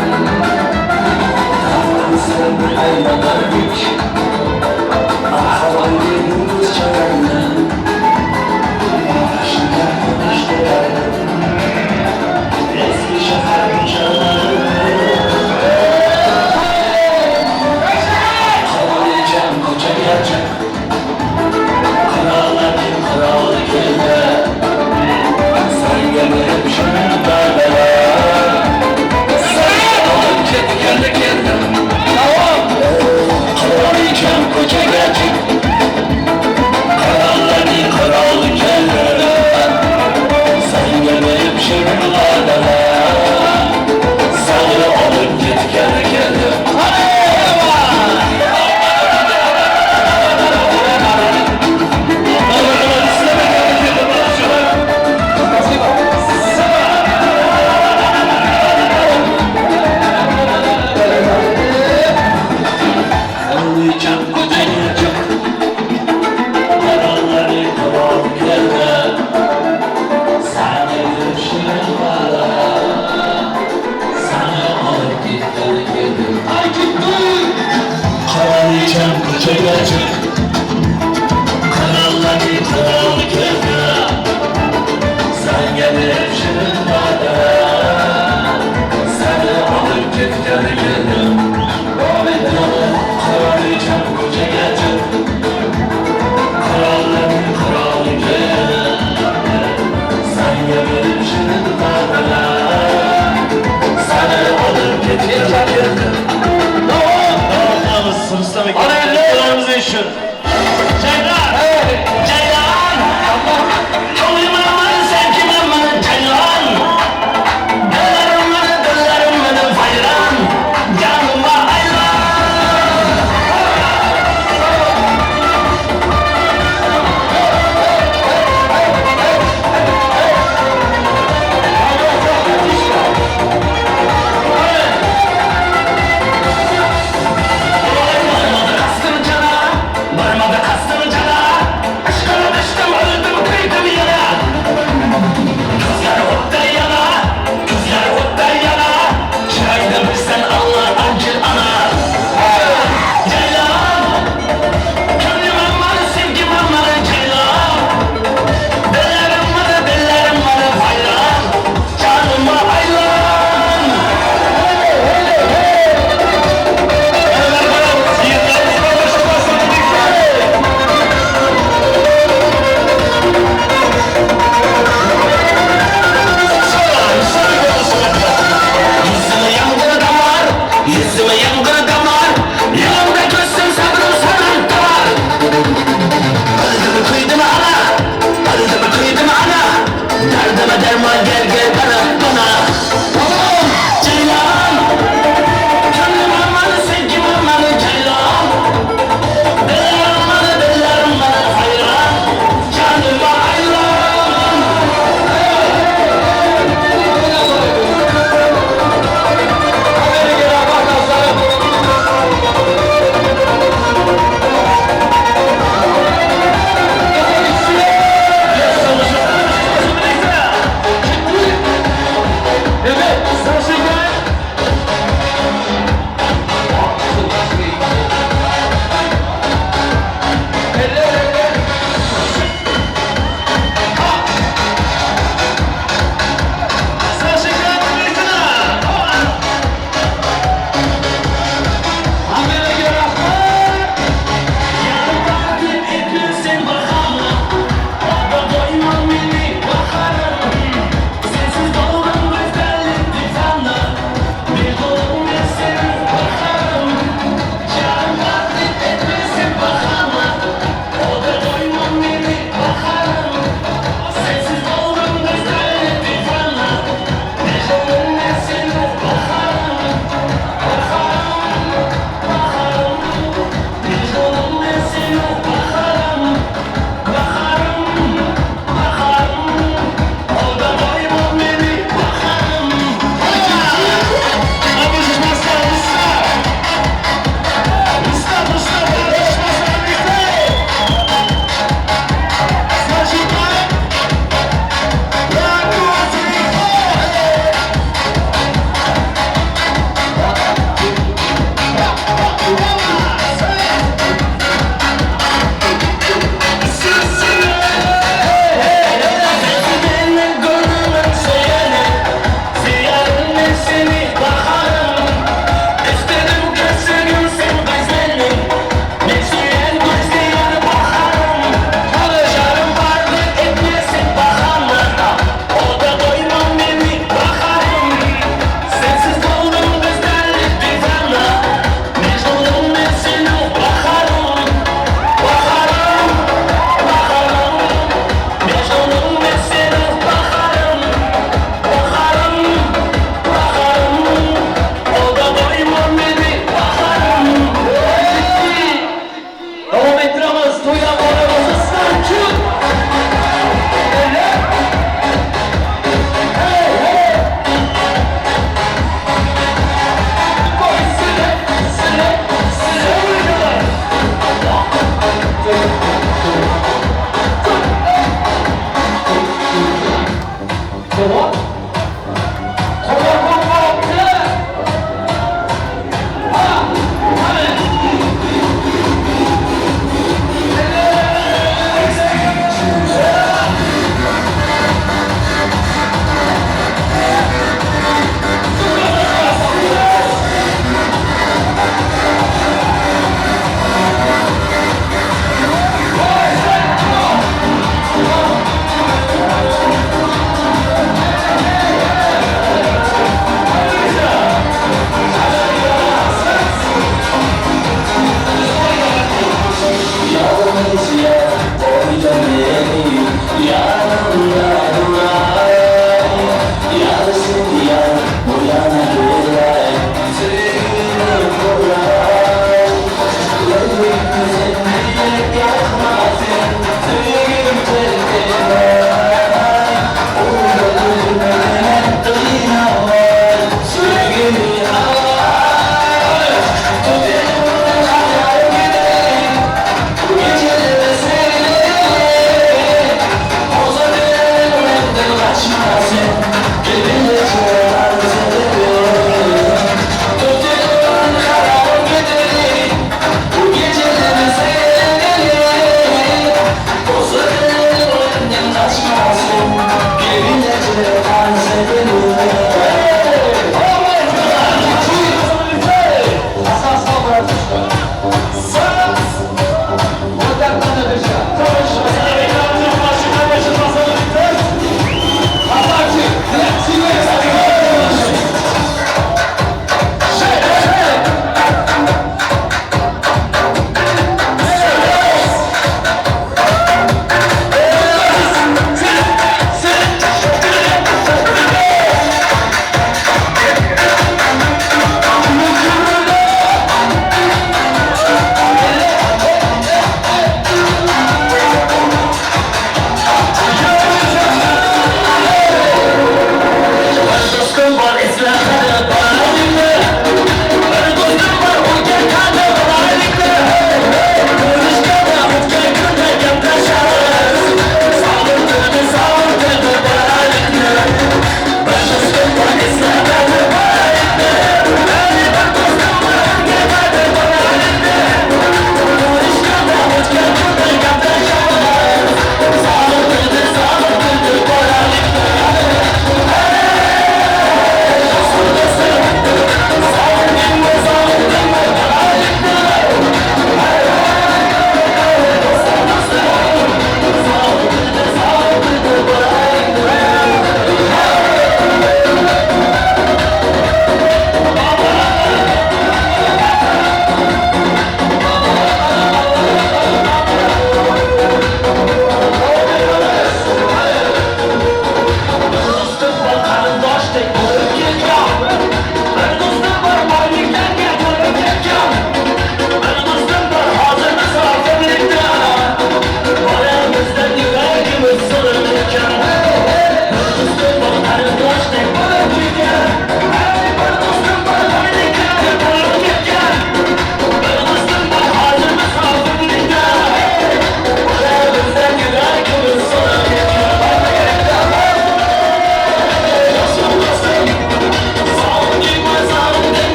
Davron bir aylanardik, ahvolga yulduz chalardi. Shundan tanishtirardim eski shahar ko'chalari. Qirolicham ko'chaga chiq, qirollarning qiroli keldi. Senga berib shirin va'dalar, seni olib ketgani keldim. Qirolicham ko'chaga chiq, qirollarning qiroli keldi. Senga berib shirin va'dalar, seni olib ketgani keldim. Kraliçem koçaya çık, kralların kralı geldi. Sen gelip şirin vade, seni alıp ketgani keldim. Kraliçem koçaya çık, kralların kralı geldi. Sen gelip şirin vade, seni alıp ketgani keldim. Aralarımızı yaşıyor. Ceylan! Ceylan! Kavlimim sen kimim Ceylan? Ellerim dillerim benim hayran. Canıma hayran. Varmadı kastım cana, varmadı kastım cana.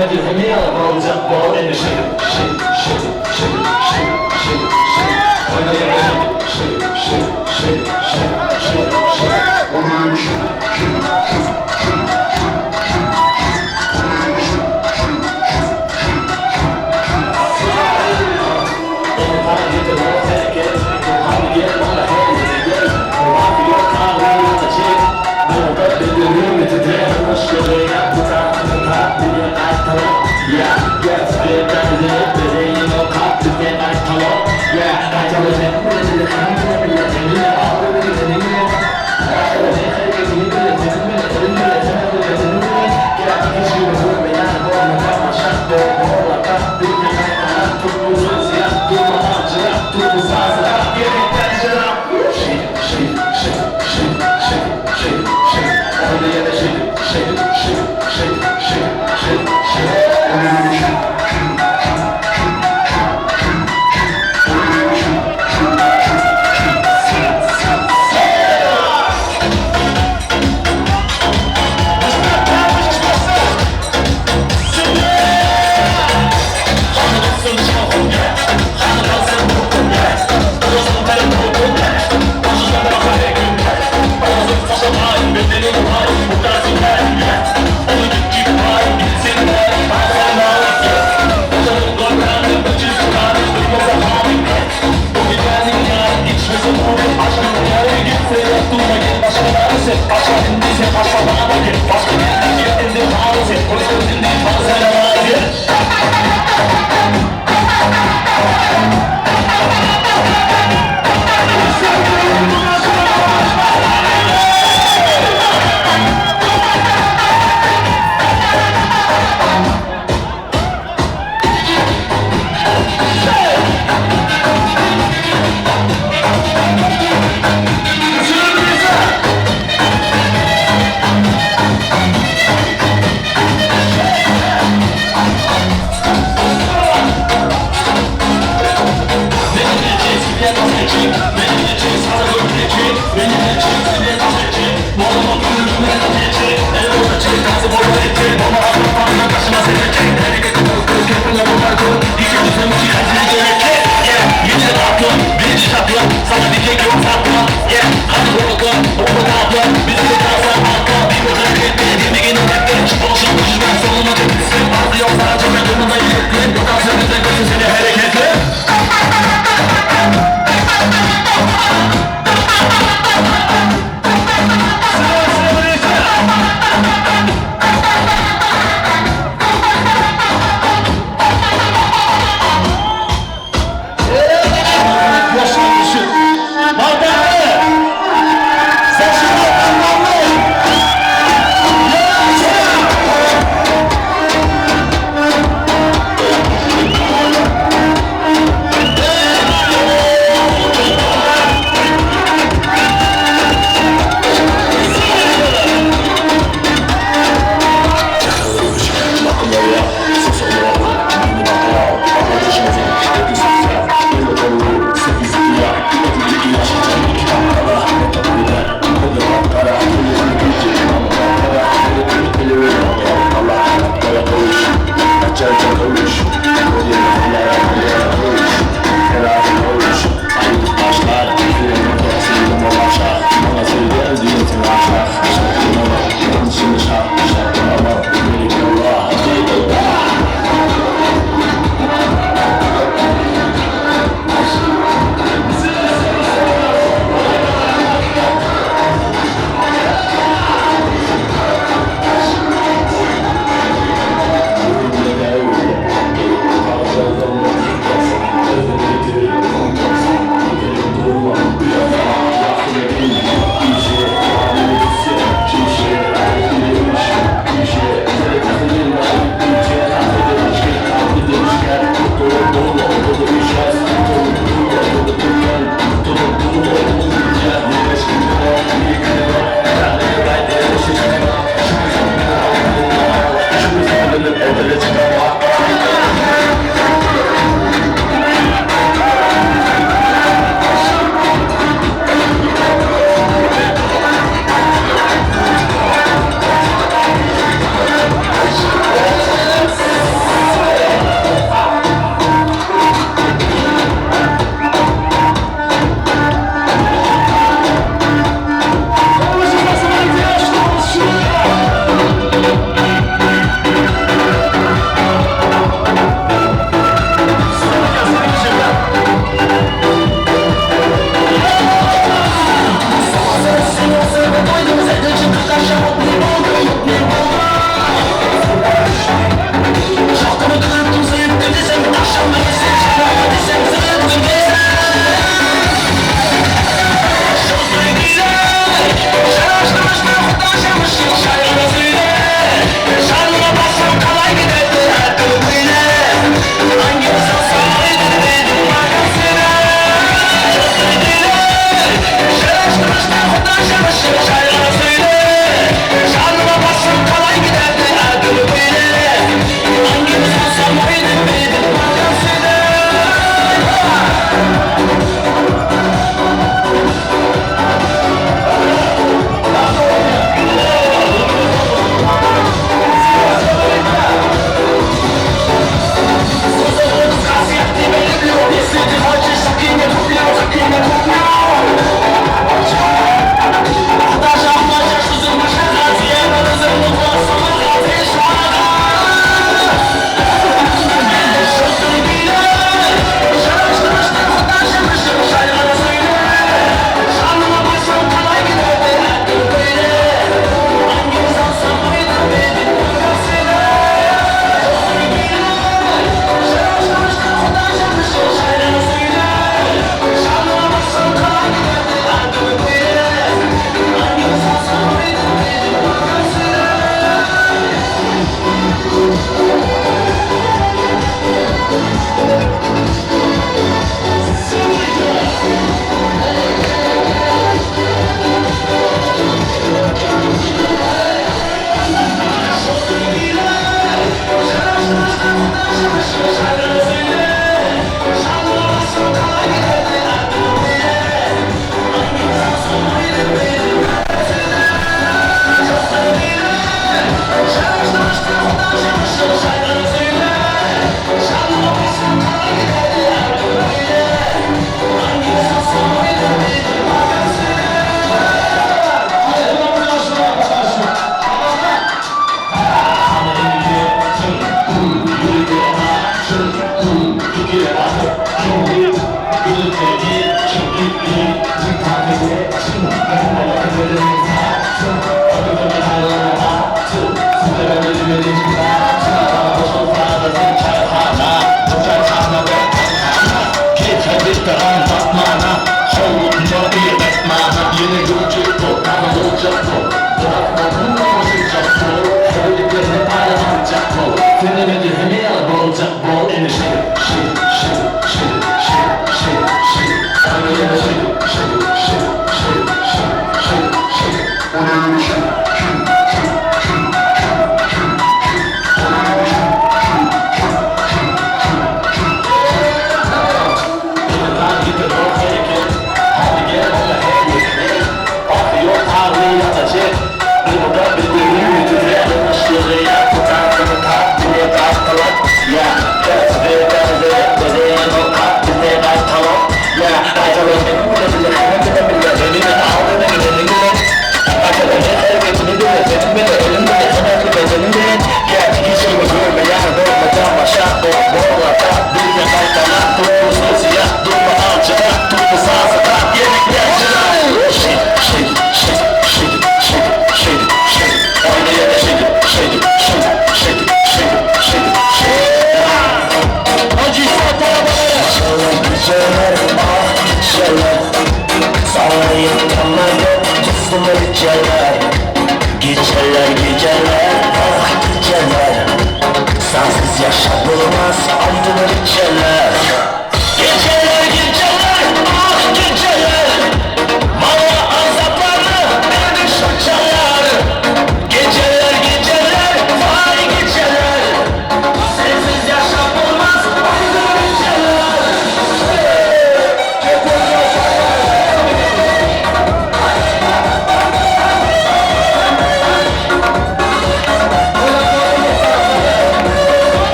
All the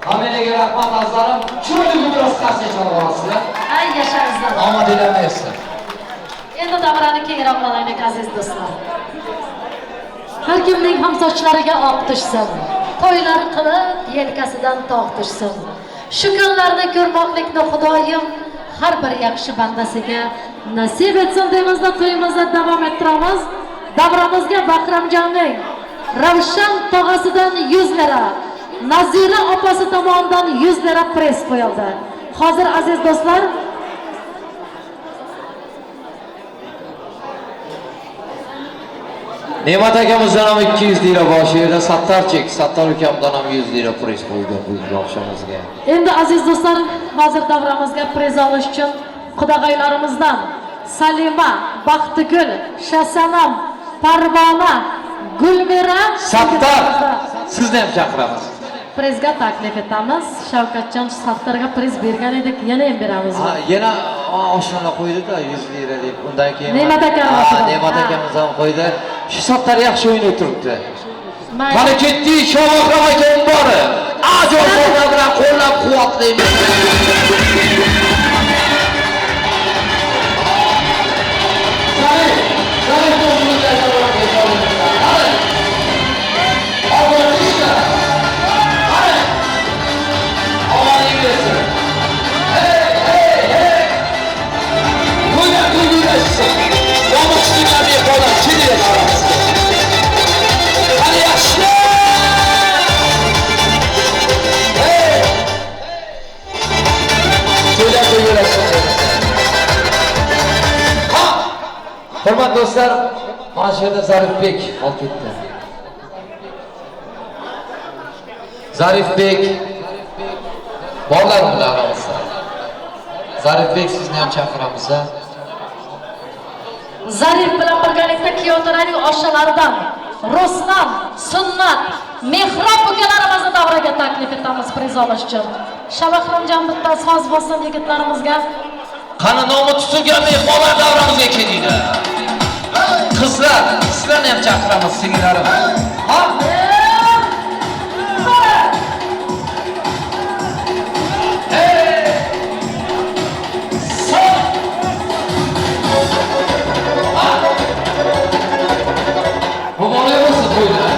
Hammaga rahmat azizlarim. Chiroyli biroz qarsak chalib olasizlar. Ay yashangizlar. Omadinglar bersin. Endi davrani kengroq olaylik aziz do'stlar. Har kimning ham sochlariga oq tushsin. To'ylar qilib yelkasidan tog' tushsin. Shu kunlarni ko'rmoqlikni Xudoyim har bir yaxshi bandasiga nasib etsin deymizda to'yimizni davom ettiramiz. Davramizga Bahramjonning Ravshan tog'asidan 100 lira, Nazira opasi tomonidan 100 lira press qo'yildi. Hozir aziz do'stlar, Ne'mat akamizdan ham 200 lira bosh yerda Sattarchik, Sattar ukamdan ham 100 lira press qo'ydi bugungi oqshomimizga. Endi aziz do'stlar, hozir davramizga press olish uchun qudag'aylarimizdan Salima, Baxtigul, Shasanam, Parvona, Gulmira, Sattar, sizni ham chaqiramiz. Prezga taklif etamiz. Shavkatjon Sattarga prez bergan edik, yana ham beramiz. Ha, yana oshxona qo'ydi-da 100 lira deb. Undan keyin Ne'mat akamiz. Ne'mat akamiz ham qo'ydi. Shu Sattar yaxshi o'ynab turibdi. Mana ketdik, Shohbahrom aka bori. Ajoyib bilan qo'llab-quvvatlaymiz. Hurmatli do'stlar, mana shu yerda Zarifbek qolib ketdi. Zarifbek borlar bilan aramizda. Zarifbek sizni ham chaqiramiz. Zarif bilan birgalikda kuyovto'raning oshnalaridan Ruslan, Sunnat, Mehrob ukalarimizni davraga taklif etamiz priz olish uchun. Shavahramjon bitta soz bo'lsin yigitlarimizga. Qani nomi tutilgan mehmonlar davramizga kelinglar. Qizlar, sizlarni ham chaqiramiz, singillarim. Ha? Muborak bo'lsin to'ylar.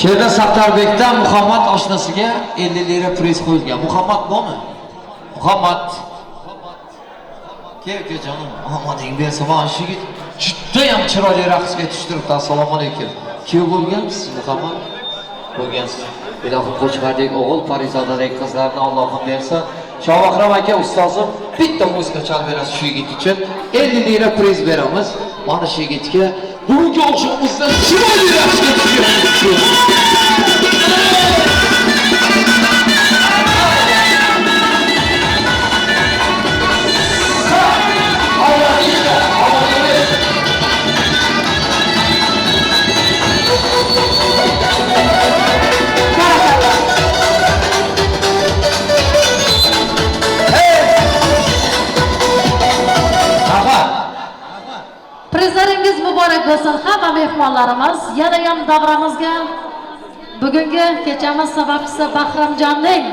Sherda Sattarbekdan Muhammad oshnasiga 50 lira priz qo'yilgan. Muhammad bormi? Muhammad. Kel, kel jonim. Omading bersin. Mana shu yigit juda ham chiroyli raqsga tushtiribdi. Assalomu alaykum. Kuyov bo'lganmisiz Muhammad? Bo'lgansiz. Ilohim Qo'chqardek o'g'il, Parizodadek qizlarni Allohim bersin. Shohbahrom aka ustozim bitta muzika chalib berasiz shu yigit uchun. 50 lira priz beramiz. Mana shu yigitga bugungi oqshomimizda chiroyli raqsga tushgan. Prezlaringiz muborak bo'lsin hamma mehmonlarimiz. Yana ham davramizga bugungi kechamiz sababchisi Bahramjonning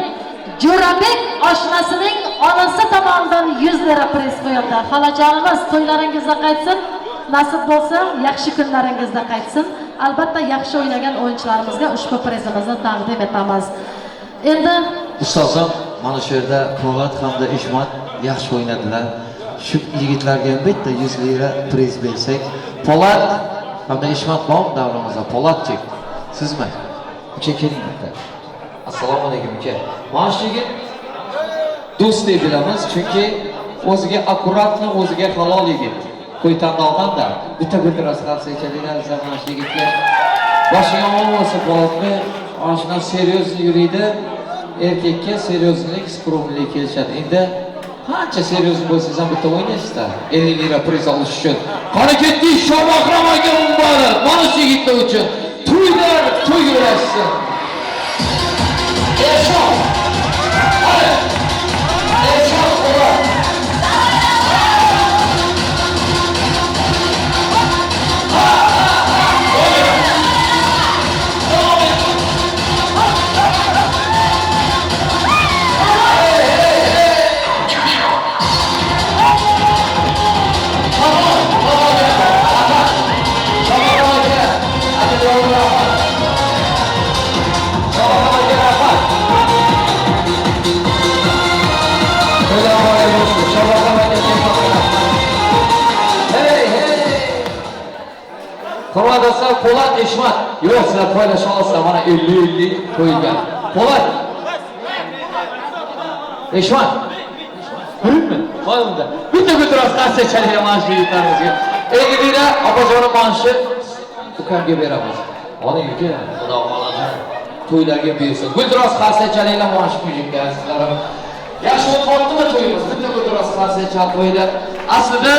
Jo'rabek oshnasining onasi tomonidan 100 lira priz qo'yildi. Xolajonimiz to'ylaringizda qaytsin, nasib bo'lsa yaxshi kunlaringizda qaytsin. Albatta yaxshi o'ynagan o'yinchilarimizga ushbu prizimizni taqdim etamiz. Endi ustozim mana shu yerda Po'lat hamda Ishmat yaxshi o'ynadilar. Shu yigitlarga bitta 100 lira priz bersak. Po'lat hamda Ishmat bormi davramizda? Po'latchik, sizmi? Uka keling bitta. Assalomu alaykum uka. Mana shu yigit do'st deb bilamiz, chunki o'ziga akkuratni, o'ziga halol yigit. Qo'ytandoqdan-da bitta guldirasi qarsa echadilar mana shu yigitga. Boshiga omon bo'lsin Po'latni, ana shundan seryoz yuriydi. Erkakka seryozlik, skromlik kelishadi. Endi qancha seryoz bo'lsangiz ham bitta o'ynaysizda. 50 lira priz olish uchun. Qani ketdik Shohbahrom aka muborak. Mana shu yigitlar uchun. To'ylar To'y yo'lashsin. Ershod. Hadi. Ershod ola. Hurmatli do'stlar, Po'lat Eshmat. Yo'q, sizlar poylasha olasizlar, mana 50-50 qo'yilgan. Po'lat Eshmat. Ko'ringmi? Voy unda. Bitta ko'tarasiz, qarsak chalayman mana shu yigitlarimizga. Endi opajonim mana shu ukamga beramiz. Ona uka, Xudo xohlasa to'ylarga buyursin. Guldiroz qarsak chalinglar mana shu mujikka azizlarim. Yaxshi o'tyaptimi to'yimiz? Bitta guldiroz qarsak chalib qo'yinglar. Aslida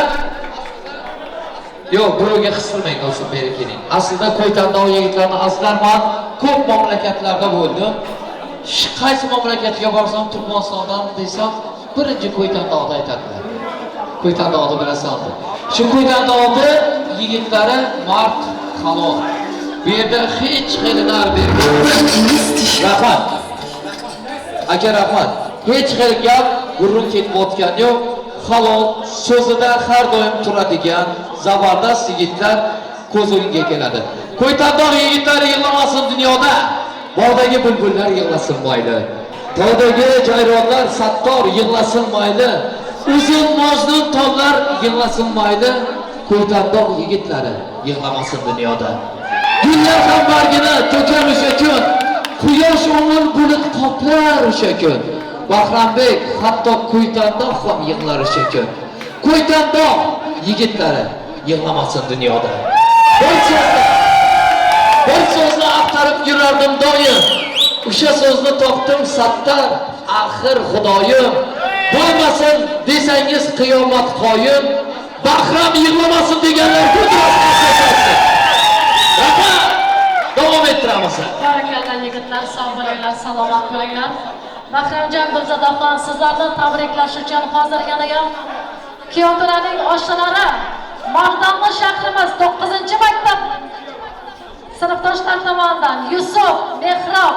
yo'q, birovga his qilmang do'stim, beri keling. Aslida Ko'ytandog' yigitlarini azizlar, men ko'p mamlakatlarda bo'ldim. Qaysi mamlakatga borsam Turkmanistondan desam, birinchi Ko'ytandog'da aytadilar. Ko'ytandog'ni bilasanmi? Shu Ko'ytandog'da yigitlari mard, halol. Bu yerda hech xil nar bermaydi. Rahmat. Aka rahmat. Hech xil gap, gurrung ketayotgani yo'q. Halol, so'zida har doim turadigan zabardast yigitlar ko'z o'ngga keladi. Ko'ytandog' yigitlari yig'lamasin dunyoda, bog'dagi bulbullar yig'lasin mayli. Tog'dagi jayronlar sattor yig'lasin mayli. Uzun majnun tollar yig'lasin mayli. Ko'ytandog' yigitlari yig'lamasin dunyoda. Gullar ham bargini to'kar o'sha kun, quyosh o'ngin bulut qoplar o'sha kun. Bahrambek hatto Ko'ytandog' ham yig'lar o'sha kun. Ko'ytandog' yigitlari yig'lamasin dunyoda. Bir so'zni axtarib yurardim doim. O'sha so'zni topdim sattar, axir Xudoyim. Bo'lmasin desangiz qiyomat qoyim. Bahram yig'lamasin deganlar ko'tarsin. Rahmat. Davom ettiramiz. Barakalla yigitlar, sog' bo'linglar, salomat bo'linglar. Bahramjon Gulzadaxon, sizlarni tabriklash uchun hozir yana ham Kuyovto'raning oshnalari Mardanli shahrimiz 9-maktab sinfdoshlar tomonidan Yusuf, Mehrob,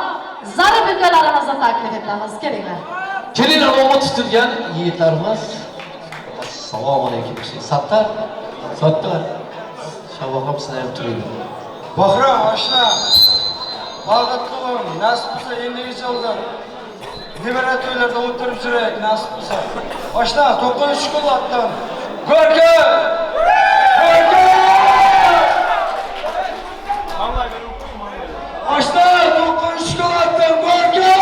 Zarif ukalarimizni taklif etamiz. Kelinglar. Kelinglar, omad tutilgan yigitlarimiz. Assalomu alaykum. Sattar, Sattar. Shabog'im sizlar ham turinglar. Bahrom, oshna. Baxtli bo'ling. Nasib bo'lsa endigi yilda nevara to'ylarda o'tirib yuraylik, nasib bo'lsa. Oshna, 9-shkolatdan. Go'rka! Go'rka! Oshna, 9-shkolatdan go'rka!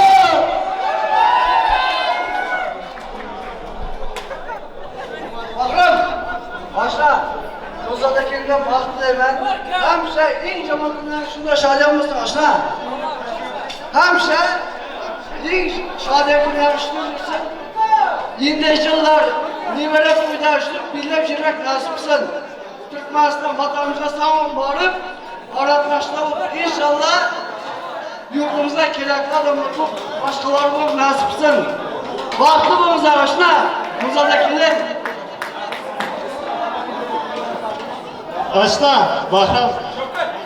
Bahrom, oshna. Gulzada kelgan baxt tilayman. Hamisha eng yomon kunlar shunda shodiyon bo'lsin, oshna. Hamisha eng shodiyon kunlar shunda bo'lsin. Endigi yillar nevara to'yda shu billab yurmak nasib qilsin. Turkmaniston vatanimizga sog' borib, oratmashda inshaalloh yurtimizga kerakli odamlar ko'p, boshqalar bo'lib nasib qilsin. Baxtli bo'linglar, oshna. Gulzada kelin. Oshna, Bahrom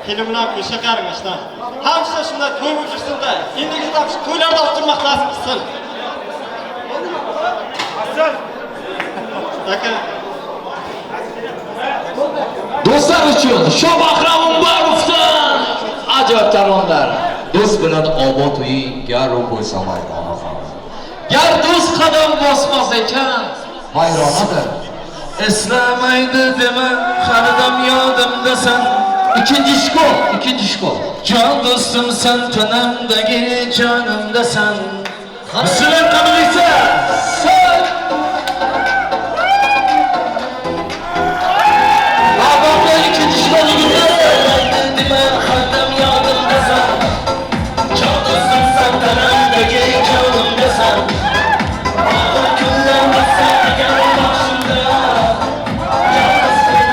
kelin bilan qo'sha qaring oshna. Hamisha shunday to'y bo'lib yursin-da, endigi yillar shu to'ylarda o'tirmoq nasib qilsin. Aka. Do'stlar uchun Shobahram Umarovdan ajoyib taronlar. Do'st bilan obod uying gar u bo'lsa vayrona ham. Gar do'st qadam bosmas ekan, vayronadir. Eslamaydi dema, har dam yodimdasan. Ikkinchi shkol, ikkinchi shkol. Jon do'stim sen tanamdagi jonimdasan. Sizlar qanaqaysa? Sen Babamda ikkinchi shkol yigitlari. Dema, har dam yodimdasan. Jon do'stim sen tanamdagi jonimdasan. Og'ir kunlar bo'lsa agar boshimda. Jon do'stim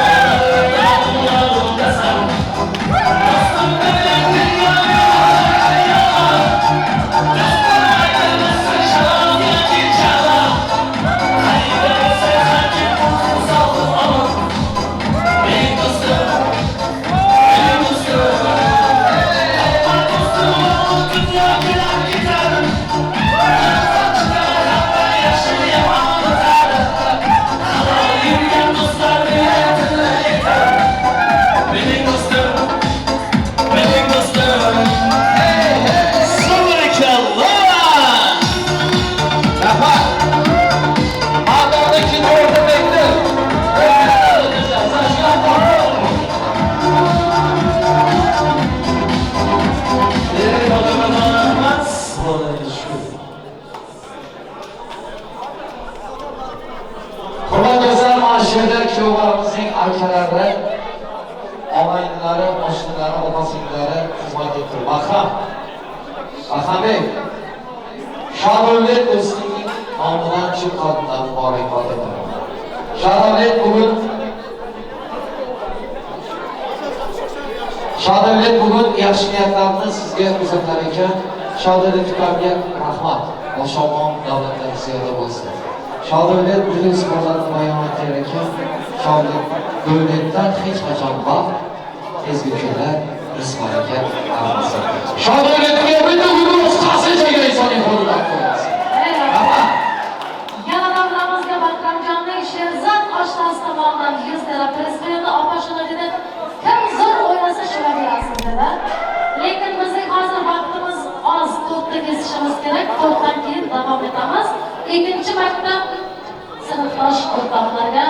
Kuyovlarga rahmat. Xudoga shukur. Hurmatli do'stlar, mana shu yerda kuyovlarimizning akalari, og'aynilari, oshnalari, opa-singillari xizmat etdi. Bahram, Bahrombek, Shahrullet do'stingning nomidan chin qalbimdan muborakbod etaman. Shahrullet bugun yaxshi niyatlarni sizga uzatar ekan. Shahrullet ukamga rahmat. Bosh omon, davlatlar ziyoda bo'lsin. Shahrullet dil izhorlarini bayon etar ekan. Shahrullet davlatdan hech qachon baxt, ezgu kunlar, rizq barakat almasin. Shahrulletga bitta guruh qasrichaga insoniy qo'ldan qo'yamiz. Rahmat. Yana davramizga Bahramjonning Sherzod oshnasi tomonidan 100 lira priz qo'yildi. Opa shuni dedi, kim zo'r o'ynasa shunga berasiz dedi. Lekin bizning hozir vaqtimiz oz, to'rtta kesishimiz kerak. To'rtdan keyin davom etamiz. Ikkinchi maktab sinfdosh o'rtoqlarga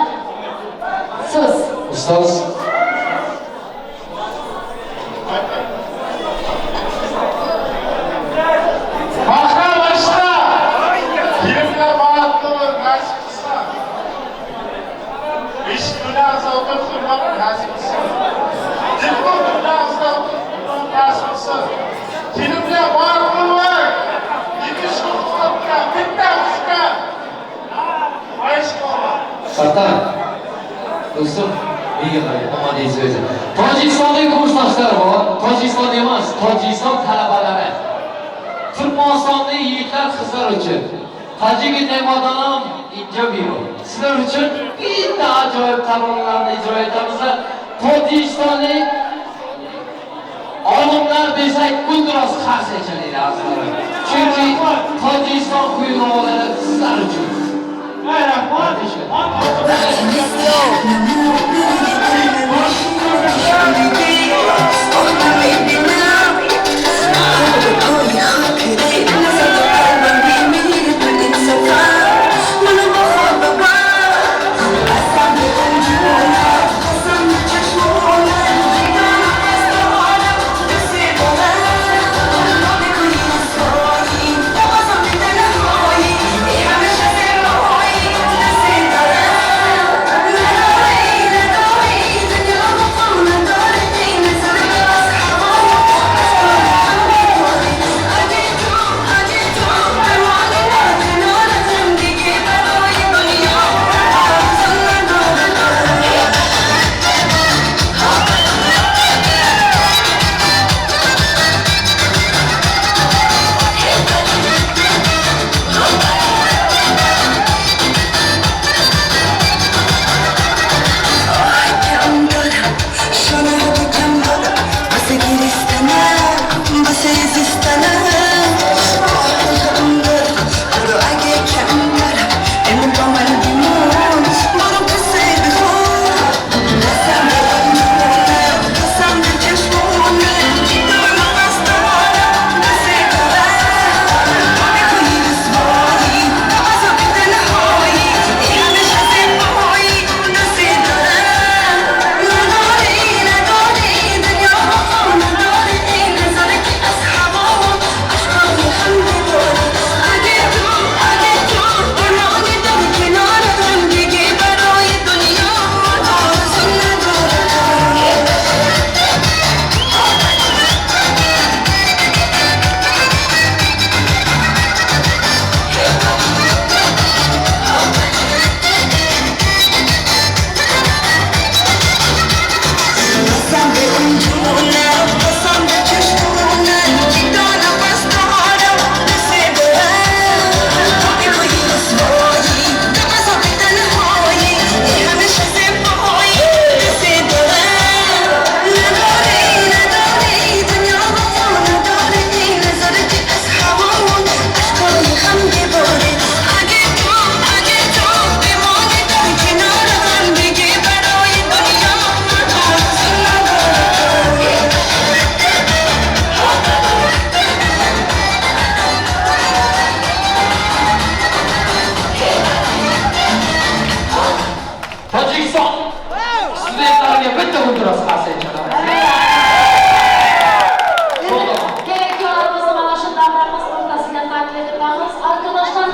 so'z. Ustoz Bahram ashna, kelinlar baxtli bo'l, nasib qilsin. Eshik kunlaringizda o'tirib turmoq nasib qilsin. Diplom kunlaringizda o'tirib turmoq nasib qilsin. Kelinlar baxtli bo'l. Yetish huquqqa bitta qizga. Sattar, do'stim, menga qarang, omadingiz o'zi. Tojikistondagi kursdoshlar bor, Tojikiston emas, Tojikiston talabalari. Turkmanistonlik yigitlar, qizlar uchun. Tojiki ne'matonam inja biro. Sizlar uchun bitta ajoyib taronalarni ijro etamiz. Tojikistonlik olimlar desak, guldiroz qarshi echaladi azizlarim. Chunki Tojikiston quyuqlari sizlar uchun. Rahmat.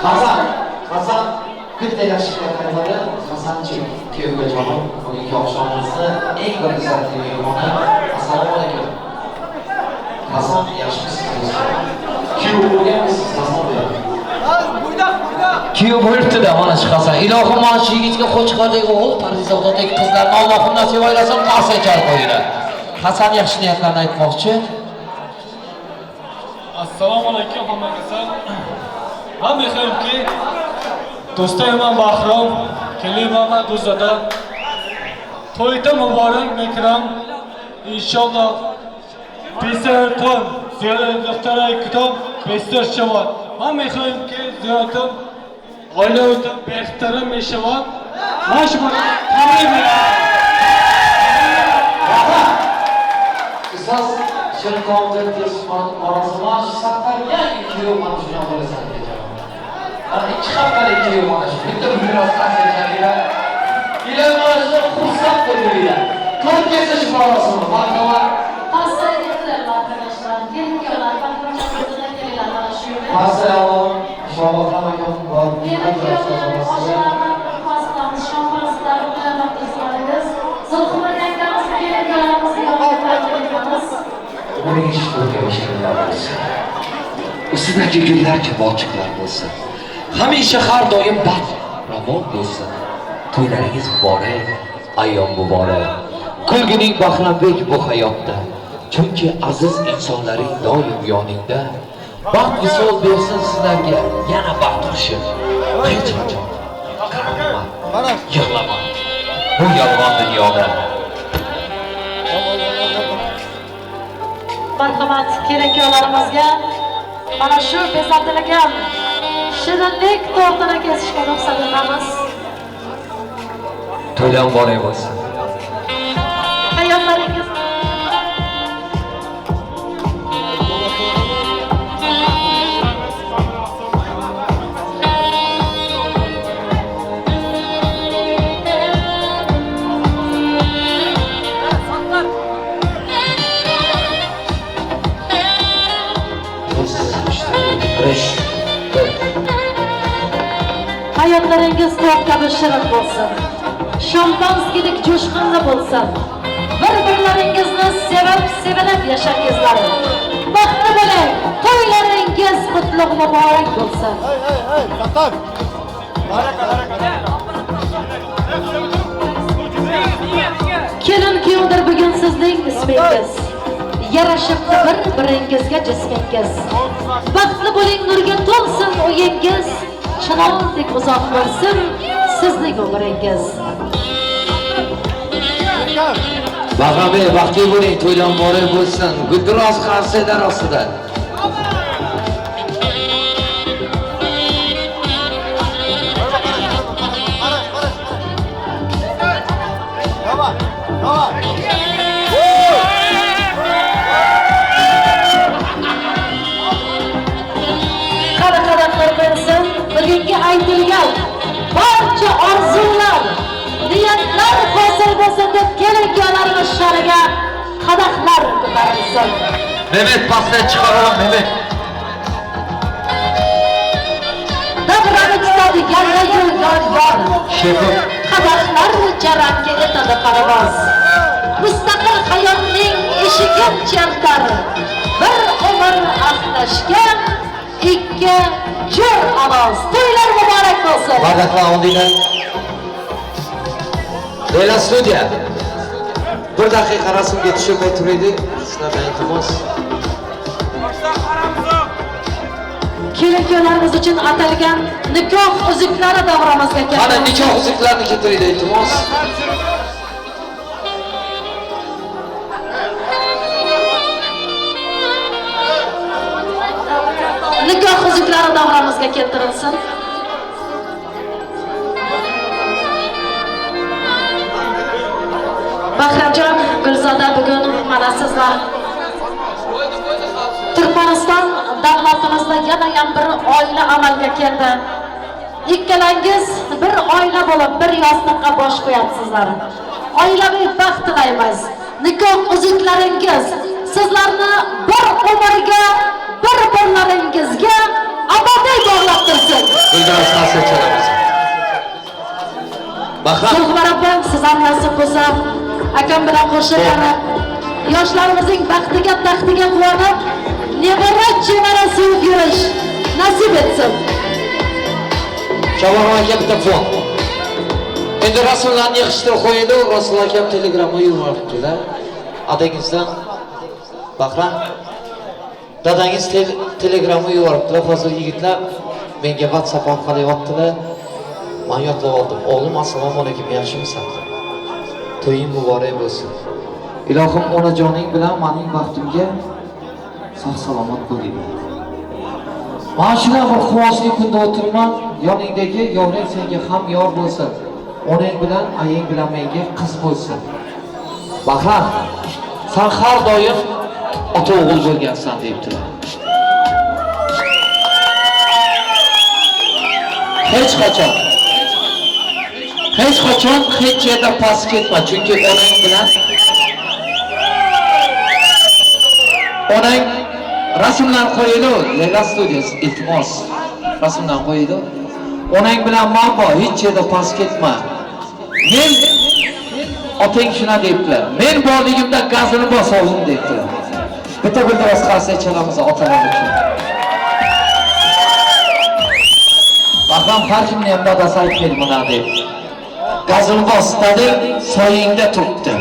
Hasan, Hasan bitta yaxshi gap aytadi. Hasanchi kuyovga jonim, bugungi oqshomimizni eng bir izzatli mehmoni. Assalomu alaykum. Hasan, yaxshimisiz do'stim? Kuyov bo'lganmisiz Hasan bey? Kuyov bo'libdi-da mana shu Hasan. Ilohim mana shu yigitga Qo'chqordagi o'g'il, Parizodadagi qizlarni Allohim nasib aylasin, qarsak chalib qo'yinglar. Hasan yaxshi niyatlarni aytmoqchi. Assalomu alaykum hammaga. Man mexohim do'stay man Bahrom, kelinman man Gulzoda. To'yda muborak mekram. Inshaalloh pesarton ziyorat daftaray kitob bestor shavot. Man mexohim ki ziyoratim oila o'tib behtarim meshavot. Man shu tabrik etaman. Ustoz Shirkomda marosimi shu safar yangi kuyov mana shuni bo'lasan degan. Mana 2 haftalik kuyov mana shu. Bitta miros qasdinglar. Ila mana shu xursand bo'linglar. To'y kesish marosimi marhamat. Pastaya getirelim arkadaşlar. Gelin kuyovlar, Bahramcan Gulzoda kelinglar mana shu yerga. Pastaya alalım. İnşallah hammaga bor. Gelin kuyovlar, oshlardan pastamiz, şampanskilarni qo'yalab tursangiz, Zulxumar yangamizni kelin kuyovlarimizni yoniga taklif etamiz. Umringiz to'lga shirinlar bo'lsin. Ustidagi gullar kabi ochiqlar bo'lsin. Hamisha har doim baxt ravon bo'lsin. To'ylaringiz muborak, ayyom muborak. Kulgining Bahrambek bu hayotda. Chunki aziz insonlaring doim yoningda. Baxt visol bersin sizlarga, yana baxt qushi. Hech qachon qaramma, yig'lama bu yolg'on dunyoda. Marhamat kelin kuyovlarimizga mana shu bezatilgan shirinlik tortini kesishga ruxsat etamiz. To'ylar muborak bo'lsin. Hayollaringiz hayotlaringiz tort kabi shirin bo'lsin. Şampanskidek jo'shqinli bo'lsin. Bir-birlaringizni sevib, sevilib yashangizlar. Baxtli bo'ling. To'ylaringiz qutlug' muborak bo'lsin. Hey, hey, hey, Sattar. Kelin kuyovdir bugun sizning ismingiz. Yarashibdi bir-biringizga jismingiz. Baxtli bo'ling, nurga to'lsin uyingiz. Chinordek uzoq bo'lsin sizning umringiz. Bahrombek, baxtli bo'ling, to'ylar muborak bo'lsin. Guldiroz qarsaklar ostida. Qani qadamlar qo'yilsin. Bugungi aytilgan barcha orzular, niyatlar hosil bo'lsin deb kelin kuyovlarimiz sha'niga qadahlar ko'tarilsin. Mehmet pastdan chiqaralım Mehmet. Davrani tutadi yalla-yu yor yor. Şefim. Qadahlar jarangga etadi parvoz. Mustaqil hayotning eshigin chertar. Bir umr ahdlashgan ikki jo'r ovoz. To'ylar muborak bo'lsin. Bardaklar oldinglar. Leyla studiya. Bir daqiqa rasmga tushirmay turaylik. Sizlardan iltimos. Kelin kuyovlarimiz uchun atalgan nikoh uzuklari davramizga keldi. Mana nikoh uzuklarini keltiraylik iltimos. Nikoh uzuklari davramizga keltirilsin. Bahramjon, Gulzoda, bugun mana sizlar Turkmaniston davlatimizda yana ham bir oila amalga keldi. Ikkalangiz bir oila bo'lib bir yostiqqa bosh qo'yapsizlar. Oilaviy baxt tilaymiz. Nikoh uzuklaringiz sizlarni bir umrga bir-birlaringizga abadiy bog'lab tursin. Guldiroz qarsak chalamiz. Bahram. Zulg'umar opa, siz ham nasib bo'lsa, akam bilan qo'shib yana yoshlarimizning baxtiga, taxtiga quvonib, nevara chevara sevib yurish nasib etsin. Shavon aka bitta fon. Endi Rasullarni yig'ishtirib qo'ydi, Rasul akam telegramma yuboribdilar. Adangizdan Bahram dadangiz telegramma yuboribdilar. Hozir yigitlar menga WhatsApp orqali yotdilar. Men yodlab oldim. O'g'lim, assalomu alaykum, yaxshimisan? To'ying muborak bo'lsin. Ilohim onajoning bilan mening baxtimga sog' salomat bo'l deydi. Mana shunday bir quvonchli kunda o'tirman, yoningdagi yoring senga ham yor bo'lsin. Onang bilan, ayang bilan menga qiz bo'lsin. Bahram, sen har doim ota o'g'il bo'lgansan deyibdilar. Hech qachon hech yerda past ketma, chunki onang bilan onang rasmlar qo'ydi, Leyla Studios iltimos rasmlar qo'ydi. Onang bilan manbo hech yerda past ketma. Men otang shuna deyibdilar. Men borligimda gazini bos o'g'lim deyibdilar. Bitta guldiroz qarsak chalamiz otalar uchun. Bahram har kimni ham dadasi aytmaydi buna deb. Gazini bos dedi, soyingda turibdi.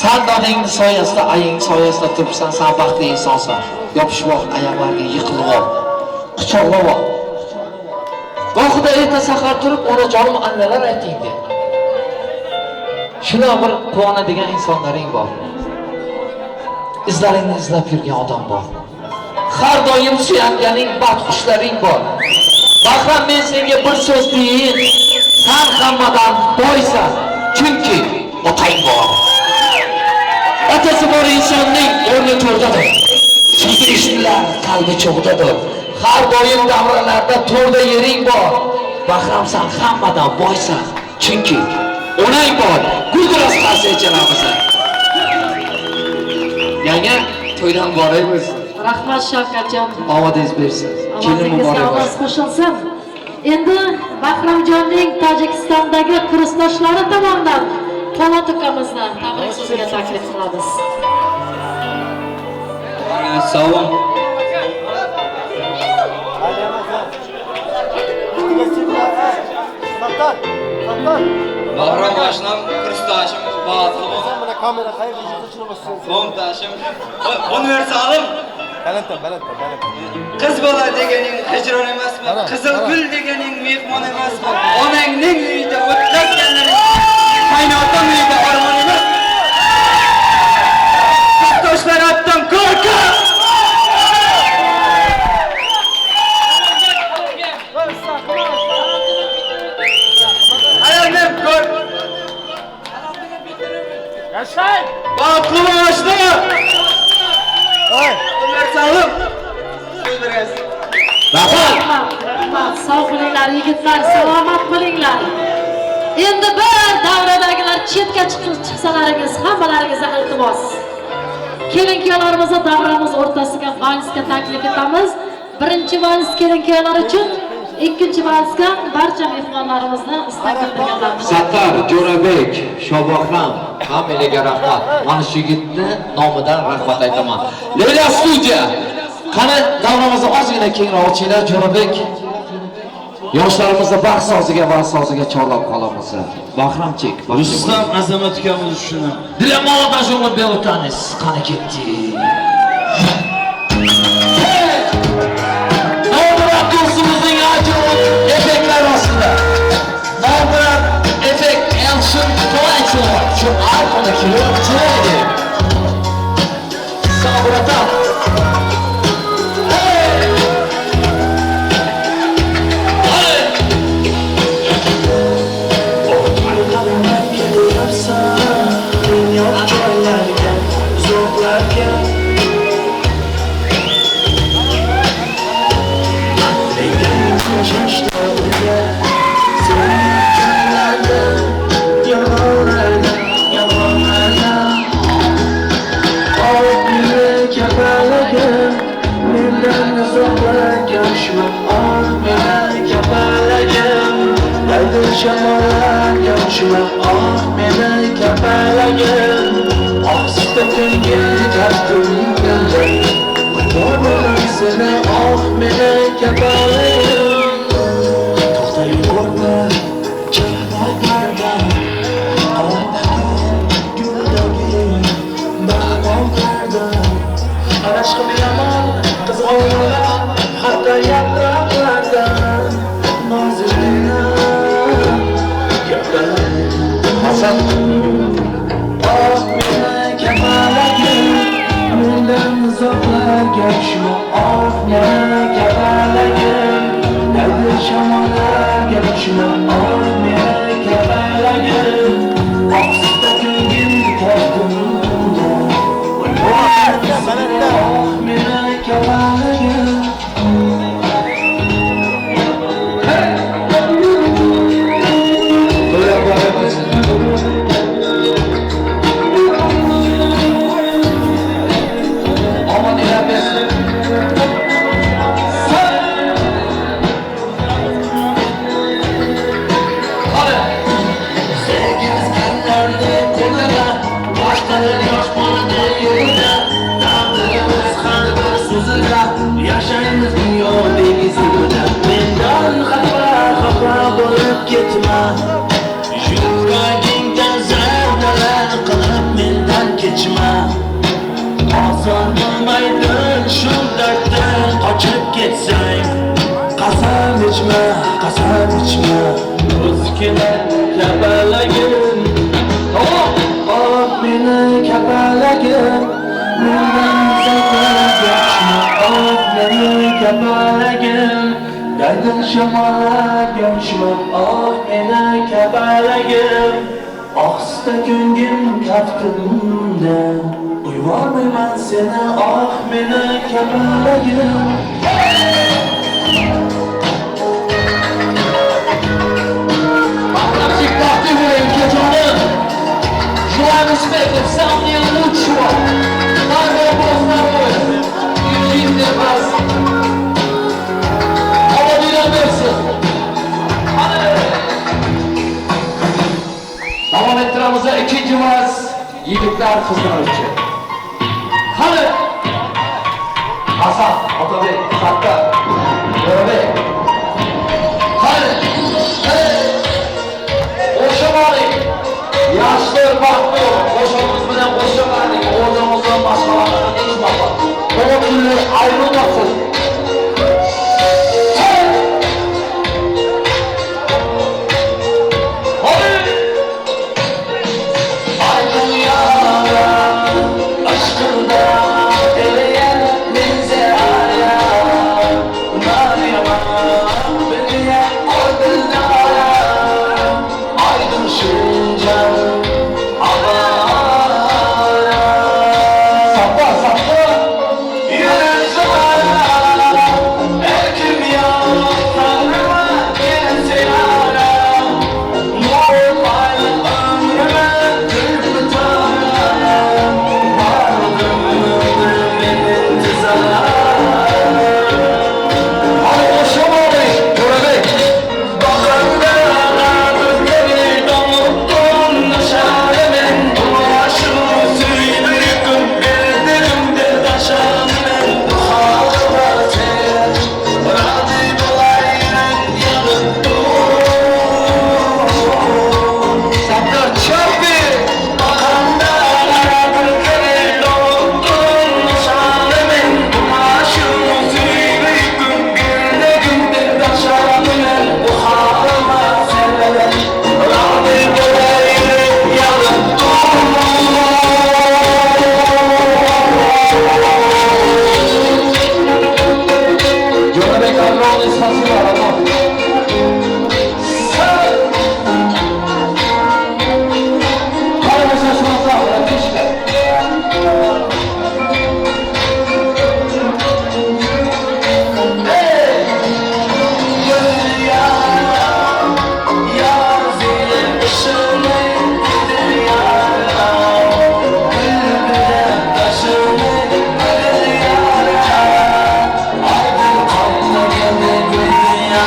Sen dadangni soyasida, aying soyasida turibsan, sen baxtli insonsan. Yopishib ol, oyoqlarga yiqilib ol, quchoqlab ol. Gohida erta sahar turib, onajonim annalar ayting de. Shuna bir quvonadigan insonlaring bor. Izlaringni izlab yurgan odam bor. Har doim suyanganing baxt qushlaring bor. Bahram, men senga bir so'z deyin, sen hammadan boysan, chunki otang bor. Otasi bor insonning o'rni to'rdadir. So'zi eshitilar, qalbi cho'g'dadir. Har doim davralarda to'rda yering bor. Bahram, sen hammadan boysan, chunki onang bor. Guldiroz qarsak chalamiz. Yangi to'ydan muborak bo'lsin. Rahmat Shavkatjon. Omadingiz bersin. Kelin muborak ovoz qo'shilsin. Endi Bahramjonning Tojikistondagi kursdoshlari tomonidan Po'lat ukamizni tabrik so'ziga taklif qilamiz. Salom. Bahram oshnam, kursdoshimiz, baxtli bo'lsin. Qo'mtoshim, universalim. Qiz bola deganing hijron emasmi? Qizil gul deganing mehmon emasmi? Onangning uyida o'tkazganlaring qaynotam uyida armon emas. Kursdoshlar atdan qo'rqib. Ayollar ko'r. Yashay! Baxtli oshna. Universalim. So'z berasiz. Rahmat. Rahmat. Sog' bo'linglar yigitlar, salomat bo'linglar. Endi bir davradagilar chetga chiqsalaringiz, hammalaringizga iltimos. Kelin kuyovlarimizni davramiz o'rtasiga valsga taklif etamiz. Birinchi vals kelin kuyovlar uchun, ikkinchi valsga barcha mehmonlarimizni istak bildirganlarimiz. Sattar, Jo'rabek, Shobohram, hammalarga rahmat. Mana shu yigitni nomidan rahmat aytaman. Leyla Studiya. Qani davramizni ozgina kengroq ochinglar, Jo'rabek. Yoshlarimizni baxt soziga, baxt soziga chorlab qolamiz. Bahramchik, Rustam Azamat ukamiz shuni. Для молодожёна белый танец. Qani ketdi. Nodirat do'stimizning ajoyib effektlari ostida. Nodirat effekt Elchin To'laychov shu arqoni kelib chiqdi. Sabratan. Mendan uzoqlarga ushma, ol meni kapalak. Shamollarga uchma, oh meni kapalagim. Ohista ko'ngil kaftimda, Qo'yvormayman seni, oh meni kapalagim. To'xtay ko'rma chalmoqlardan, Qalbdagi guldagi bahorlardan. Rashqim yomon qizg'onlar, hatto yaproqlardan. Nozikgina Hasan. Oh meni kapalagim, mendan uzoqlarga uchma, oh meni kapalagim. Dardli shamollarga uchma, oh meni kapalagim. Ohista ko'ngil kaftimda, qo'yvormayman oh meni kapalagim. Yashaymiz dunyodagi zuvda, mendan xafa xafa bo'lib ketma. Yuragingdan zarralar qilib mendan kechma. Oson bo'lmaydi shu darddan qochib ketsang. Qasam ichma, qasam ichma, o'zgina kapalagim. Oh meni kapalagim, mendan uzoqlarga uchma, oh meni kapalagim. Dardin shamollarga uchma, oh meni kapalagim. Ohista ko'ngil kaftimda, Qo'yvormayman seni, oh meni kapalagim. Желаем успехов, самого лучшего. Дай Бог здоровья и жизни вас. Omad bersin. Davom ettiramiz ikkinchi vals yigitlar qizlar uchun. Qani? Hasan, Otabek, Sattar, Jo'rabek. Qani? Qo'shib oling. Yaxshilar baxtli, qo'shig'imiz bilan qo'shiqlarning o'zimizdan boshqalardan hech vaqt. Bu kunlar ayrilmasin. Yeah.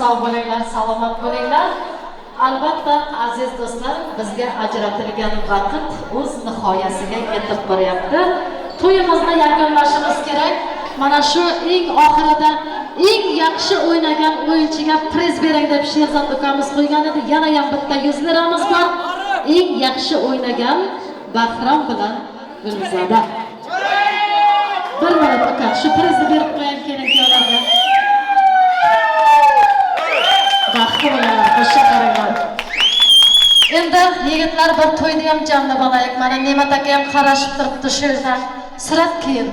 Sog' bo'linglar, salomat bo'linglar. Albatta, aziz do'stlar, Bizga ajratilgan vaqt o'z nihoyasiga yetib boryapti. To'yimizni yakunlashimiz kerak. Mana shu eng oxirida eng yaxshi o'ynagan o'yinchiga priz bering deb Sherzod ukamiz qo'ygan edi. Yana ham bitta 100 liramiz bor. Eng yaxshi o'ynagan Bahrom bilan Gulzoda. Bir minut uka, shu prizni berib qo'ying kelin kuyovlarga. Baxtli bo'linglar, qo'sha qaranglar. Endi yigitlar bir to'yni ham jamlab olaylik. Mana Ne'mat aka ham qarashib turibdi shu yerda. Surat keyin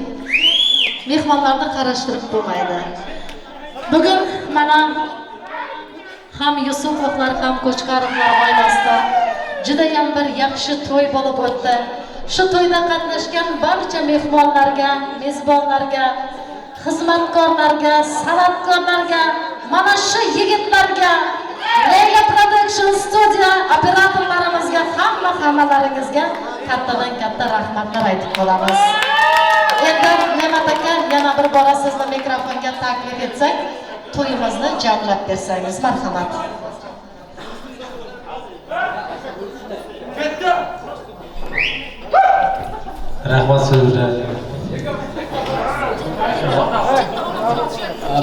mehmonlarni qarashtirib bo'lmaydi. Bugun mana ham Yusupovlar, ham Qo'chqorovlar oilasida juda ham bir yaxshi to'y bo'lib o'tdi. Shu to'yda qatnashgan barcha mehmonlarga, mezbonlarga, xizmatkorlarga, san'atkorlarga, mana shu yigitlarga, Leyla Production Studio operatorlarimizga, hammalaringizga kattadan katta rahmatlar aytib qolamiz. Endi Ne'mat aka, yana bir bora sizni mikrofonga taklif etsak, to'yimizni jamlab bersangiz, marhamat. Rahmat sizlarga.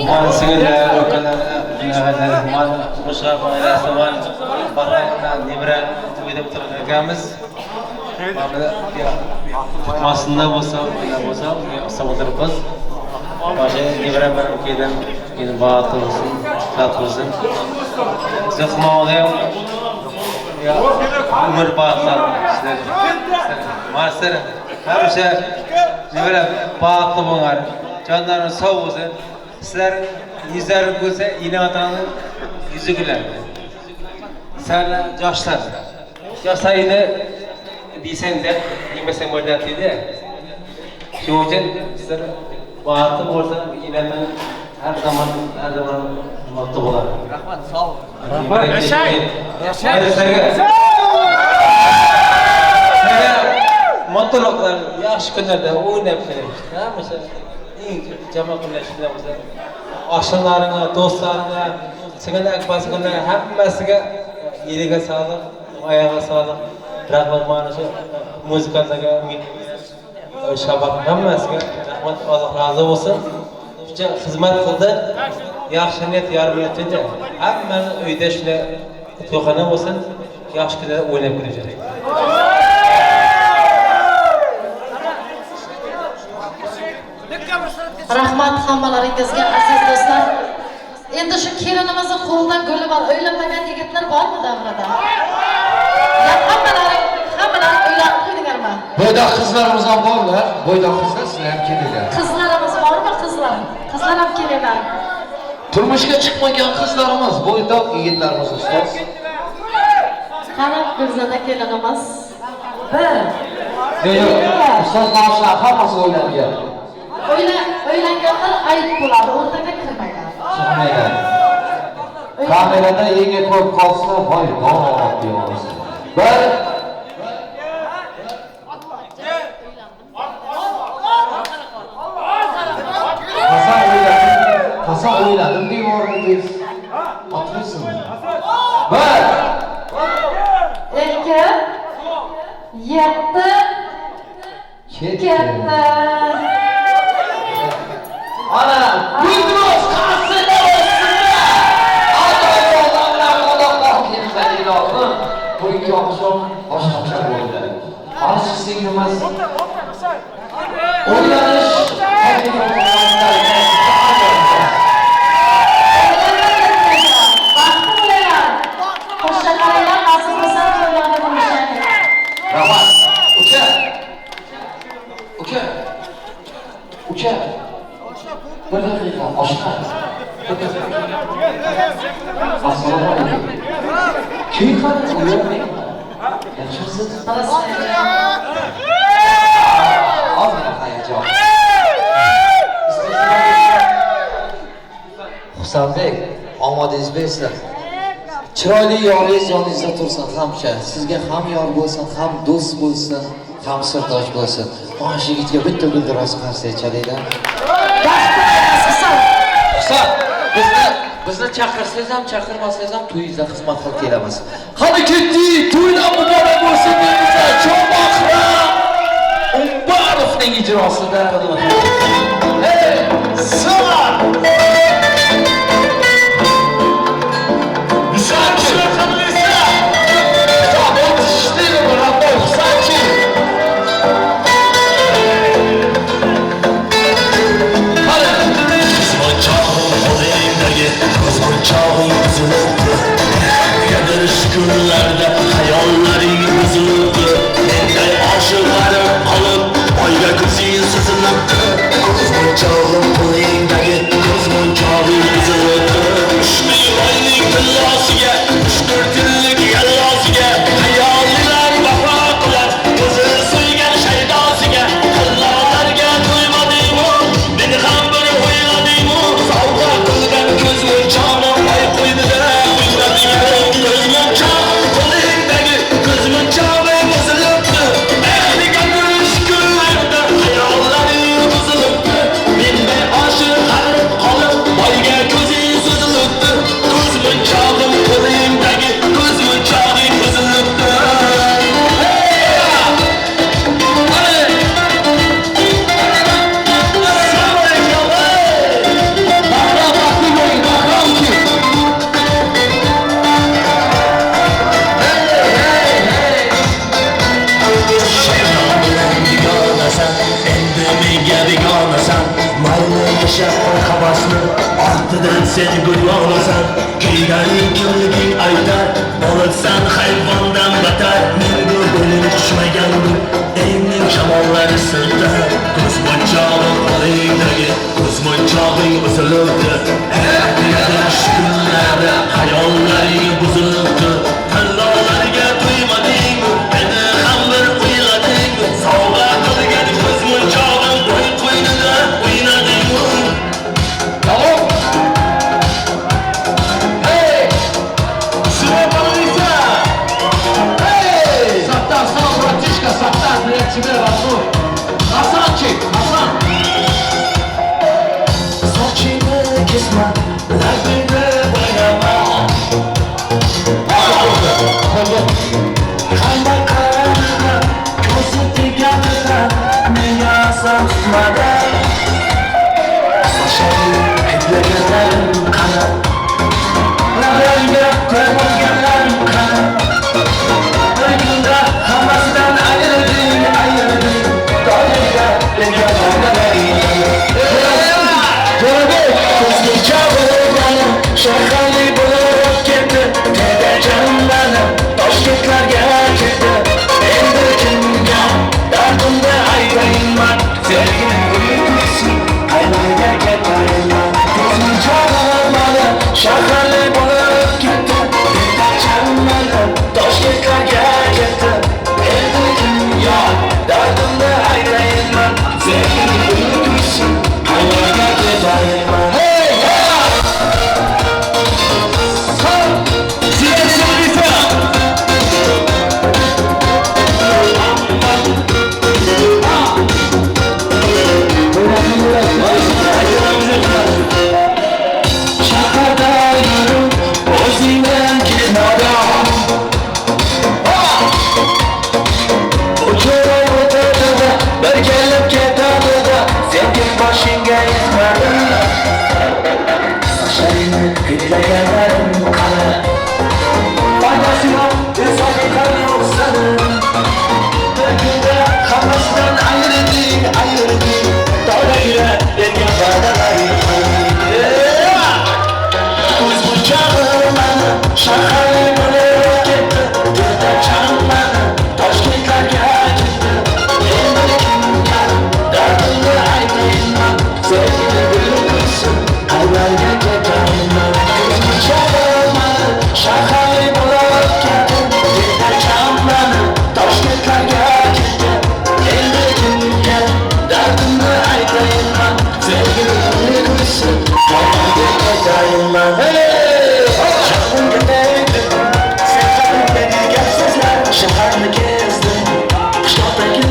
Man singillar, ukalar, og'alar, man Qo'shqar oilasi, man Bahrom Nebiran to'yida o'tirgan ekanmiz. Masında bo'lsa, bo'lsa, o'tiribmiz. Boshqa Nebiran bilan kelin, kelin baxtli bo'lsin, baxtli bo'lsin. Zahmoga ham umr baxtlar sizlarga. Mana sizlar hamisha Nebiran baxtli bo'linglar. Jonlaringiz sog' bo'lsin. Sizlar yuzlaring kulsa, ena-otaning yuzi kuladi. Sizlar yoshlar. Yoshlar endi desang deb, demasang bo'ladi deydi. Shuning uchun sizlar baxtli bo'lsa, ena-otaning har zamon baxtli bo'ladi. Rahmat, sog' bo'ling. Rahmat. Yashang. Yashang. Mutlaqlar yaxshi kunlarda o'ynab kelish. Hamisha eng jamoa kunlar shunday bo'lsa, oshnalarga, do'stlarga, singil akbasiga hammasiga eliga sog'liq, oyog'iga sog'liq. Rahmat mana shu muzikantlarga, shabab hammasiga rahmat, Alloh rozi bo'lsin. Shuncha xizmat qildi. Yaxshi niyat yor bo'ladi. Hammani uyda shunday to'yxona bo'lsin, yaxshi kunlarda o'ynab kelishaylik. Rahmat hammalaringizga aziz do'stlar. Endi shu kelinimizni qo'lidan guli bor, uylanmagan yigitlar bormi davrada? Ya hammalaring uylanib qo'ydinglarmi? Bo'ydoq qizlarimiz ham borlar. Bo'ydoq qizlar sizlar ham kelinglar. Qizlarimiz bormi qizlar? Qizlar ham kelinglar. Turmushga chiqmagan qizlarimiz, bo'ydoq yigitlarimiz ustoz. Qani Gulzoda kelinimiz. Bir. Yo'q, ustoz mana hammasi uylangan. Uylanganlar ayib bo'ladi, o'rtaga kirmagan. Chiqmaydi. Kamerada yenga ko'rib qolsa, voy dod deymiz. Bir Hasan o'yladim devordi. Otmaysan. Bir 2 7 ketdi. Ana Guldiroz qarsida bo'lsin-da. Ajoyib odamlar Alloh kelishadi ilohim. Bugungi oqshom boshqacha bo'ldi. Mana shu singlimiz o'ylanish Baxtli bo'linglar. Qo'sha qaranglar, nasib bo'lsa to'ylarda ko'rishaylik. Rahmat. Uka. Uka. Uka. Bir daqiqa, oshna. Bir daqiqa. Assalomu alaykum. Kim qani uyalmang. Yaxshimisiz? Ozgina hayajon. Husanbek, omadingiz bersin. Chiroyli yoringiz yoningizda tursin hamsha. Sizga ham yor bo'lsin, ham do'st bo'lsin, ham sirdosh bo'lsin. Mana shu yigitga bitta guldiroz qarsak chalinglar. Husan. Husan, bizni Bizni chaqirsangiz ham, chaqirmasangiz ham to'yingizda xizmat qilib kelamiz. Qani ketdik, to'ylar muborak bo'lsin deymiz. Chomahram Umbarovning ijrosida. Hey, sar! Çağın üzülürdü, Kadar şükürlerde hayollaring buzilibdi. Menday oshiqlarim qolib, oyga ko'zing suzilibdi. Ko'z munchog'im qo'lingdagi ko'z munchog'ing uzilibdi. 3000 oyning tillosiga, 3-4 yillik yallosiga, hayollar vafo qilar, o'zi suygan shaydosiga. Tillolarga to'ymadingu, meni ham bir o'yladingu. Sovg'a qilgan ko'z munchog'im sen gulvolasan, kiyganing kimliging aytar, bo'libsan hayvondan batar. Menga bo'linib tushmagandir elning shamollari sirda. Ko'z munchog'im qo'lingdagi ko'z munchog'ing uzilibdi. Kunlarda hayollaring buzilibdi. Tillolarga to'ymadingmi, meni ham bir o'yladingmi? Sovg'a qilgan ko'z munchog'im bo'y qo'ynida o'ynadingmi? Tamam. Тебе родной. Hasanчик, Hasan. Sochingni kesma, labingni bo'yama. Hamma qaramida, ko'zi teganida, menga asar tutmadi. Sochingni hidlaganlarim qani? Lablaringga qo'yganlarim qani? Bir kunda hammasidan ayrildim, ayrildim. Doimga menga va'dalaring. Jo'rabek, ko'zli chog'im shaharli bo'lib ketdi. Dadajon mani Toshkentlarga ketdi. Endi kimga dardimni aytayman? Sevgim uyutsin, qaylarga ketayman? Ko'zli chog'im mani shaharli bo'lib ketdi. Dadajon mani Toshkentlarga ketdi. Endi kimga dardimni aytayman? Sevgim uyutsin, qaylarga ketayman? Hey! Shaharda yurib o'zingdan ketmadi. Uchiray o'tadi-da, bir kelib ketadi-da, sevgim boshingga yetmadi. Sochlaringni hidlaganlarim qani? Foydasi yo'q, insofing yo'q sani. Bir kunda hammasidan ayirilding, ayirilding. Tog'larga bergan va'dalaring qani? Ko'z munchog'im mani shaharli bo'lib ketdi. Dildacham mani Toshkentlarga ketdi. Endi kimga dardimni aytayman? Sevgini bilsin, qaylarga ketayman? Ko'z munchog'im mani shaharli bo'lib ketdi. Dildacham mani Toshkentlarga ketdi. Endi kimga dardimni aytayman? Sevgini bilsin, qaylarga ketayman? Canımga tegdi, sen haqimdagi gap so'zlar. Shaharni kezdim, qishloqdagi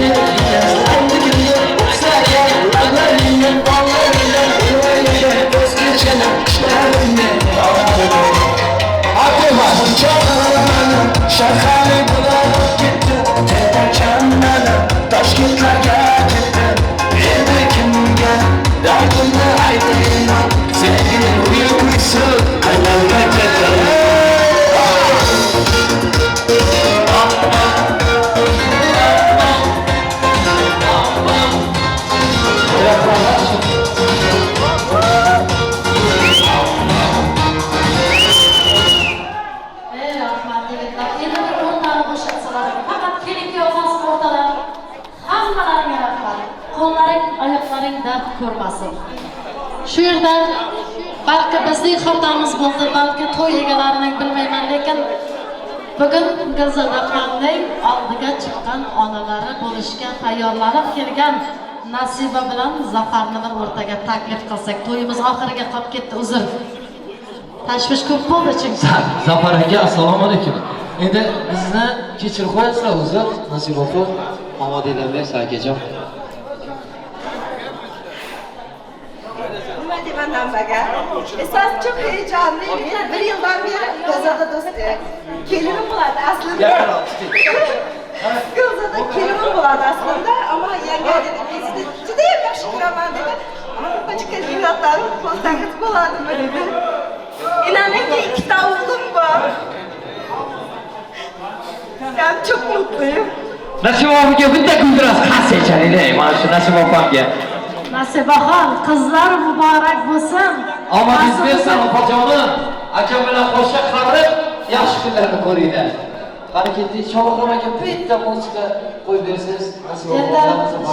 yozlar. O'zgacha naqshlarimni. rahmat. Qo'llaring, oyoqlaring dard ko'rmasin. Shu yerda balki bizning xatomiz bo'ldi, balki to'y egalarining bilmayman, lekin bugun Gulzoda opamning oldiga chiqqan onalari bo'lishga tayyorlanib kelgan Nasiba bilan Zafarni bir o'rtaga taklif qilsak, to'yimiz oxiriga qolib ketdi, uzr. Tashvish ko'p bo'ldi chunki. Zafar aka, assalomu alaykum. Endi bizni kechirib qo'yasizlar, uzr. Nasiba opa, omadinglar bersin akajon. Nima deyman hammaga? Esas çok heyecanlıyım. Bir yıldan beri Gulzoda do'stim. Kelinim bo'ladi aslında. Gulzoda kelinim bo'ladi aslında ama yanga dedi, men sizni judayam yaxshi ko'raman dedi. Ama ko'pincha evlatlarim ko'zdan bo'ladimi dedi. İnanın ki 2 ta oğlum var. Ben çok mutluyum. Nasiba opaga bitta kuldiras qas ekan, mana shu Nasiba opamga. Nasibaxon, qizlar muborak bo'lsin. Omadingiz bersin opajonim. Akam bilan qo'sha qarib, yaxshi kunlarni ko'ringlar. Qani ketdik, Shohruxxon aka bitta musiqa qo'yib bersangiz, Nasiba Endi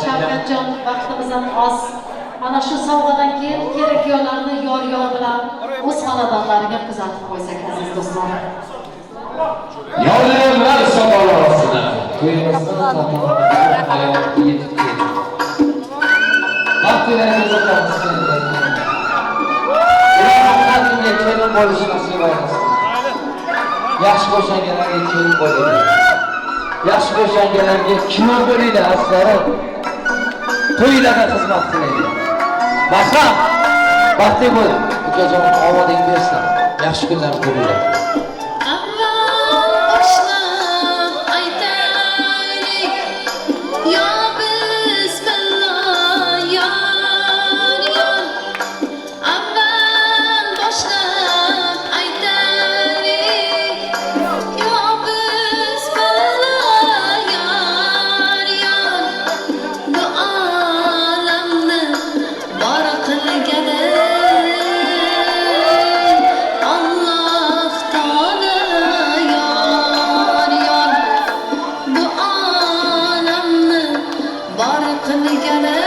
Shavkatjon, vaqtimiz ham oz. Mana shu sovg'adan keyin kelin-kuyovlarni yor-yor bilan o'z xonadonlariga kuzatib qo'ysak, aziz do'stlar. Yor-yorlar savollar ostida. To'yimizni tantanali hayot yetib keldi. Baxtlarga uzatamiz kelinlarni. Ilohim har kimga kelin bo'lish nasib aylasin. Yaxshi bo'shanganlarga kelin bo'linglar. Yaxshi bo'shanganlarga kuyov bo'linglar azizlarim. To'ylarda xizmat qilinglar. Bahram, baxtli bo'l. Ukajonim, omading bersin. Yaxshi kunlar ko'ringlar. Avval boshlab aytaylik, yo bismillah, yor yor. Avval boshlab aytaylik, yo bismillah, yor yor. Bu olamni bor qilgani Alloh taolo, yor yor. Bu olamni bor qilgani